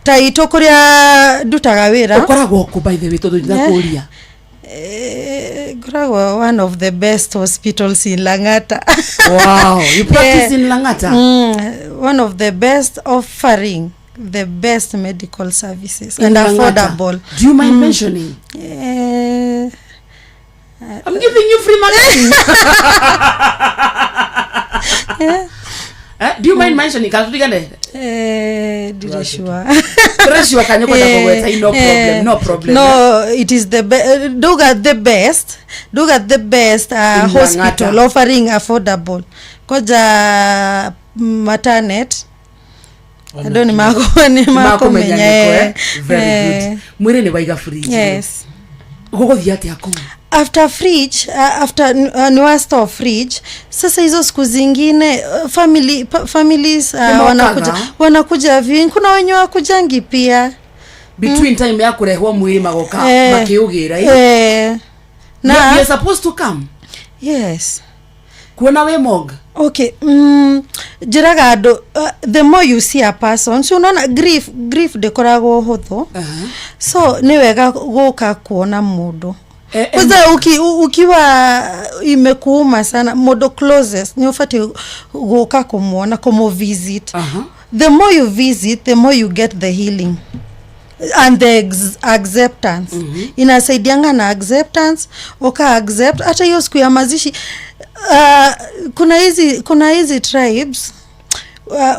ta itũ kũrĩa ndutaga wĩra. Ũkoragwo kũ by the way tondũ ndakũria? Ngoragwo one of the best hospitals in Lang'ata. Wow, you practice in Lang'ata? One of the best, offering the best medical services in and Lang'ata. Affordable. Do you mind mentioning? I'm giving you free marketing. Do you mind mentioning? Katurigane? Ndiricua. Ndĩrecua kanya kwenda kũgweta, no problem, no problem. No, it is the Duga the best, Duga the best In hospital Lang'ata. Offering affordable. Koja Maternity. Andũ nĩ Nĩmakũmenya nĩmakũmenya. Nĩkũ, eh? Very good. Mwĩrĩ nĩ waiga fridge. Yes. Gũgũthiĩ atĩa kũu? After fridge, after ni store fridge, sasa hizo siku zingine families Nĩmokaga? wanakuja viewing. Kuna wenye wakujangi pia. Between time ya kũrehwo mwĩrĩ magoka makĩũgĩra. Na You're supposed to come. Yes. Kuona wĩ morgue. Okay, njĩraga andũ, the more you see a person, so unaona grief ndĩkoragwo hũthũ. So nĩ wega gũka kuona mũndũ. Kwanza ukiwa imekuuma sana, mũndũ closest nĩ ũbatiĩ gũka kũmuona, kũmũ-visit. The more you visit, the more you get the healing and the acceptance. Inasaidianga na acceptance, uka accept hata hiyo siku ya mazishi. Kuna hizi tribes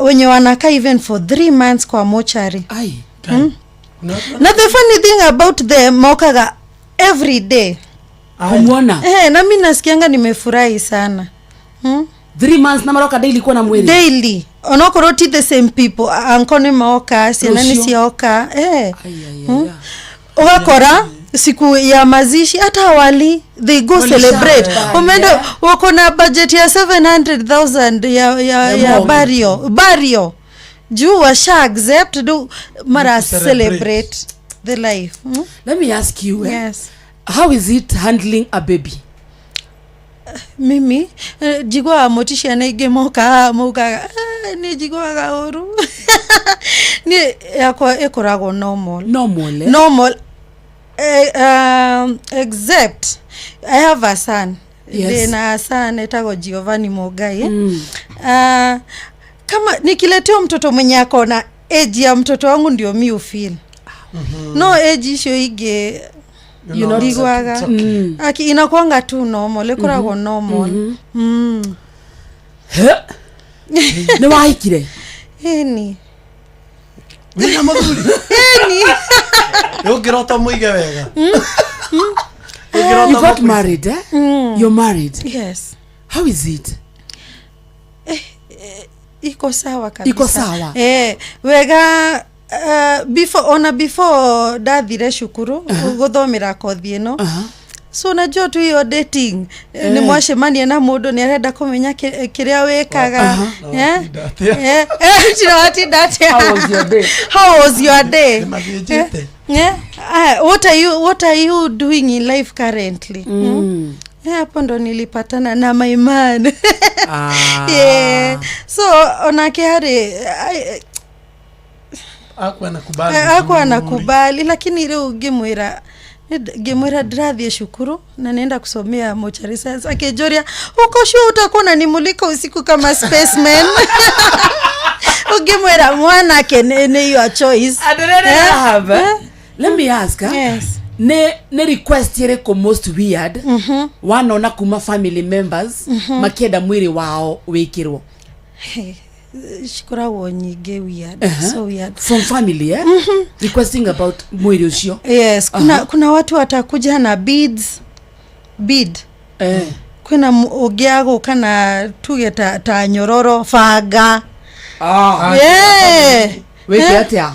wenye wanakaa even for 3 months kwa mochari. Ai. Na the funny thing about them, mokaga every day Kumuona. Eh, na mi nasikianga nimefurahi sana. 3 months na maroka daily kuona mwĩrĩ. Daily, onokorwo ti the same people, anko nĩ moka, ciana nĩ Rũciũ. cioka, eh. Ũgakora siku ya mazishi hata awali they go celebrate. Umeenda wako na budget ya 700,000 ya Ya ya morgue. Burial juu washa accept do mara Celebrate. celebrate the life. Let me ask you, eh? Yes. How is it handling a baby? Mimi njiguaga mũti ciana ingĩ mokaga maugaga, "Ah, nĩ njiguaga ũru." Niĩ yakwa ĩkoragwo normal. Normal, eh? Normal, except I have a son. Ndĩna son etagwo Giovanni Mugai. Kama nikiletewa mtoto mwenye ako na age ya mtoto wangu ndio mi ufeel. No age icio ingĩ You're not- ndiguaga. It's okay. Aki inakuanga tu normal, ĩkoragwo normal. He? Nĩ wahikire? Ĩni. Wĩna mũthuri? Ĩni. Ũngĩrota mũige wega. You got married, eh? You're married. Yes. How is it? Iko sawa kabisa. Iko sawa? Eh, wega. Before ona before ndathire cukuru guthomera kothi ĩno, so unajua tu hiyo dating, nĩ mwacemania na mũndũ nĩ arenda kũmenya kĩrĩa wĩkaga. Eh? Eh, eh, tirawatinda atĩa? How was your day? How was your day? Nĩmathĩnjĩte. Eh, ah, what are you doing in life currently? Eh, hapo ndo nilipatana na my man. Yeah. So onake harĩ Hakuwa anakubali. Hakuwa anakubali, lakini rĩu ngĩmwĩra ndĩrathiĩ cukuru na nenda kusomea mortuary science, akĩnjũria, "Uko sure utakuwa unanimulika usiku kama spaceman?" Ũngĩmwĩra mwanake nĩ your choice. Atĩrĩrĩ, Eh? Rahab, Eh? let me ask, ah, Yes. nĩ request ĩrĩkũ most weird wanona kuma family members makĩenda mwĩrĩ wao wĩkĩrwo? Hey, cikoragwo nyingĩ weird. So weird. From family, eh? Requesting about mwĩrĩ ũcio. Yes, kuna watu watakuja na beads, bead. Kwĩna ũngĩ agũka na tuge ta nyororo, banga. Yeah. Wĩke Eh? atĩa?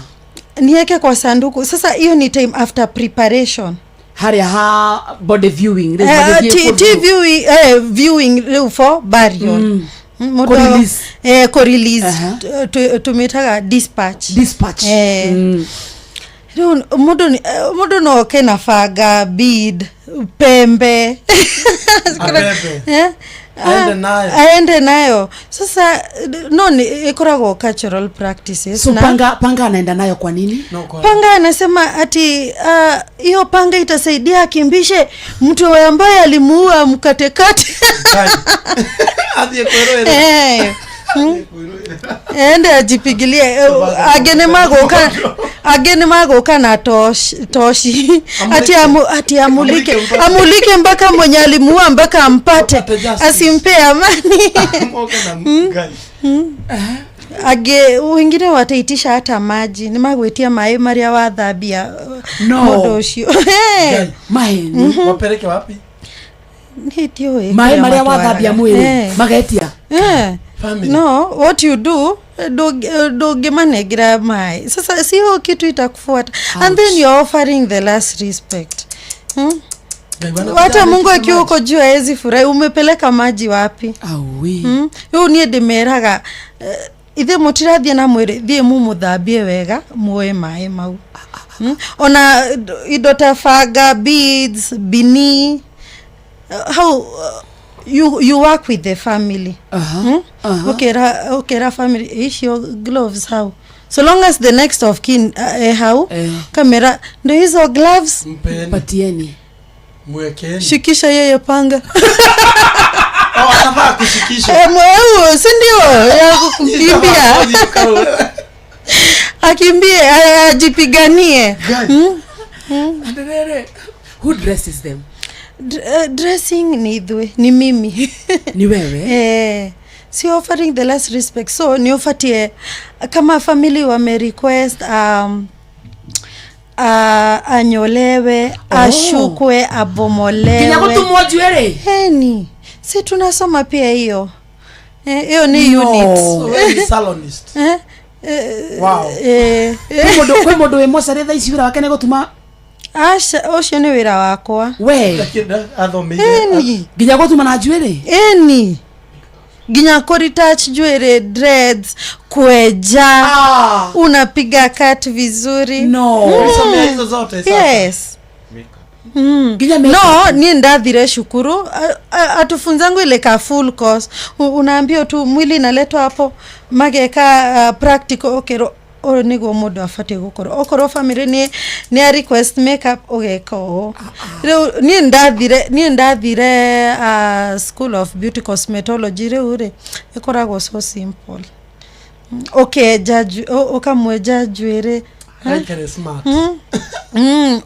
Niweke kwa sanduku. Sasa hiyo ni time after preparation. Harĩa ha body viewing rĩu Eh, magĩthiĩ ti kũ- viewing, viewing rĩu for burial. Mũndũ Kũ-release. Kũ-release. Tũmĩtaga dispatch. Dispatch. Eh. Rĩu mũndũ no oke na banga, bead, pembe. Abebe. Eh? Aende nayo. Aende nayo. Sasa no ni ĩkoragwo cultural practices. So panga anaenda nayo kwa nini? Panga anasema ati hiyo panga itasaidia akimbishe mtu ambaye alimuua mkatekate. Athiĩ kwĩrũĩra. Eh. Ende ajipigilie. Agene magũka na toshi ati amulike amulike mpaka mwenye alimuua, mpaka ampate, asimpe amani. Moke na Ngai. Age wengine wataitisha hata maji, nĩ magwĩtia maĩ marĩa wathambia No. mũndũ ũcio. Eh. Maheni. Wapeleke wapi? Niĩ ndiũĩ Maĩ kũrĩa marĩa matwaraga. wathambia mwĩrĩ magetia. Eh. Family. No, what you do, ndũngĩmanengera maĩ, sasa sio kitu itakufuata, and then you're offering the last respect, Ngai, Hata Mungu akiwa huko juu haezi furahi, umepeleka maji wapi? Aui. Rĩu niĩ ndĩmeraga, ithuĩ mũtirathiĩ na mwĩrĩ, thiĩ mumuthambie wega, muoe maĩ mau. Ona indo ta banga, beads, bini, how you work with the family. Ukera family icio gloves hau, so long as the next of kin hau kamera ndo hizo gloves. Mpeni. Patieni. Mwekeni. Shikisha yeye panga. Oh, anafaa kushikisha. Eh, mweu si ndio ya kukimbia, akimbie, ajipiganie. Atĩrĩrĩ, who dresses them? Dressing ni ithuĩ, ni mimi. Ni wewe? Eh, si offering the last respect, so ni ufatie kama family wame request anyolewe, ashukwe, abomolewe. Nginya gũtumwo njuĩrĩ? Heni, si tunasoma pia hiyo. Eh, hiyo ni No. unit. So wewe ni salonist. Eh, eh, Wow. eh, Kwĩ mũndũ wĩ mocarĩ thaa ici wĩra wake nĩ gũtuma? Aca, ũcio nĩ wĩra wakwa. We. Lakini athomeire. Eni. Nginya gũtuma na njuĩrĩ? Eni, nginya kũretouch njuĩrĩ, dreads, kweja, unapiga cut vizuri. No. Ulisomea hizo zote sasa? Yes. Nginya No, makeup? niĩ ndathire cukuru, atufunzangu ile ka full course. Unaambio tu mwili inaletwa hapo, mageka practical, ũkĩrwo ũyũ nĩguo mũndũ abatiĩ gũkorwo, okorwo family nĩ a request makeup, ũgeka ũũ. Rĩu niĩ ndathire school of beauty cosmetology. Rĩu rĩ, ĩkoragwo so simple. Ũkenja ũkamwenja njuĩrĩ. Aikare smart.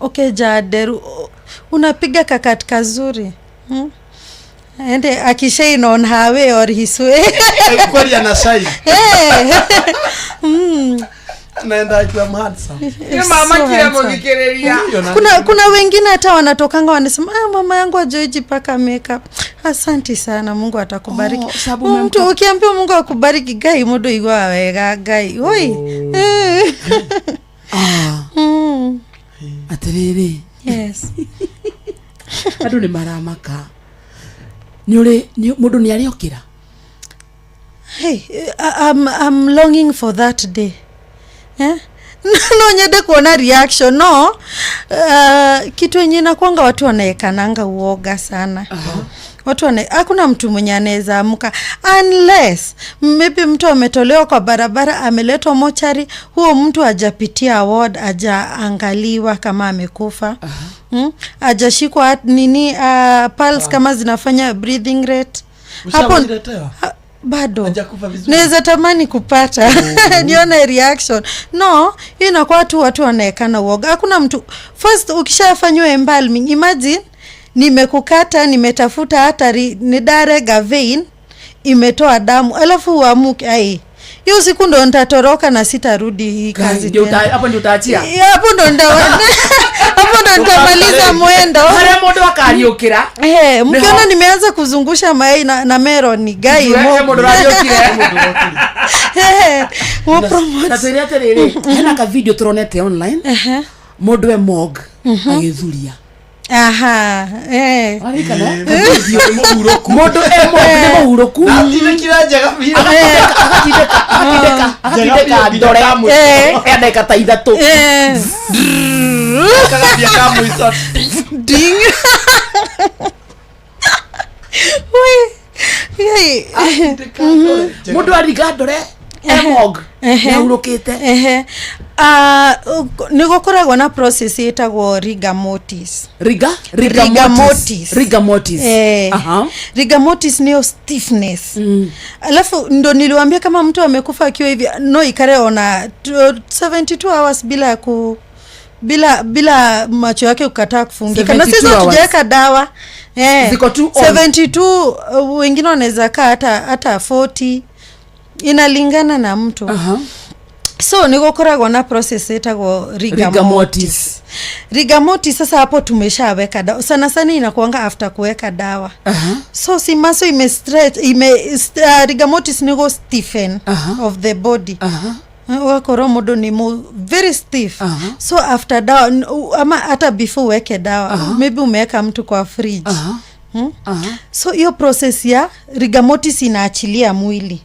Ukeja nderu, unapiga kakat kazuri. Ende akishine on her way or his way. Eh, kweli ana shine. Hey. Naenda akiwa handsome. So handsome. Ndio, na- Kuna wengine hata wanatokanga wanasema, "Ah, mama yangu hajaijipaka makeup, asanti sana, Mungu atakubariki." Oh, sababu Mtu umempa- ukiambia Mungu akubariki, Ngai, mundu igua wega, Ngai oi. Eh. Atĩrĩrĩ. Yes. Andũ nĩ maramaka. Nĩ ũrĩ mũndũ nĩ arĩokĩra. Hey, I'm longing for that day. Eh? No nyende kuona reaction no kitu yenye inakuanga watu wanaekananga uoga sana. Watu hakuna mtu mwenye anaweza amka unless maybe mtu ametolewa kwa barabara ameletwa mochari, huo mtu hajapitia ward, hajaangaliwa kama amekufa. Hajashikwa nini pulse kama zinafanya breathing rate. Hapo Ushawahiletewa? bado Hajakufa vizuri. Naweza tamani kupata nione reaction. No, hiyo inakuwa tu watu wanaekana uoga. Hakuna mtu first ukishafanywa embalming, imagine nimekukata, nimetafuta hatari, ni darega vein imetoa damu, alafu uamuke ai. Hiyo siku ndo nitatoroka na sitarudi hii kazi Ndio tena. hapo ndio utaachia. Hapo ndo hapo ndo nitamaliza mwendo. Harĩa mũndũ akariũkĩra. Mkiona nimeanza kuzungusha mayai na meroni gai He mũndũ ũrariũkire. Mo promote. Na twĩre atĩrĩrĩ, hena ka video tũronete online. Mũndũ e morgue agĩthuria. Aha, eh. Warikana? Mũndũ e morgue nĩ mũhurũku. Natindĩkire njega biũ. Agatindĩka agatindĩka ndore ya ndagĩka ta ithatũ. Kagathiĩ ka mũico. Ding. Ui. Yai. Mũndũ aringa ndore e morgue Ehe. nĩahurũkĩte. Ehe. Nĩ gũkoragwo na process ĩtagwo rigor mortis. Riga? Rigor mortis. Rigor mortis. Aha. Rigor mortis niyo stiffness. Alafu ndo niliwaambia kama mtu amekufa akiwa hivi no ikare ona 72 hours bila ku bila bila macho yake kukataa kufungika. Na 72 sisi hours. hatujaweka dawa. Ziko tu on. 72 wengine wanaweza kaa hata 40, inalingana na mtu. So nĩ gũkoragwo na process ĩtagwo rigor Rigor mortis. mortis. Rigor mortis sasa hapo tumeshaweka dawa. Sana sana inakuanga after kuweka dawa. So si muscle ime stretch ime rigor mortis nĩgo stiffen of the body. Ũgakorwo mũndũ nĩ very stiff. So after dawa ama hata before uweke dawa, maybe umeweka mtu kwa fridge. So hiyo process ya rigor mortis inaachilia mwili.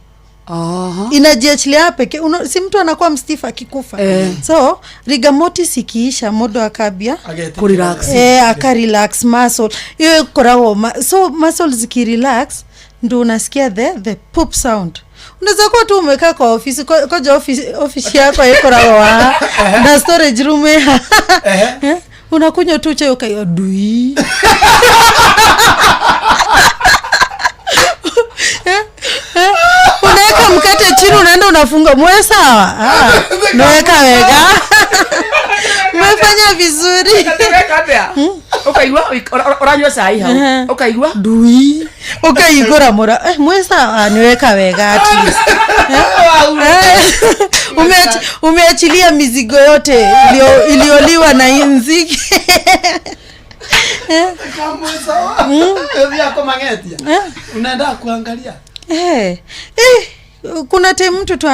Inajiachilia peke si mtu anakuwa mstiff akikufa. So rigor mortis ikiisha mũndũ akambia Kurelax. Aka relax muscle. Hiyo ikoragwo so muscles zikirelax ndo unasikia the poop sound. Unaweza kuwa tu umekaa kwa ofisi, koja ofisi yako ikoragwo na storage room ya. Unakunywa tu chai ukaiwa dui. Unaweka mkate chini unaenda unafunga mwe sawa. Naweka wega. Umefanya vizuri. Ukaigua uranyua cai hau. Ukaigua dui. Ukaigura mura. Mwe sawa niweka wega at least. Umeachilia mizigo yote ilioliwa na nzige. Kama sawa. Yako mangetia. Unaenda kuangalia. Kuna time mtu tu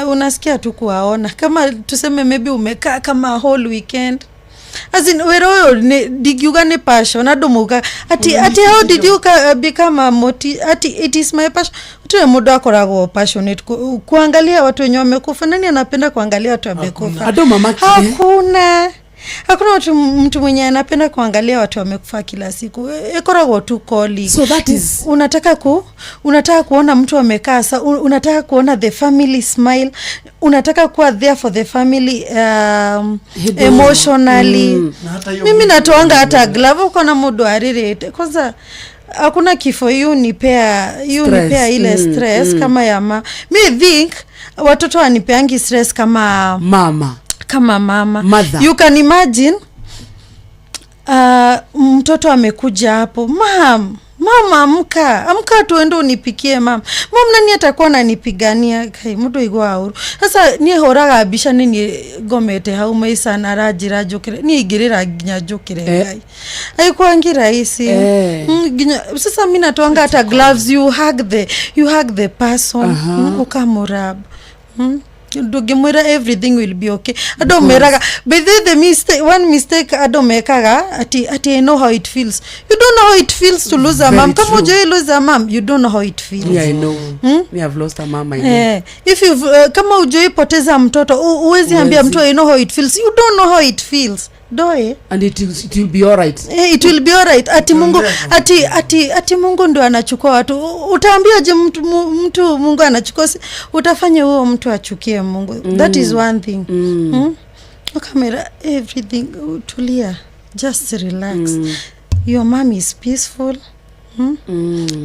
unasikia tu kuwaona. Kama tuseme maybe umekaa kama whole weekend. As in, wero uyu ni ndingiuga ni passion andu mauga ati how did you become a moti ati it is my passion. Tuwe mundu akoragwo passionate kuangalia watu wenye wamekufa. Nani anapenda kuangalia watu wamekufa? Andu mamakire. Hakuna. Hakuna mtu mwenye anapenda kuangalia watu wamekufa kila siku. Ikoragwo tu calling. So that is unataka kuona mtu amekaa sa, unataka kuona the family smile, unataka kuwa there for the family, Hedo. emotionally. Na hata hiyo Mimi natoanga hata glove uko na mundu aririte. Kwanza hakuna kifo hiyo hiyo Stress. nipea ile stress kama ya mi think watoto wanipeangi stress kama mama. Kama mama. Mother. You can imagine, mtoto amekuja hapo, mam, mama amka, amka tuende unipikie mama. Mam, nani atakuwa ananipigania? Kai mundu igwa auru. Sasa ni horaga mbica ni ni ngomete hau maica na aranjira njukire. Ni ingirira nginya njukire Ngai. Haikuangi rahisi. Nginya sasa mimi natoanga hata gloves, you hug the person. Ukamurab. Ndũngĩmwĩra everything will be okay. Andũ meraga, but the mistake, one mistake andũ mekaga ati I know how it feels. You don't know how it feels to lose a Very mom. Kama true. hujai lose a mom, you don't know how it feels. Me, I know. Me, I've lost a mom, I know. If you've, kama hujai poteza mtoto, huwezi ambia Huwezi. mtu I know how it feels. You don't know how it feels. Doe. And it will be all right. It will be all right. Ati Mungu, ati Mungu ndio anachukua watu. Utaambiaje mtu Mungu anachukua? Utafanya huo mtu achukie Mungu. That is one thing. Kamera, everything, tulia. Just relax. Your mom is peaceful.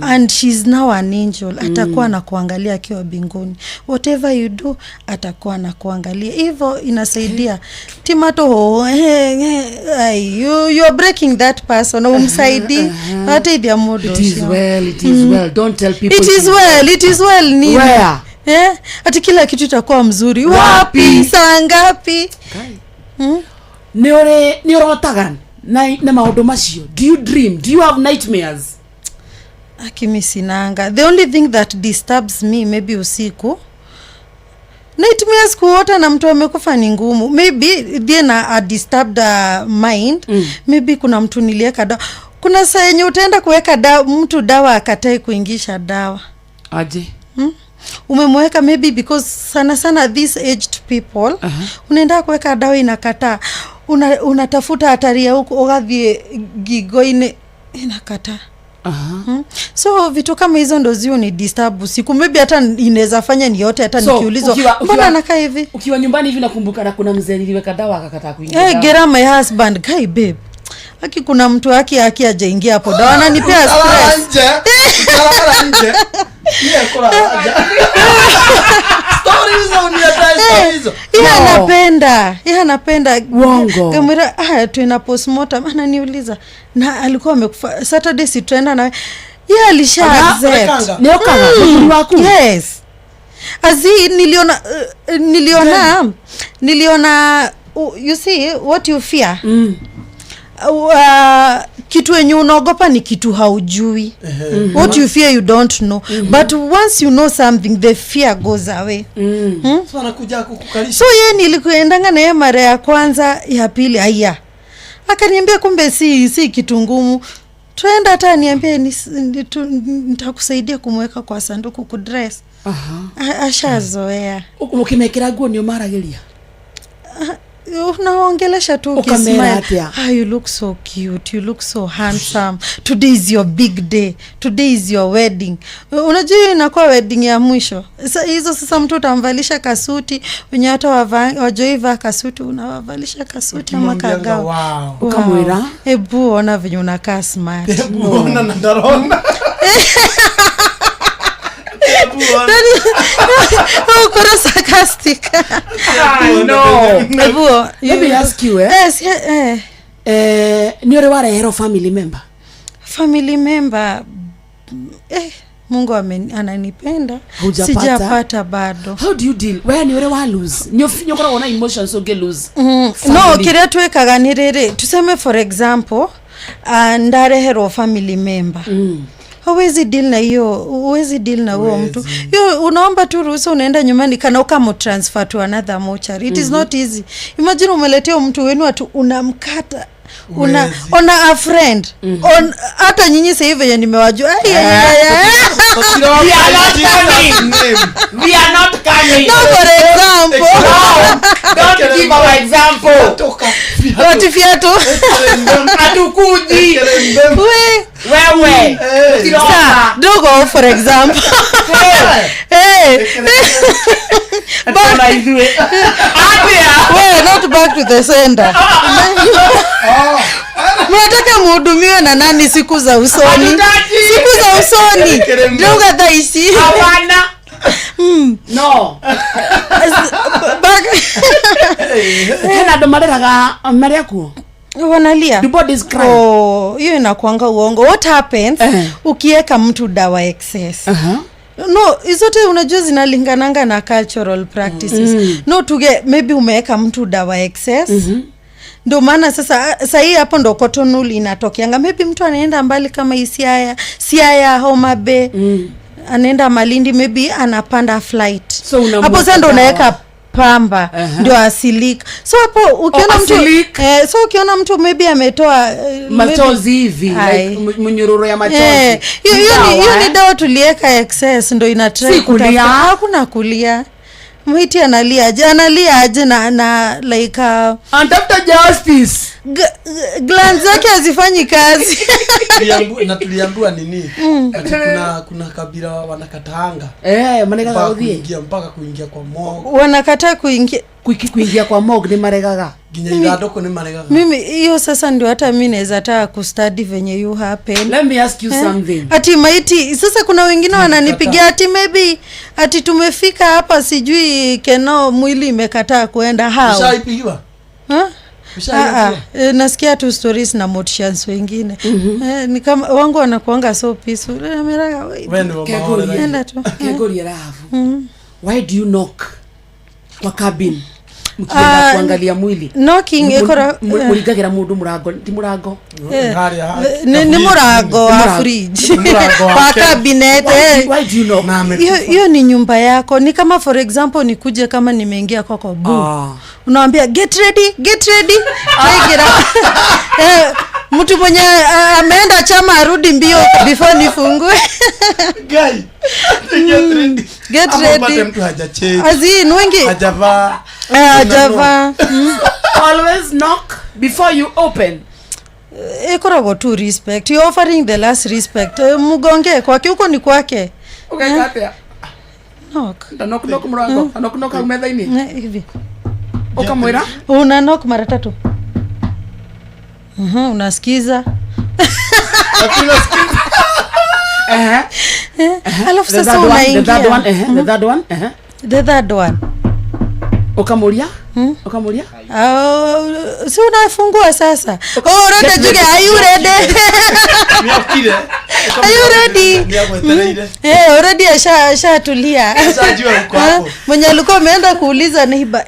And she's now an angel. Atakuwa anakuangalia akiwa mbinguni. Whatever you do, atakuwa anakuangalia. Hivyo inasaidia. Timato ho, ay, you are breaking that person. Umsaidii. Hata idhia mudo. It is well, it is well. Don't tell people It is well, it is well nini? Where? Ati kila kitu itakuwa mzuri. Wapi? Wapi? Saa ngapi? Nĩ ũrotaga na maũndũ macio? Do you dream? Do you have nightmares? Akimi sinanga. The only thing that disturbs me maybe usiku, nightmares, kuota na mtu amekufa ni ngumu. Maybe dhie na a disturbed mind. Maybe kuna mtu nilieka dawa. Kuna saa yenye utaenda kuweka mtu dawa akatai kuingisha dawa. Aje? Umemweka maybe because sana sana these aged people, unaenda kuweka dawa inakataa. Unatafuta hatari ya huku ugathie gigoine inakataa. So vitu kama hizo ndo ziu ni disturb usiku. Maybe hata inaweza fanya ni yote hata So, nikiulizwa, mbona anakaa hivi? Ukiwa nyumbani hivi nakumbuka na kuna mzee niliweka dawa akakataa kuingia Hey, dawa. gera my husband, kai babe. Aki kuna mtu aki hajaingia hapo dawa ananipea Utalala stress. nje. Utalala nje. Ile kulala nje. Story hizo uniatae story hizo. Yeye anapenda. Yeye anapenda. Uongo. Kamwira, tuina postmortem, ananiuliza. Na alikuwa amekufa Saturday, si tuenda na yeye alisha accept. Rekanga. Ni okaga, mũthuri waku? Yes. Azi niliona, you see what you fear. Kitu yenye unaogopa ni kitu haujui. What you fear you don't know. But once you know something, the fear goes away. So anakuja kukukalisha. So yeye nilikuendanga na yeye mara ya kwanza, ya pili, haya. Akaniambia kumbe si kitu ngumu. Tuenda hata aniambie nitakusaidia kumweka kwa sanduku kudress. Ashazoea. Ukimekera nguo ni umaragĩria? Unaongelesha tu Ukamera ukismile. atia? You look so cute, you look so handsome. Today is your big day. Today is your wedding. Unajua hiyo inakuwa wedding ya mwisho. Sa, hizo sasa mtu utamvalisha kasuti, wenye hata wajoiva kasuti, unawavalisha kasuti ama Ukimwambianga, kagao. wow. Ukamwira? Ebu ona venye unakaa smart. Ebu ona na ndarona. Ukora sarcastic. I know. Ebu, Let me ask you, Yes, yeah, Nĩ ũrĩ wareherwo family member? Family member, Mungu ananipenda. Hujapata? Sijapata bado. How do you deal? Wewe ni ure wa lose. Ni ukoragwo na emotions unge lose. No, Family. kiria twekaga ni riri, tuseme for example, ndareherwo family member. Huwezi deal na hiyo, huwezi deal na huo mtu. Hiyo unaomba tu ruhusa, unaenda nyumbani kana ukamtransfer to another mortuary. It is not easy. Imagine umeletea mtu wenu atu unamkata. Una, ona a friend. On, hata nyinyi sasa hivi venye nimewajua. Ai, ai, ai, ai. We are not coming. We are not coming. No, for example. No, don't give our example. Ati fiatu. Hatukuji. We. Wewe. Sa, dogo for example. Hey. But Wewe, not back to the sender. Mnataka muhudumiwe na nani siku za usoni? Hatutaki. Siku za usoni. Ndio kadhaa ishi. Hapana. No. Back. Hena andũ marĩraga marĩ akuo? Wanalia. The bodies cry. Oh, hiyo inakuanga uongo. What happens ukiweka mtu dawa excess? No, hizo zote unajua zinalingananga na cultural practices. No, tuge maybe umeweka mtu dawa excess. Ndio maana sasa sahii hapo ndo cotton wool inatokeanga. Maybe mtu anaenda mbali kama Isiaya, Siaya, Homa Bay. Anaenda Malindi, maybe anapanda flight. So unamweka hapo sasa ndo dawa. unaweka pamba ndio asilik. So hapo ukiona Oh, mtu asilik. so ukiona mtu maybe ametoa Machozi hivi, Ai. like mnyororo ya machozi. Hiyo Ni hiyo ni dawa, hiyo ni eh? dawa tulieka excess ndo ina try Si kulia. kutafuta. Hakuna kulia. Mwiti analia aje, analia aje na like anatafuta justice. Glands zake hazifanyi kazi. Na tuliambiwa nini? Ati kuna kabila wanakataanga. Maregaga Mpaka gũthiĩ. mpaka kuingia kwa morgue. Wanakataa kuingia kuingia kwa morgue ni maregaga. Nginya ithandũkũ nĩ maregaga. Mimi hiyo sasa ndio hata mi naweza taka kustudy venye you happen. Let me ask you something. Ati maiti sasa, kuna wengine wananipigia ati maybe ati tumefika hapa sijui keno mwili imekataa kuenda how. Ushaipigiwa? Huh? Ushaipigiwa? Nasikia tu stories na motitions wengine. Ni kama wangu wanakuanga so peaceful. Ameraga, wait. Wewe ndio maone. Enda tu. Kegorie Rahabu. Why do you knock kwa cabin? Mkienda kuangalia mwili. Knocking ikora Mũringagĩra mũndũ mũrango, ti mũrango. Ni mũrango wa Mũrango. fridge. Ni mũrango wa Wa cabinet. Why do you knock? Hiyo ni nyumba yako. Ni kama for example nikuje kama nimeingia kwako bu. Unawambia get ready, get ready. Twaingira. Mtu mwenye ameenda chama arudi mbio before nifungue. Guy. Get ready. Get Ama ready. upate mtu hajachange. As in, wengi Hajavaa. Hajavaa. Always knock before you open. Ikoragwo tu respect. You're offering the last respect. Mgonge kwake, huko ni kwake. Ũgeka atĩa? Knock. Nda knock knock mũrango. Knock knock hau metha-inĩ. Hivi. Ũkamwĩra? Una knock mara tatu. Unasikiza. Alafu The sasa third one, the unaingia. third one, the third one, The third one. Ukamuria? Ukamuria? Si unafungua sasa. Oh, urenda Get juge, ready. are you ready? Niokire. Are you ready? Niagwetereire. Already ashatulia. Ashajua uko hapo. Mwenye alikuwa ameenda kuuliza neighbor,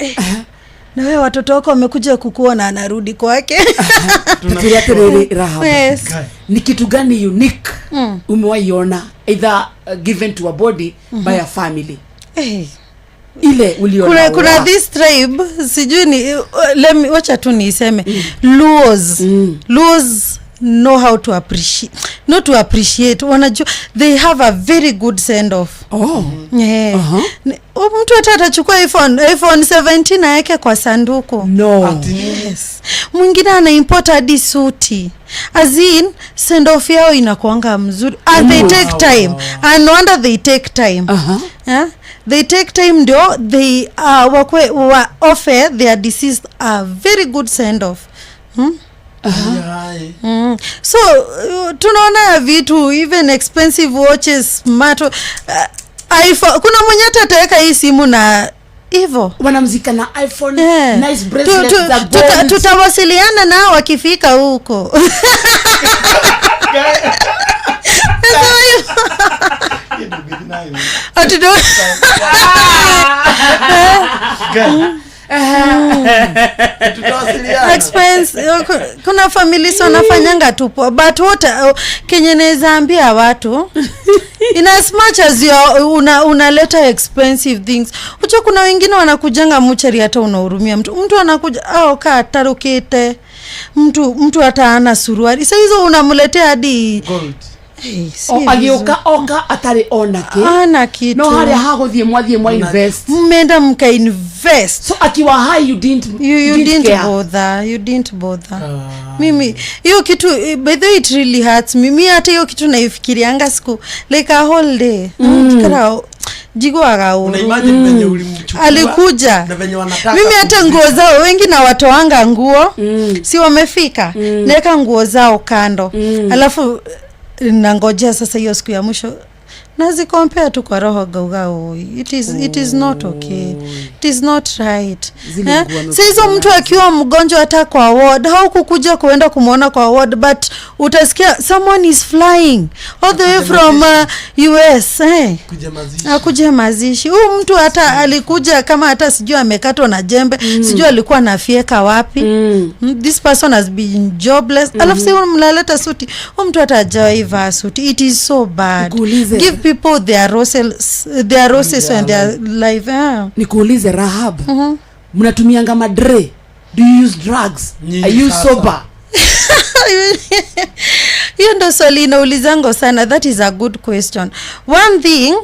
na wewe watoto wako wamekuja kukuona, anarudi kwake. Tukiria atiriri, Rahab. Yes. Ni kitu gani unique umewaiona either given to a body by a family? Ile uliona Kuna wa. this tribe, sijui ni, let me, wacha tu niiseme. Luos. Luos know how to appreciate, not to appreciate, wanajua they have a very good send off. Oh. Yeah. Mtu hata atachukua iPhone 17 aweke kwa sanduku. No. Yes. Mwingine ana import hadi suti. As in, send off yao inakuanga mzuri. And they take time. And no wonder they take time. Yeah? They take time ndio they wakwe, wa offer their deceased a very good send off. So tunaona vitu even expensive watches, smart, iPhone. Kuna mwenye hata ataweka hii simu na hivyo. Wanamzika na iPhone, nice bracelet za gold. Tutawasiliana nao wakifika huko. Ati do- Tutawasiliana. Expense, kuna families wanafanyanga tu poa, but what kenye naweza ambia watu, in as much as you are, unaleta expensive things, unajua kuna wengine wanakujanga muchari hata unahurumia mtu. Mtu anakuja, kaa tarukite. Mtu hata hana suruali. Sasa hizo unamletea hadi gold. Hey, si O, agĩũka vizuri. oka atarĩ ona kĩ. Ana kitu. No harĩa hagũthiĩ mwathiĩ mwa invest. Mmeenda mka invest. So akiwa high you didn't, you didn't didn't care. bother, you didn't bother. Mimi hiyo kitu, by the way it really hurts me. Mimi hata hiyo kitu naifikirianga siku like a whole day. Kara jiguaga Una uru. imagine venye ulimchukua Alikuja. na venye wanataka Mimi hata nguo zao wengi na watoanga nguo. Si wamefika. Naweka nguo zao kando. Alafu nangojea sasa hiyo siku ya mwisho. Nazikompea tu kwa roho gaugau. It is not okay. It is not right. Zile nguo amekuwa Si hizo mtu akiwa mgonjwa hata kwa ward, haukukuja kuenda kumuona kwa ward, but utasikia someone is flying all the way from US, Kuja mazishi. Akuje mazishi. Huyu mtu hata alikuja kama hata sijui amekatwa na jembe, sijui alikuwa anafieka wapi. This person has been jobless. Alafu sasa mnaleta suti. Huyu mtu hata hajawahi vaa suti. It is so bad. Nikuulize. Give people their roses, their roses and their life, ah. Nikuulize Rahab, mnatumianga madre? Do you use drugs? Nyinyi Are you sasa. sober? Hiyo ndo swali inaulizango sana. That is a good question. One thing,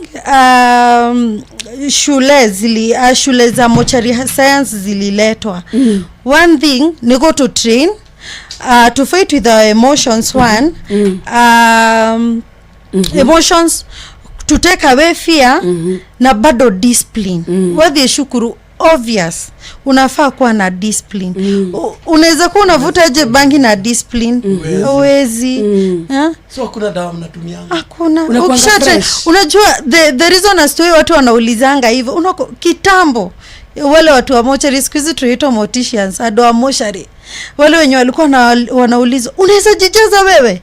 shule za mortuary science zililetwa. One thing ni go to train to fight with our emotions. One, emotions, to take away fear. Na bado discipline. Wathiĩ cukuru, obvious unafaa kuwa na discipline. Unaweza kuwa unavuta je bangi na discipline? Uwezi. Eh? So hakuna dawa mnatumianga? Hakuna. Unakuanga fresh. Unajua the reason as to why watu wanaulizanga hivyo, unako kitambo wale watu wa mochari, siku hizi tunaitwa morticians, ado wa mochari, wale wenye walikuwa wanaulizwa, unaweza jijaza wewe,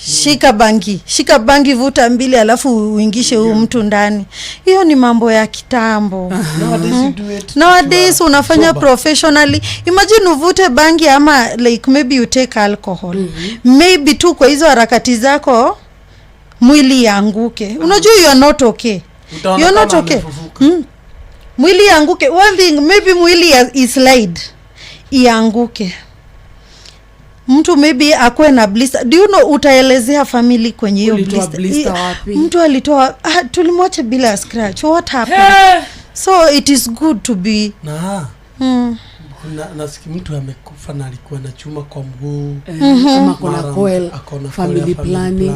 shika bangi, shika bangi, vuta mbili, alafu uingishe huyu mtu ndani. Hiyo ni mambo ya kitambo. Nowadays you do it. Nowadays unafanya sober. Professionally. Imagine uvute bangi ama like maybe you take alcohol, maybe tu kwa hizo harakati zako mwili ianguke. Unajua you are not okay. Utaona You are not kama okay. amefufuka. Mwili ianguke. One thing, maybe mwili islide, ianguke, mtu maybe akuwe na blister. Do you know utaelezea family kwenye hiyo Ulitoa blister? Blister wapi? Mtu alitoa, ah, tulimwacha bila scratch. What happened? Hey! So it is good to be Na kuna nasikia mtu amekufa na alikuwa na chuma kwa mguu. Ama kona Mara coil, akona coil family ya planning,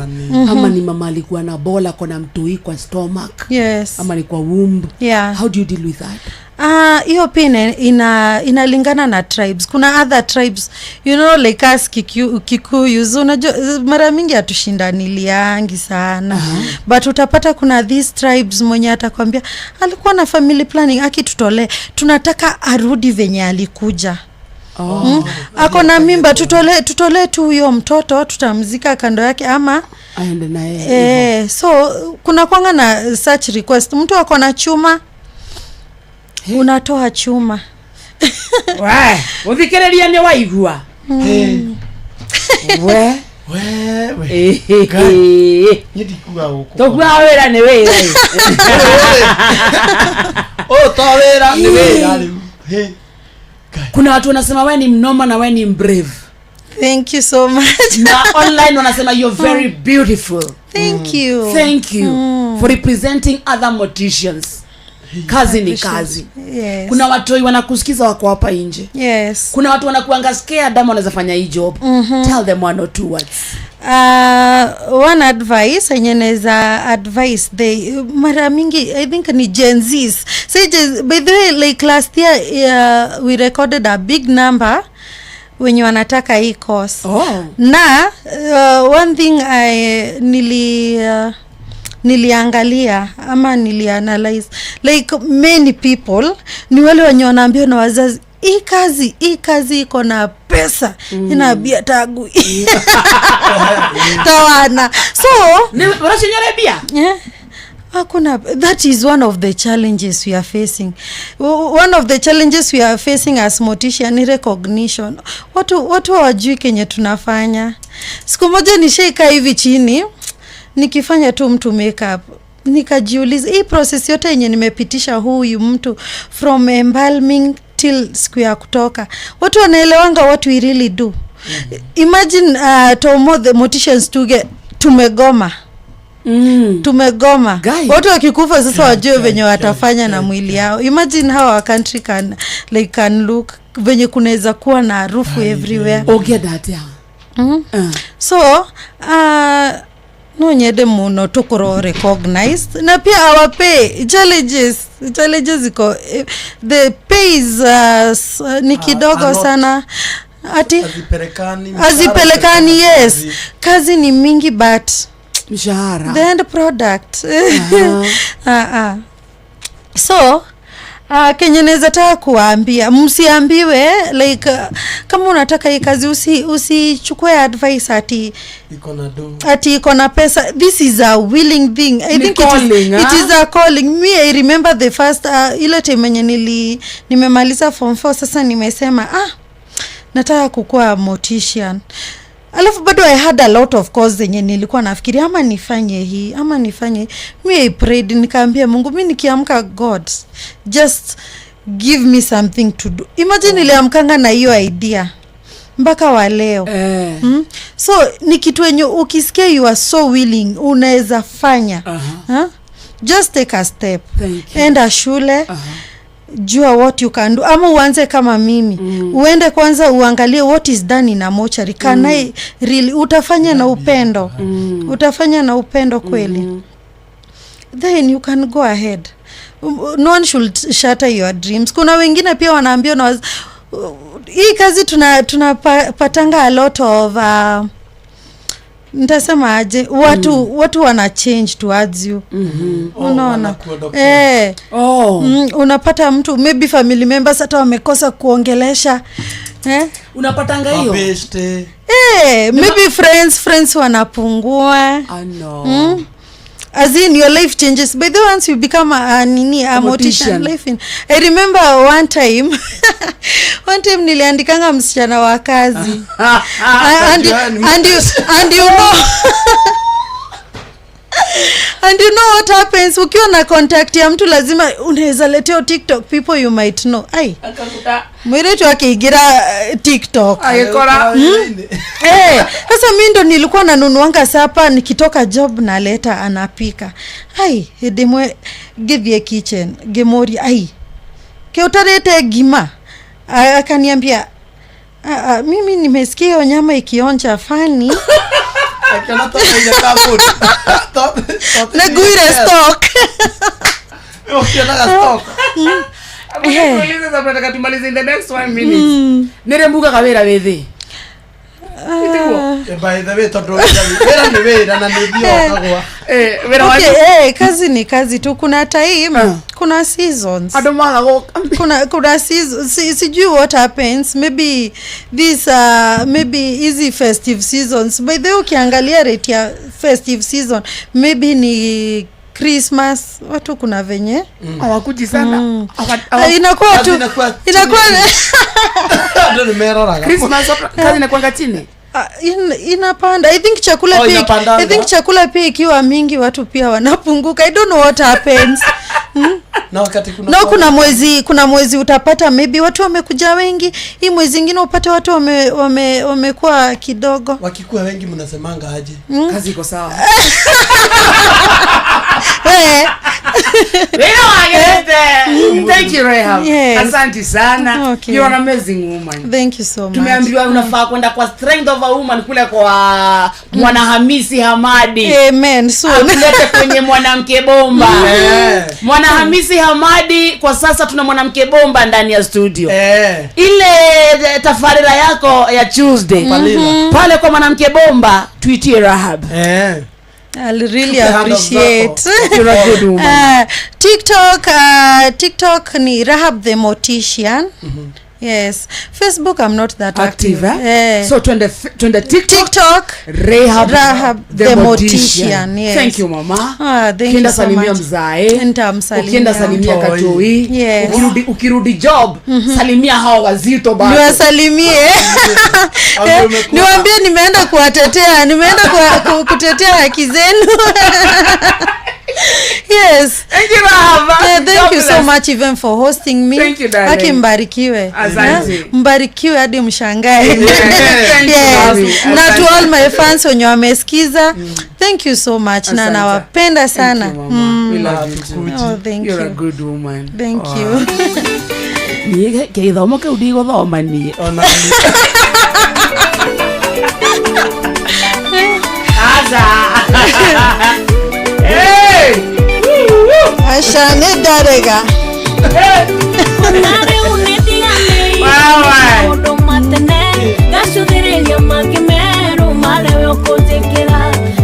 ama ni mama alikuwa na bola, akona mtoi kwa stomach, ama ni kwa womb. How do you deal with that? Ah, hiyo pia inalingana na tribes. Kuna other tribes, like us Kikuyus, unajua mara mingi hatushindaniliangi sana. But utapata kuna these tribes mwenye atakwambia alikuwa na family planning, akitutolee, tunataka arudi venye alikuja. Oh. Ako na mimba, tutolee, tutolee tu huyo mtoto, tutamzika kando yake ama aende na yeye. Eh, so kuna kwanga na such request. Mtu ako na chuma, unatoa chuma. We uthikiriria ni waigua we. Wewe. Niĩ ndikuga gũkũ. Tokuaga wĩra nĩ wĩra. Ũyũ to wĩra, nĩ wĩra rĩu. Hey. Kuna watu wanasema we ni mnoma na we ni brave. Thank you so much. Na online wanasema you're very beautiful. Thank you. Thank you for representing other morticians. Kazi ni kazi. Kuna watoi wanakusikiza, wako hapa nje. Kuna watu wanakuanga scared ama wanaweza fanya hii job. Tell them one or two words. One advice enye naweza advice, they mara mingi I think ni Gen Zs. Say Gen, by the way, like last year we recorded a big number wenye wanataka hii course. Na one thing I niliangalia ama nilianalyze, like many people ni wale wenye wanaambiwa na wazazi, hii kazi, hii kazi iko na pesa, inaambia tagu tawana, so bia. Yeah. Hakuna. That is one of the challenges we are facing. One of the challenges we are facing as mortician ni recognition. Watu hawajui kenye tunafanya. Siku moja nishaika hivi chini nikifanya tu mtu makeup, nikajiuliza, hii process yote yenye nimepitisha huyu mtu from embalming till siku ya kutoka, watu wanaelewanga what we really do? Imagine tomo the morticians tuge tumegoma, tumegoma. Watu wakikufa sasa wajue venye watafanya na mwili yao. Imagine how our country can, like, can look, venye kunaweza kuwa na harufu everywhere. Ũngĩenda atĩa? So no nyende muno tukorwo recognized, na pia our pay challenges iko, the pay is ni kidogo sana ati Hazipelekani. Hazipelekani, yes. Kazi ni mingi but mshahara, the end product, So kenye naweza taka kuwaambia, msiambiwe like, kama unataka hii kazi, usichukue advice ati Iko na do. Ati iko na pesa. This is a willing thing, I Ni think. calling, It ah? is a calling. Me, I remember the first, ile time yenye nimemaliza form 4, sasa nimesema, ah, nataka kukuwa mortician. Alafu bado I had a lot of course zenye nilikuwa nafikiria, ama nifanye hii ama nifanye. Mi I prayed, nikaambia Mungu, mi nikiamka, God, just give me something to do. Imagine, niliamkanga na hiyo idea mpaka wa leo. So ni kitu yenye ukisikia you are so willing, unaweza fanya. Huh? Just take a step. Thank you. Enda shule, jua what you can do, ama uanze kama mimi, uende kwanza uangalie what is done in a mortuary. Can I really? Utafanya na upendo, utafanya na upendo kweli, then you can go ahead. No one should shatter your dreams. Kuna wengine pia wanaambia na hii kazi tunapatanga a lot of, nitasema aje, watu wana change towards you. Oh, Unaona? Wanakuondokea. Eh. Oh. Unapata mtu, maybe family members hata wamekosa kuongelesha, eh? Unapatanga hiyo? Mabeshte. Eh, maybe friends wanapungua. I know. As in, your life changes. By the way, once you become a nini, a A mortician, mortician. life in, I remember one time niliandikanga msichana wa kazi, and you know what happens ukiwa na contact ya mtu, lazima unaweza letea TikTok people you might know. Ai, mwiretu akiingira TikTok. Agĩkora. Eh, sasa mi ndo nilikuwa nanunuanga supper, nikitoka job naleta, anapika. Ai, hĩndĩ ĩmwe ngĩthiĩ kitchen ngĩmũria, "Ai, ke ũtarĩte ngima?" Akaniambia, "Ah, ah, mimi nimesikia hiyo nyama ikionja funny." Akiona toteire kaburi. Naguire stock. Ukionaga stock. Tuulize sasa, tunataka tumalize in the next one minute. Nĩ rĩ mugaga wĩra wĩ thĩ? Eh, by the way, tondũ wĩra nĩ wĩra na nĩ ũthiaga ũkagwa. Eh, wĩra wa Okay, eh, kazi ni kazi tu. Kuna time, kuna seasons. Andũ maga gũka. Kuna season, sijui what happens, maybe this, maybe hizi festive seasons. By the way, ukiangalia rate ya festive season, maybe ni Christmas, watu kuna venye Hawakuji sana. Inakuwa Kazi tu inakuwa inakuwa Andũ nĩ meroraga. Christmas kazi inakuanga chini. Ah, inapanda. I think chakula Oh, pia, inapandanga. I think chakula pia ikiwa mingi, watu pia wanapunguka. I don't know what happens. Na wakati kuna No, kuna mwezi utapata maybe watu wamekuja wengi, hii mwezi ingine upate watu wamekuwa kidogo. Wakikuwa wengi mnasemanga aje? Kazi iko sawa. Eh. Wĩra wagĩrĩte. Thank you, Rahab. Yes. Asante sana. Okay. You're an amazing woman. Thank you so much. Tumeambiwa unafaa kwenda kwa Strength of a Woman kule kwa Mwanahamisi Hamadi. Amen, soon. Akulete kwenye mwanamke bomba. Eh. Mwanahamisi Hamadi, kwa sasa tuna mwanamke bomba ndani ya studio. Eh. Ile tafarira yako ya Tuesday Palila. Pale kwa mwanamke bomba, tuitie Rahab. Eh. I'll really Tupe handles appreciate. zako. You're a good woman. TikTok ni Rahab the Mortician. Yes. Facebook I'm not that Active, active. eh? Eh. So twende TikTok, TikTok Rahab, Rahab the Mortician. Yes. Thank you, mama. Ah, thank Ukienda you so salimia much. mzae. Nitamsalimia. Ukienda salimia Toi. Katoi. Yes. Ukirudi job, salimia hao wazito bado. Niwasalimie. Ambie umekuwa- Niwaambie nimeenda kuwatetea, nimeenda kutetea haki zenu. Yes. Thank you, Rahab. Yeah, thank God you so bless. much even for hosting me. Thank you, darling. Haki mbarikiwe. Asante. Eh, mbarikiwe hadi mshangae. Yeah. Thank you, Yes. baby. Na to Asante. all my fans wenye wamesikiza, thank you so much na Asante. nawapenda sana. Thank you, mama. We love you too. Oh, thank You're a you. good woman. Thank Wow. you. Niĩ gĩthomo kĩu ndigũthoma niĩ. Ona Aca. Hey! Aca nĩ ndarega. Wewe. Matene ngacuthĩrĩria mangĩ merũ marĩwe ũkũnjĩkĩra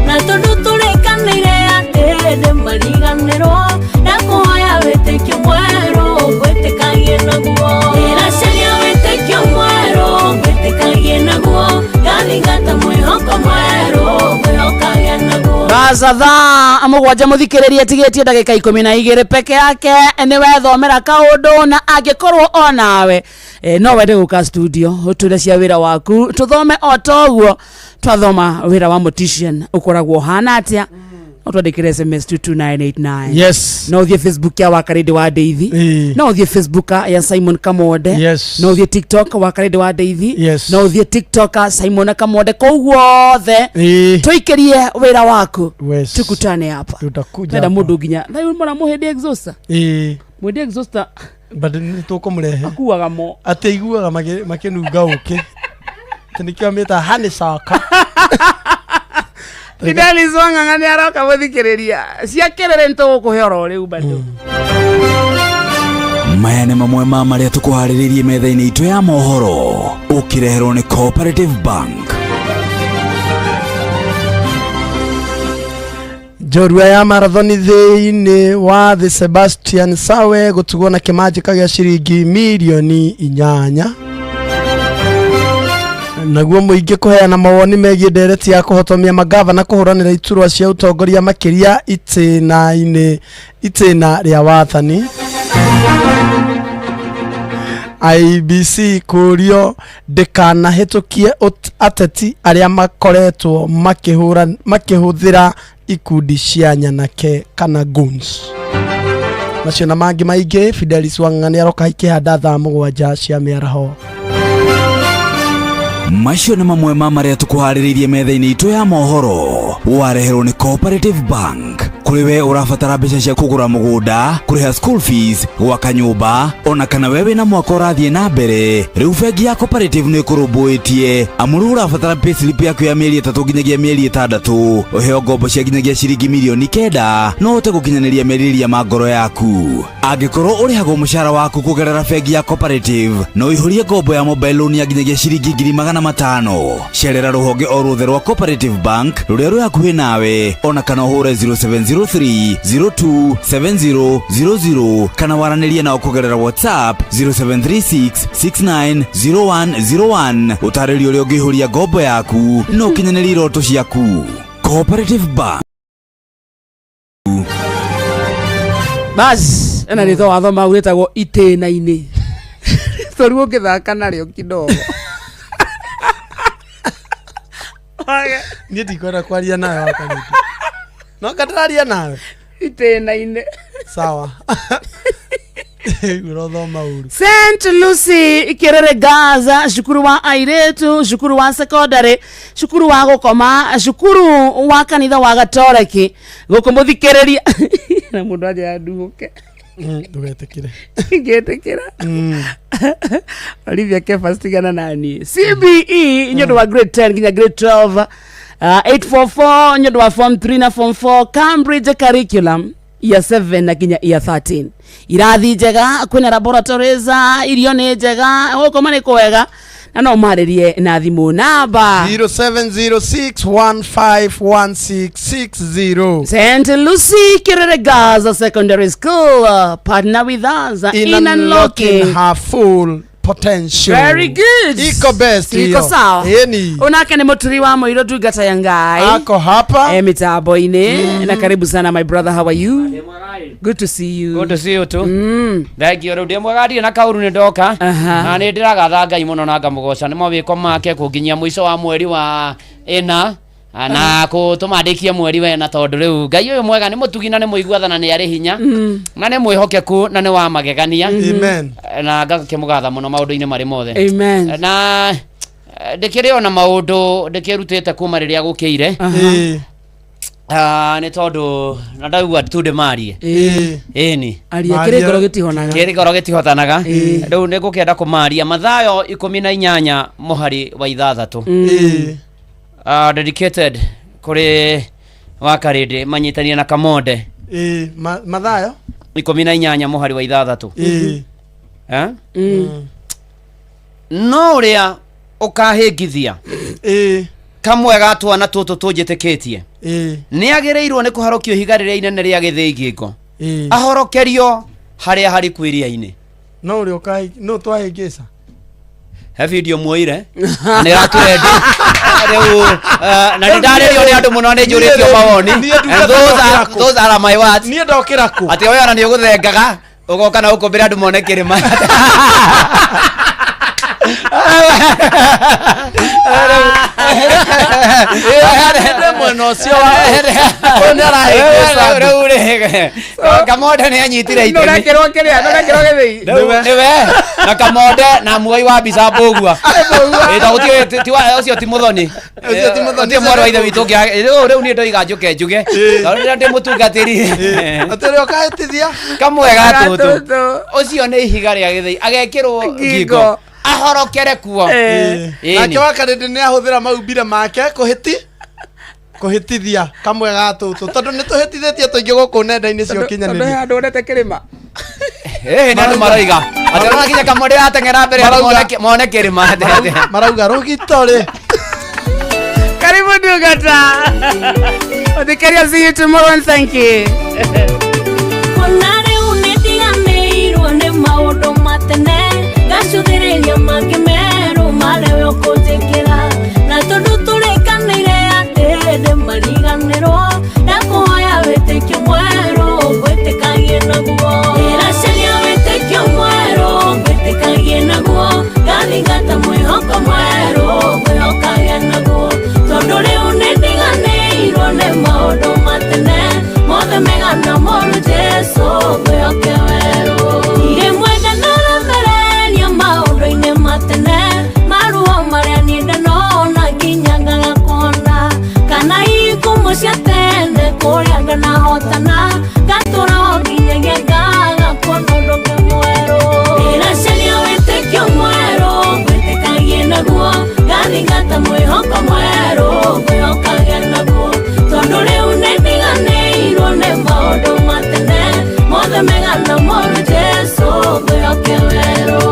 na tondũ tũrĩkanĩire atĩ ndĩmariganĩrwo ndakũhoya wĩtĩkio mwerũ ngwĩtĩkagie naguo ndĩracaria wĩtĩkio mwerũ ngwĩtĩkagie naguo ngathingata mwĩhoko mwerũ ngwĩhokagie naguo. Sasa thaa Mũgwanja mũthikĩrĩria tigĩtie ndagĩka 12 peke yake nĩ wethomera kaũndũ na angĩkorwo onawe no wende gũka studio ũtwĩre cia wĩra waku tũthome o toguo twathoma wĩra wa mortician ũkoragwo ũhana atĩa. No twandĩkĩre SMS 22989. Yes. No ũthiĩ Facebook ya Wakarĩndĩ wa Ndeithi, no ũthiĩ Facebook ya Simon Kamonde. Yes. No ũthiĩ TikTok Wakarĩndĩ wa Ndeithi. Yes. No ũthiĩ TikTok Simon Kamonde. Kũu guothe tũikĩrie wĩra waku. Yes. Tukutane hapa. Tutakuja Tenda hapa. mũndũ nginya thayũ mwana mũhĩndĩ exhauster. Mũhĩndĩ exhauster. But nĩ tũkũmũrehe. Akuaga mo. Atĩ aiguaga makĩnunga ũkĩ. Atĩ nĩkĩo amĩtaga honeysuckle. Fidelis Wang'ang'a nĩ aroka mũthikĩrĩria cia kĩrĩrĩ nĩtũgũkũhe oro rĩu bado. Maya nĩ mamwe ma marĩa tũkũharĩrĩirie metha-inĩ itũ ya mohoro ũkĩreherwo nĩ Cooperative Bank. Njorua ya marathoni thĩinĩ wa thĩ Sebastian Sawe gũtugwo na kĩmanjĩka gĩa ciringi mirioni 8. Naguo mũingĩ kũheana mawoni megiĩ ndereti ya kũhotomia magavana kũhũranĩra iturwa cia ũtongoria makĩria itĩna-inĩ itĩna rĩa wathani. IEBC kũrio ndĩkanahĩtũkie ateti arĩa makoretwo makĩhũthĩra ikundi cia nyanake kana goons. Macio na mangĩ maingĩ Fidelis Wang'ang'a nĩ aroka ikĩhanda thaa 7 cia mĩaraho. Macio nĩ mamwe ma marĩa tũkũharĩrĩirie metha-inĩ itũ ya mohoro wareherwo nĩ Cooperative Bank. Kũrĩ we ũrabatara mbeca cia kũgũra mũgũnda, kũrĩha school fees, gwaka nyũmba, ona kana we wĩna mwaka ũrathiĩ na mbere, rĩu bengi ya Cooperative nĩ ĩkũrũmbũĩtie. Amu rĩu ũrabatara payslip yaku ya mĩeri 3 nginyagia mĩeri 6, ũheo ngombo cia nginyagia ciringi mirioni 9 no ũhote gũkinyanĩria merirĩria ma ngoro yaku. Angĩkorwo ũrĩhagwo mũcara waku kũgerera bengi ya Cooperative, no ũihũrie ngombo ya mobile loan ya nginyagia ciringi 500,000. Cerera rũhonge o ruothe rwa Cooperative Bank rũrĩa rwĩ hakuhĩ nawe, ona kana ũhũre 0703 0270 00 kana waranĩrie nao kũgerera WhatsApp 0736 690101. Ũtarĩrio ũrĩa ũngĩihũria ngombo yaku na ũkinyanĩrie iroto ciaku. Cooperative Bank. Bas, ena rĩtwa wathoma rĩtagwo itĩna-inĩ. Toru ũngĩthaka narĩo kidogo. Niĩ ndikwenda kwaria nawe Wakarĩndĩ. No ndĩraria nawe. Itĩna-inĩ. Sawa. Ũrothoma ũru. St Lucy Kerere Gaza, cukuru wa airĩtu, cukuru wa secondary, cukuru wa gũkoma, cukuru wa kanitha wa gatoreki gũkũ mũthikĩrĩria na mũndũ anja nduũke. Ndũgetĩkĩre. Ngĩtĩkĩra. Olivia Kefas tigana nani. CBE nĩ ũndũ wa grade 10 nginya grade 12, 844 nĩ ũndũ wa form 3 na form 4, Cambridge curriculum year 7 na nginya year 13. Irathi njega, kwĩna laboratories, irio nĩ njega, gũkoma nĩ kwega, na no marĩrie na thimũ namba 0706151660. St. Lucy Kirere Gaza Secondary School, partner with us in in unlocking unlocking her full potential. Very good. Iko best Iko hiyo. sawa. Ĩni. Unake nĩ mũturi wa mũirũ ndungata ya Ngai. Ako hapa. Mitambo-inĩ. Na karibu sana my brother, how are you? Good to see you. Good to see you too. Thank you. Rĩu ndĩ mwega ndirĩ na kaũru nĩ ndoka. Na nĩ ndĩragatha Ngai mũno na ngamũgoca nĩ mawĩko make kũnginyia mũico wa mweri wa ĩna na kũtũma ndĩkie mweri wena tondũ rĩu Ngai ũyũ mwega nĩ mũtugi na nĩ mũigua na nĩ arĩ hinya na nĩ mwĩhokeku na nĩ wa magegania. Amen. Na ngakĩmũgatha mũno maũndũ-inĩ marĩ mothe. Amen. Na ndĩkĩrĩ ona maũndũ ndĩkĩrutĩte kuma rĩrĩa gũkĩire. Nĩ tondũ na ndaigua tu ndĩmarie. Ĩni. Aria kĩrĩ ngoro gĩtihonaga. Kĩrĩ ngoro gĩtihotanaga. Rĩu nĩ ngũkĩenda kũmaria Mathayo 18 mũhari wa 6. Dedicated kũrĩ Wakarĩndĩ manyitania na Kamonde. Mathayo 18 mũhari wa 6. No ũrĩa ũkahĩngithia kamwe ga twana tũtũ tũnjĩtĩkĩtie nĩ agĩrĩirwo nĩ kũharũkio ihiga rĩrĩa inene rĩa gĩthĩi ngingo ahorokerio harĩa hariku iria-inĩ. No ũrĩa no twahĩngĩca. He video muoire na nĩ ĩratũrendi. Rĩu na nĩ ndarĩrio nĩ andũ mũno nĩ njũrĩtio mawoni. And those are my words. Niĩ ndokĩra kũ? Atĩ we ona nĩ ũgũthengaga ũgoka na ũkũmbĩra andũ mone kĩrĩma. Mwena ũcio ũyũ nĩ arahĩngĩca. Rĩu rĩ Kamonde nĩ anyitire itemi. Nũrekĩrwo kĩrĩa, nũrekĩrwo gĩthĩi. Rĩu nĩwe na Kamonde na muoi wa mbica mbũgua. Ĩ ta gũtirĩ ti ũcio ti mũthoni. Ũcio ti mũthoni. Ũcio mwarĩ wa ithe witũ ũngĩ rĩu niĩ ndoiga njũke njuge. Tondũ rĩrĩa ndĩ mũtungatĩri. Atĩ ũrĩa ũkahĩtithia. Kamwe ga tũtũ. Ũcio nĩ ihiga rĩa gĩthĩi agekĩrwo ngingo ahorokere kuo. Nake wakarĩndĩ nĩ ahũthĩra maumbire make kũhĩtithia kamwe ga tũtũ tondũ nĩ tũhĩtithĩtie tũingĩ gũkũ nenda-inĩ cia Tondũ he ũkinyanĩria. handũ wonete kĩrĩma. Ĩĩ nĩ andũ maroiga. Atĩ ũrona nginya Kamonde ateng'era mbere andũ mone kĩrĩma. Marauga rũgito rĩ. Karibu Ndungata. Ũthikĩria, see you tomorrow and thank you. Ona rĩu nĩndiganĩirwo nĩ maũndũ ma tene ngacũthĩrĩria mangĩ merũ marĩa we ũkũnjĩkĩra na tondũ tũrĩkanĩire atĩ ndĩmariganĩrwo ndakũhoya wĩtĩkio mwerũ ngwĩtĩkagie naguo ndĩracaria wĩtĩkio mwerũ ngwĩtĩkagie naguo ngathingata mwĩhoko mwerũ ngwĩhokage naguo tondũ rĩu nĩndiganĩirwo nĩ maũndũ ma tene mothe mega na moru Jesu ngwĩhoke werũ rĩmwe ndanaremereria maũndũ-inĩ ma tene maruo marĩa niĩ ndanona nginya ngaga kuona kana ikumo cia tene kũrĩa ndanahotana ngatũra o nginyagia ngaga kuona ũndũ ũngĩ mwerũ ndĩracaria wĩtĩkio mwerũ ngwĩtĩkagie naguo ngathingata mwĩhoko mwerũ ngwĩhokage naguo tondũ rĩu nĩndiganĩirwo nĩ maũndũ ma tene mothe mega na moru Jesu ngwĩhoke werũ.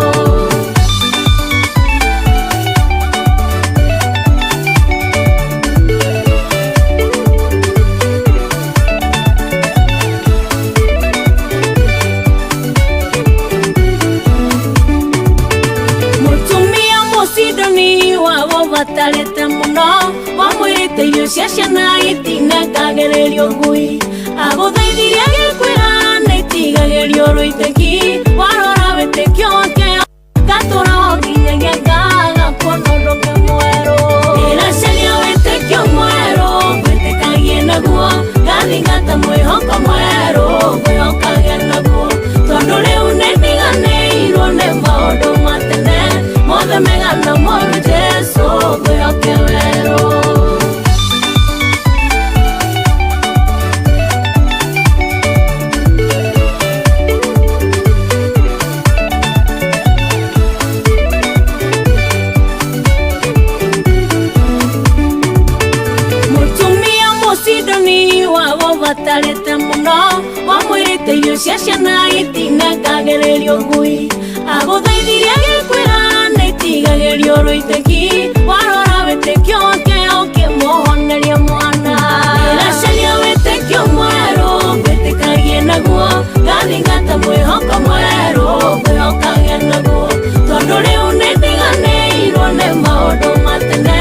Mũtumia mũcidoni wago batarĩte mũno wamwĩrĩte irio cia ciana itinengagĩrĩrio ngui agũthaithirie agĩkwĩra nĩ itigagĩrio rũitĩki warora wĩtĩkio wake ngatũra o nginyagia ngaga kuona ũndũ ũngĩ mwerũ ndĩracaria wĩtĩkio mwerũ ngwĩtĩkagie naguo ngathingata mwĩhoko mwerũ ngwĩhokage naguo tondũ rĩu nĩndiganĩirwo nĩ maũndũ ma tene mothe mega na moru Jesu ngwĩhoke werũ. Mũtumia mũcidoni wago batarĩte mũno wamwĩrĩte irio cia ciana itinengagĩrĩrio ngui agũthaithirie agĩkwĩra nĩ itigagĩrio rũitĩki warora wĩtĩkio wake ũkĩmũhoneria mwana ndĩracaria wĩtĩkio mwerũ ngwĩtĩkagie naguo ngathingata mwĩhoko mwerũ ngwĩhokage naguo tondũ rĩu nĩndiganĩirwo nĩ maũndũ ma tene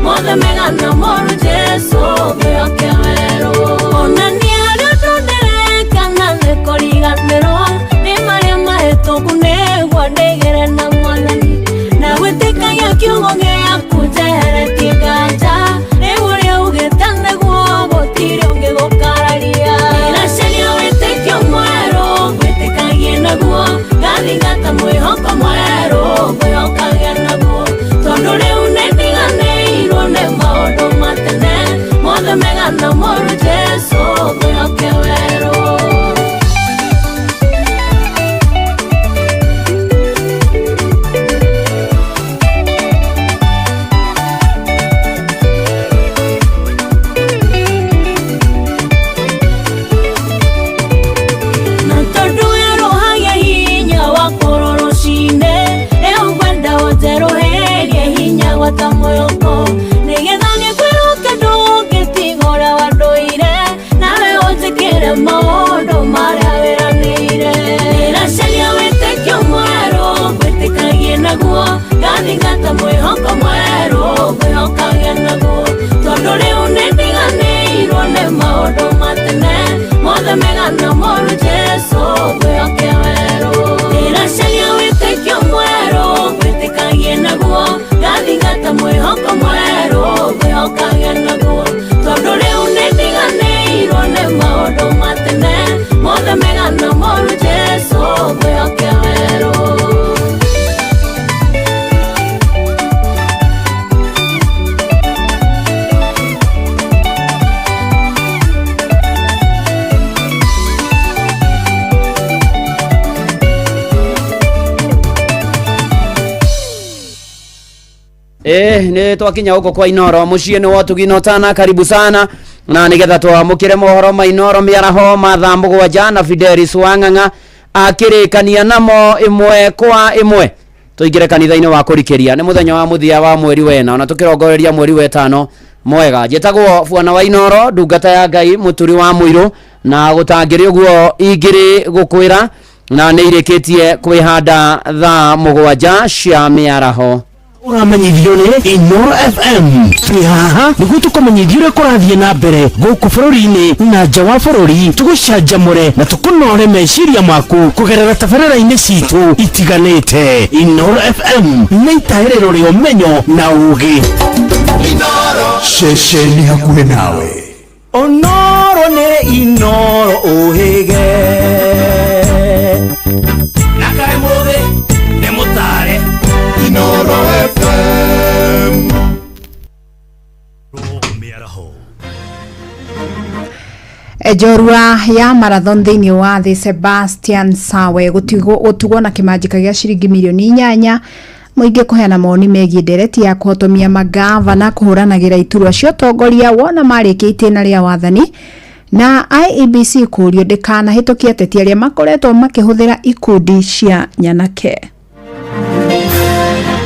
mothe mega na moru Jesu ngwĩhoke werũ ona niĩ harĩ ũndũ ndĩreka na nĩ kũriganĩrwo nĩ marĩa mahĩtũku nĩguo ndĩgĩre na mwathani na gwĩtĩkagia kiugo gĩaku njeheretie nganja rĩu ũrĩa ugĩte nĩguo gũtirĩ ũngĩ gũkararia ndĩracaria wĩtĩkio mwerũ ngwĩtĩkagie naguo ngathingata mwĩhoko mwerũ ngwĩhokage naguo tondũ rĩu nĩndiganĩirwo nĩ maũndũ ma tene mothe mega na moru Jesu ngwĩhoke werũ. Na tondũ werũhagia hinya wa kũrwo rũcinĩ rĩu ngwenda ũnjerũhĩrie hinya gwata mwĩhoko nĩgetha niĩ kwĩhoke ndũngĩtiga ũrĩa wandũire nawe ũnjĩkĩre maũndũ marĩa wĩranĩire ndĩracaria wĩtĩkio mwerũ ngwĩtĩkagie naguo ngathingata mwĩhoko mwerũ ngwĩhoka Ngwĩhokage naguo tondũ rĩu nĩ ndiganĩirwo nĩ maũndũ ma tene mothe mega na moru Jesu ngwĩhoke werũ ndĩracaria wĩtĩkio mwerũ ngwĩtĩkagie naguo ngathingata mwĩhoko mwerũ ngwĩhokage naguo tondũ rĩu nĩ ndiganĩirwo nĩ maũndũ ma tene mothe mega na moru Jesu ngwĩhoke werũ. Eh, nä twakinya gå kwa Inoro muciĩ nĩ wotugi na ũtana karibu sana na nĩgetha twamũkĩre mohoro ma Inoro mĩaraho ma thaa 7 na Fidelis Wang'ang'a akĩrĩkania namo ĩmwe kwa ĩmwe tũingĩre kanitha-inĩ wa kũrikĩria nĩ mũthenya wa mũthia wa mweri wena ona tũkĩrongoreria mweri wetano mwega. Njĩtagwo Bwana wa Inoro, ndungata ya Ngai, mũturi wa mũirũ, na gũtangĩrĩ ũguo ingĩrĩ gũkwĩra na nĩ irĩkĩtie kwĩhanda thaa 7 cia mĩaraho. Ũramenyithio nĩ Inoro FM. Twĩ haha nĩguo tũkũmenyithie ũrĩa kũrathiĩ na mbere gũkũ bũrũri-inĩ na nja wa bũrũri, tũgũcanjamũre na tũkũnore meciria maku kũgerera tabarĩra-inĩ citũ itiganĩte. Inoro FM nĩ itahĩrĩro rĩa ũmenyo na ũũgĩ. Ceceni hakuhĩ nawe. Onoro nĩ Inoro ũhĩge na kaĩ mũthĩ nĩ mũtare. Inoro FM. Njorua ya marathon thĩinĩ wa thĩ Sebastian Sawe gũtugwo na kĩmanjĩka gĩa ciringi mirioni 8 mũingĩ kũheana mawoni megiĩ ndereti ya kũhotomia magavana kũhũranagĩra iturwa cia ũtongoria wona marĩkia itĩna rĩa wathani na IEBC kũũrio ndĩkanahĩtũkie ateti arĩa makoretwo makĩhũthĩra ikundi cia nyanake.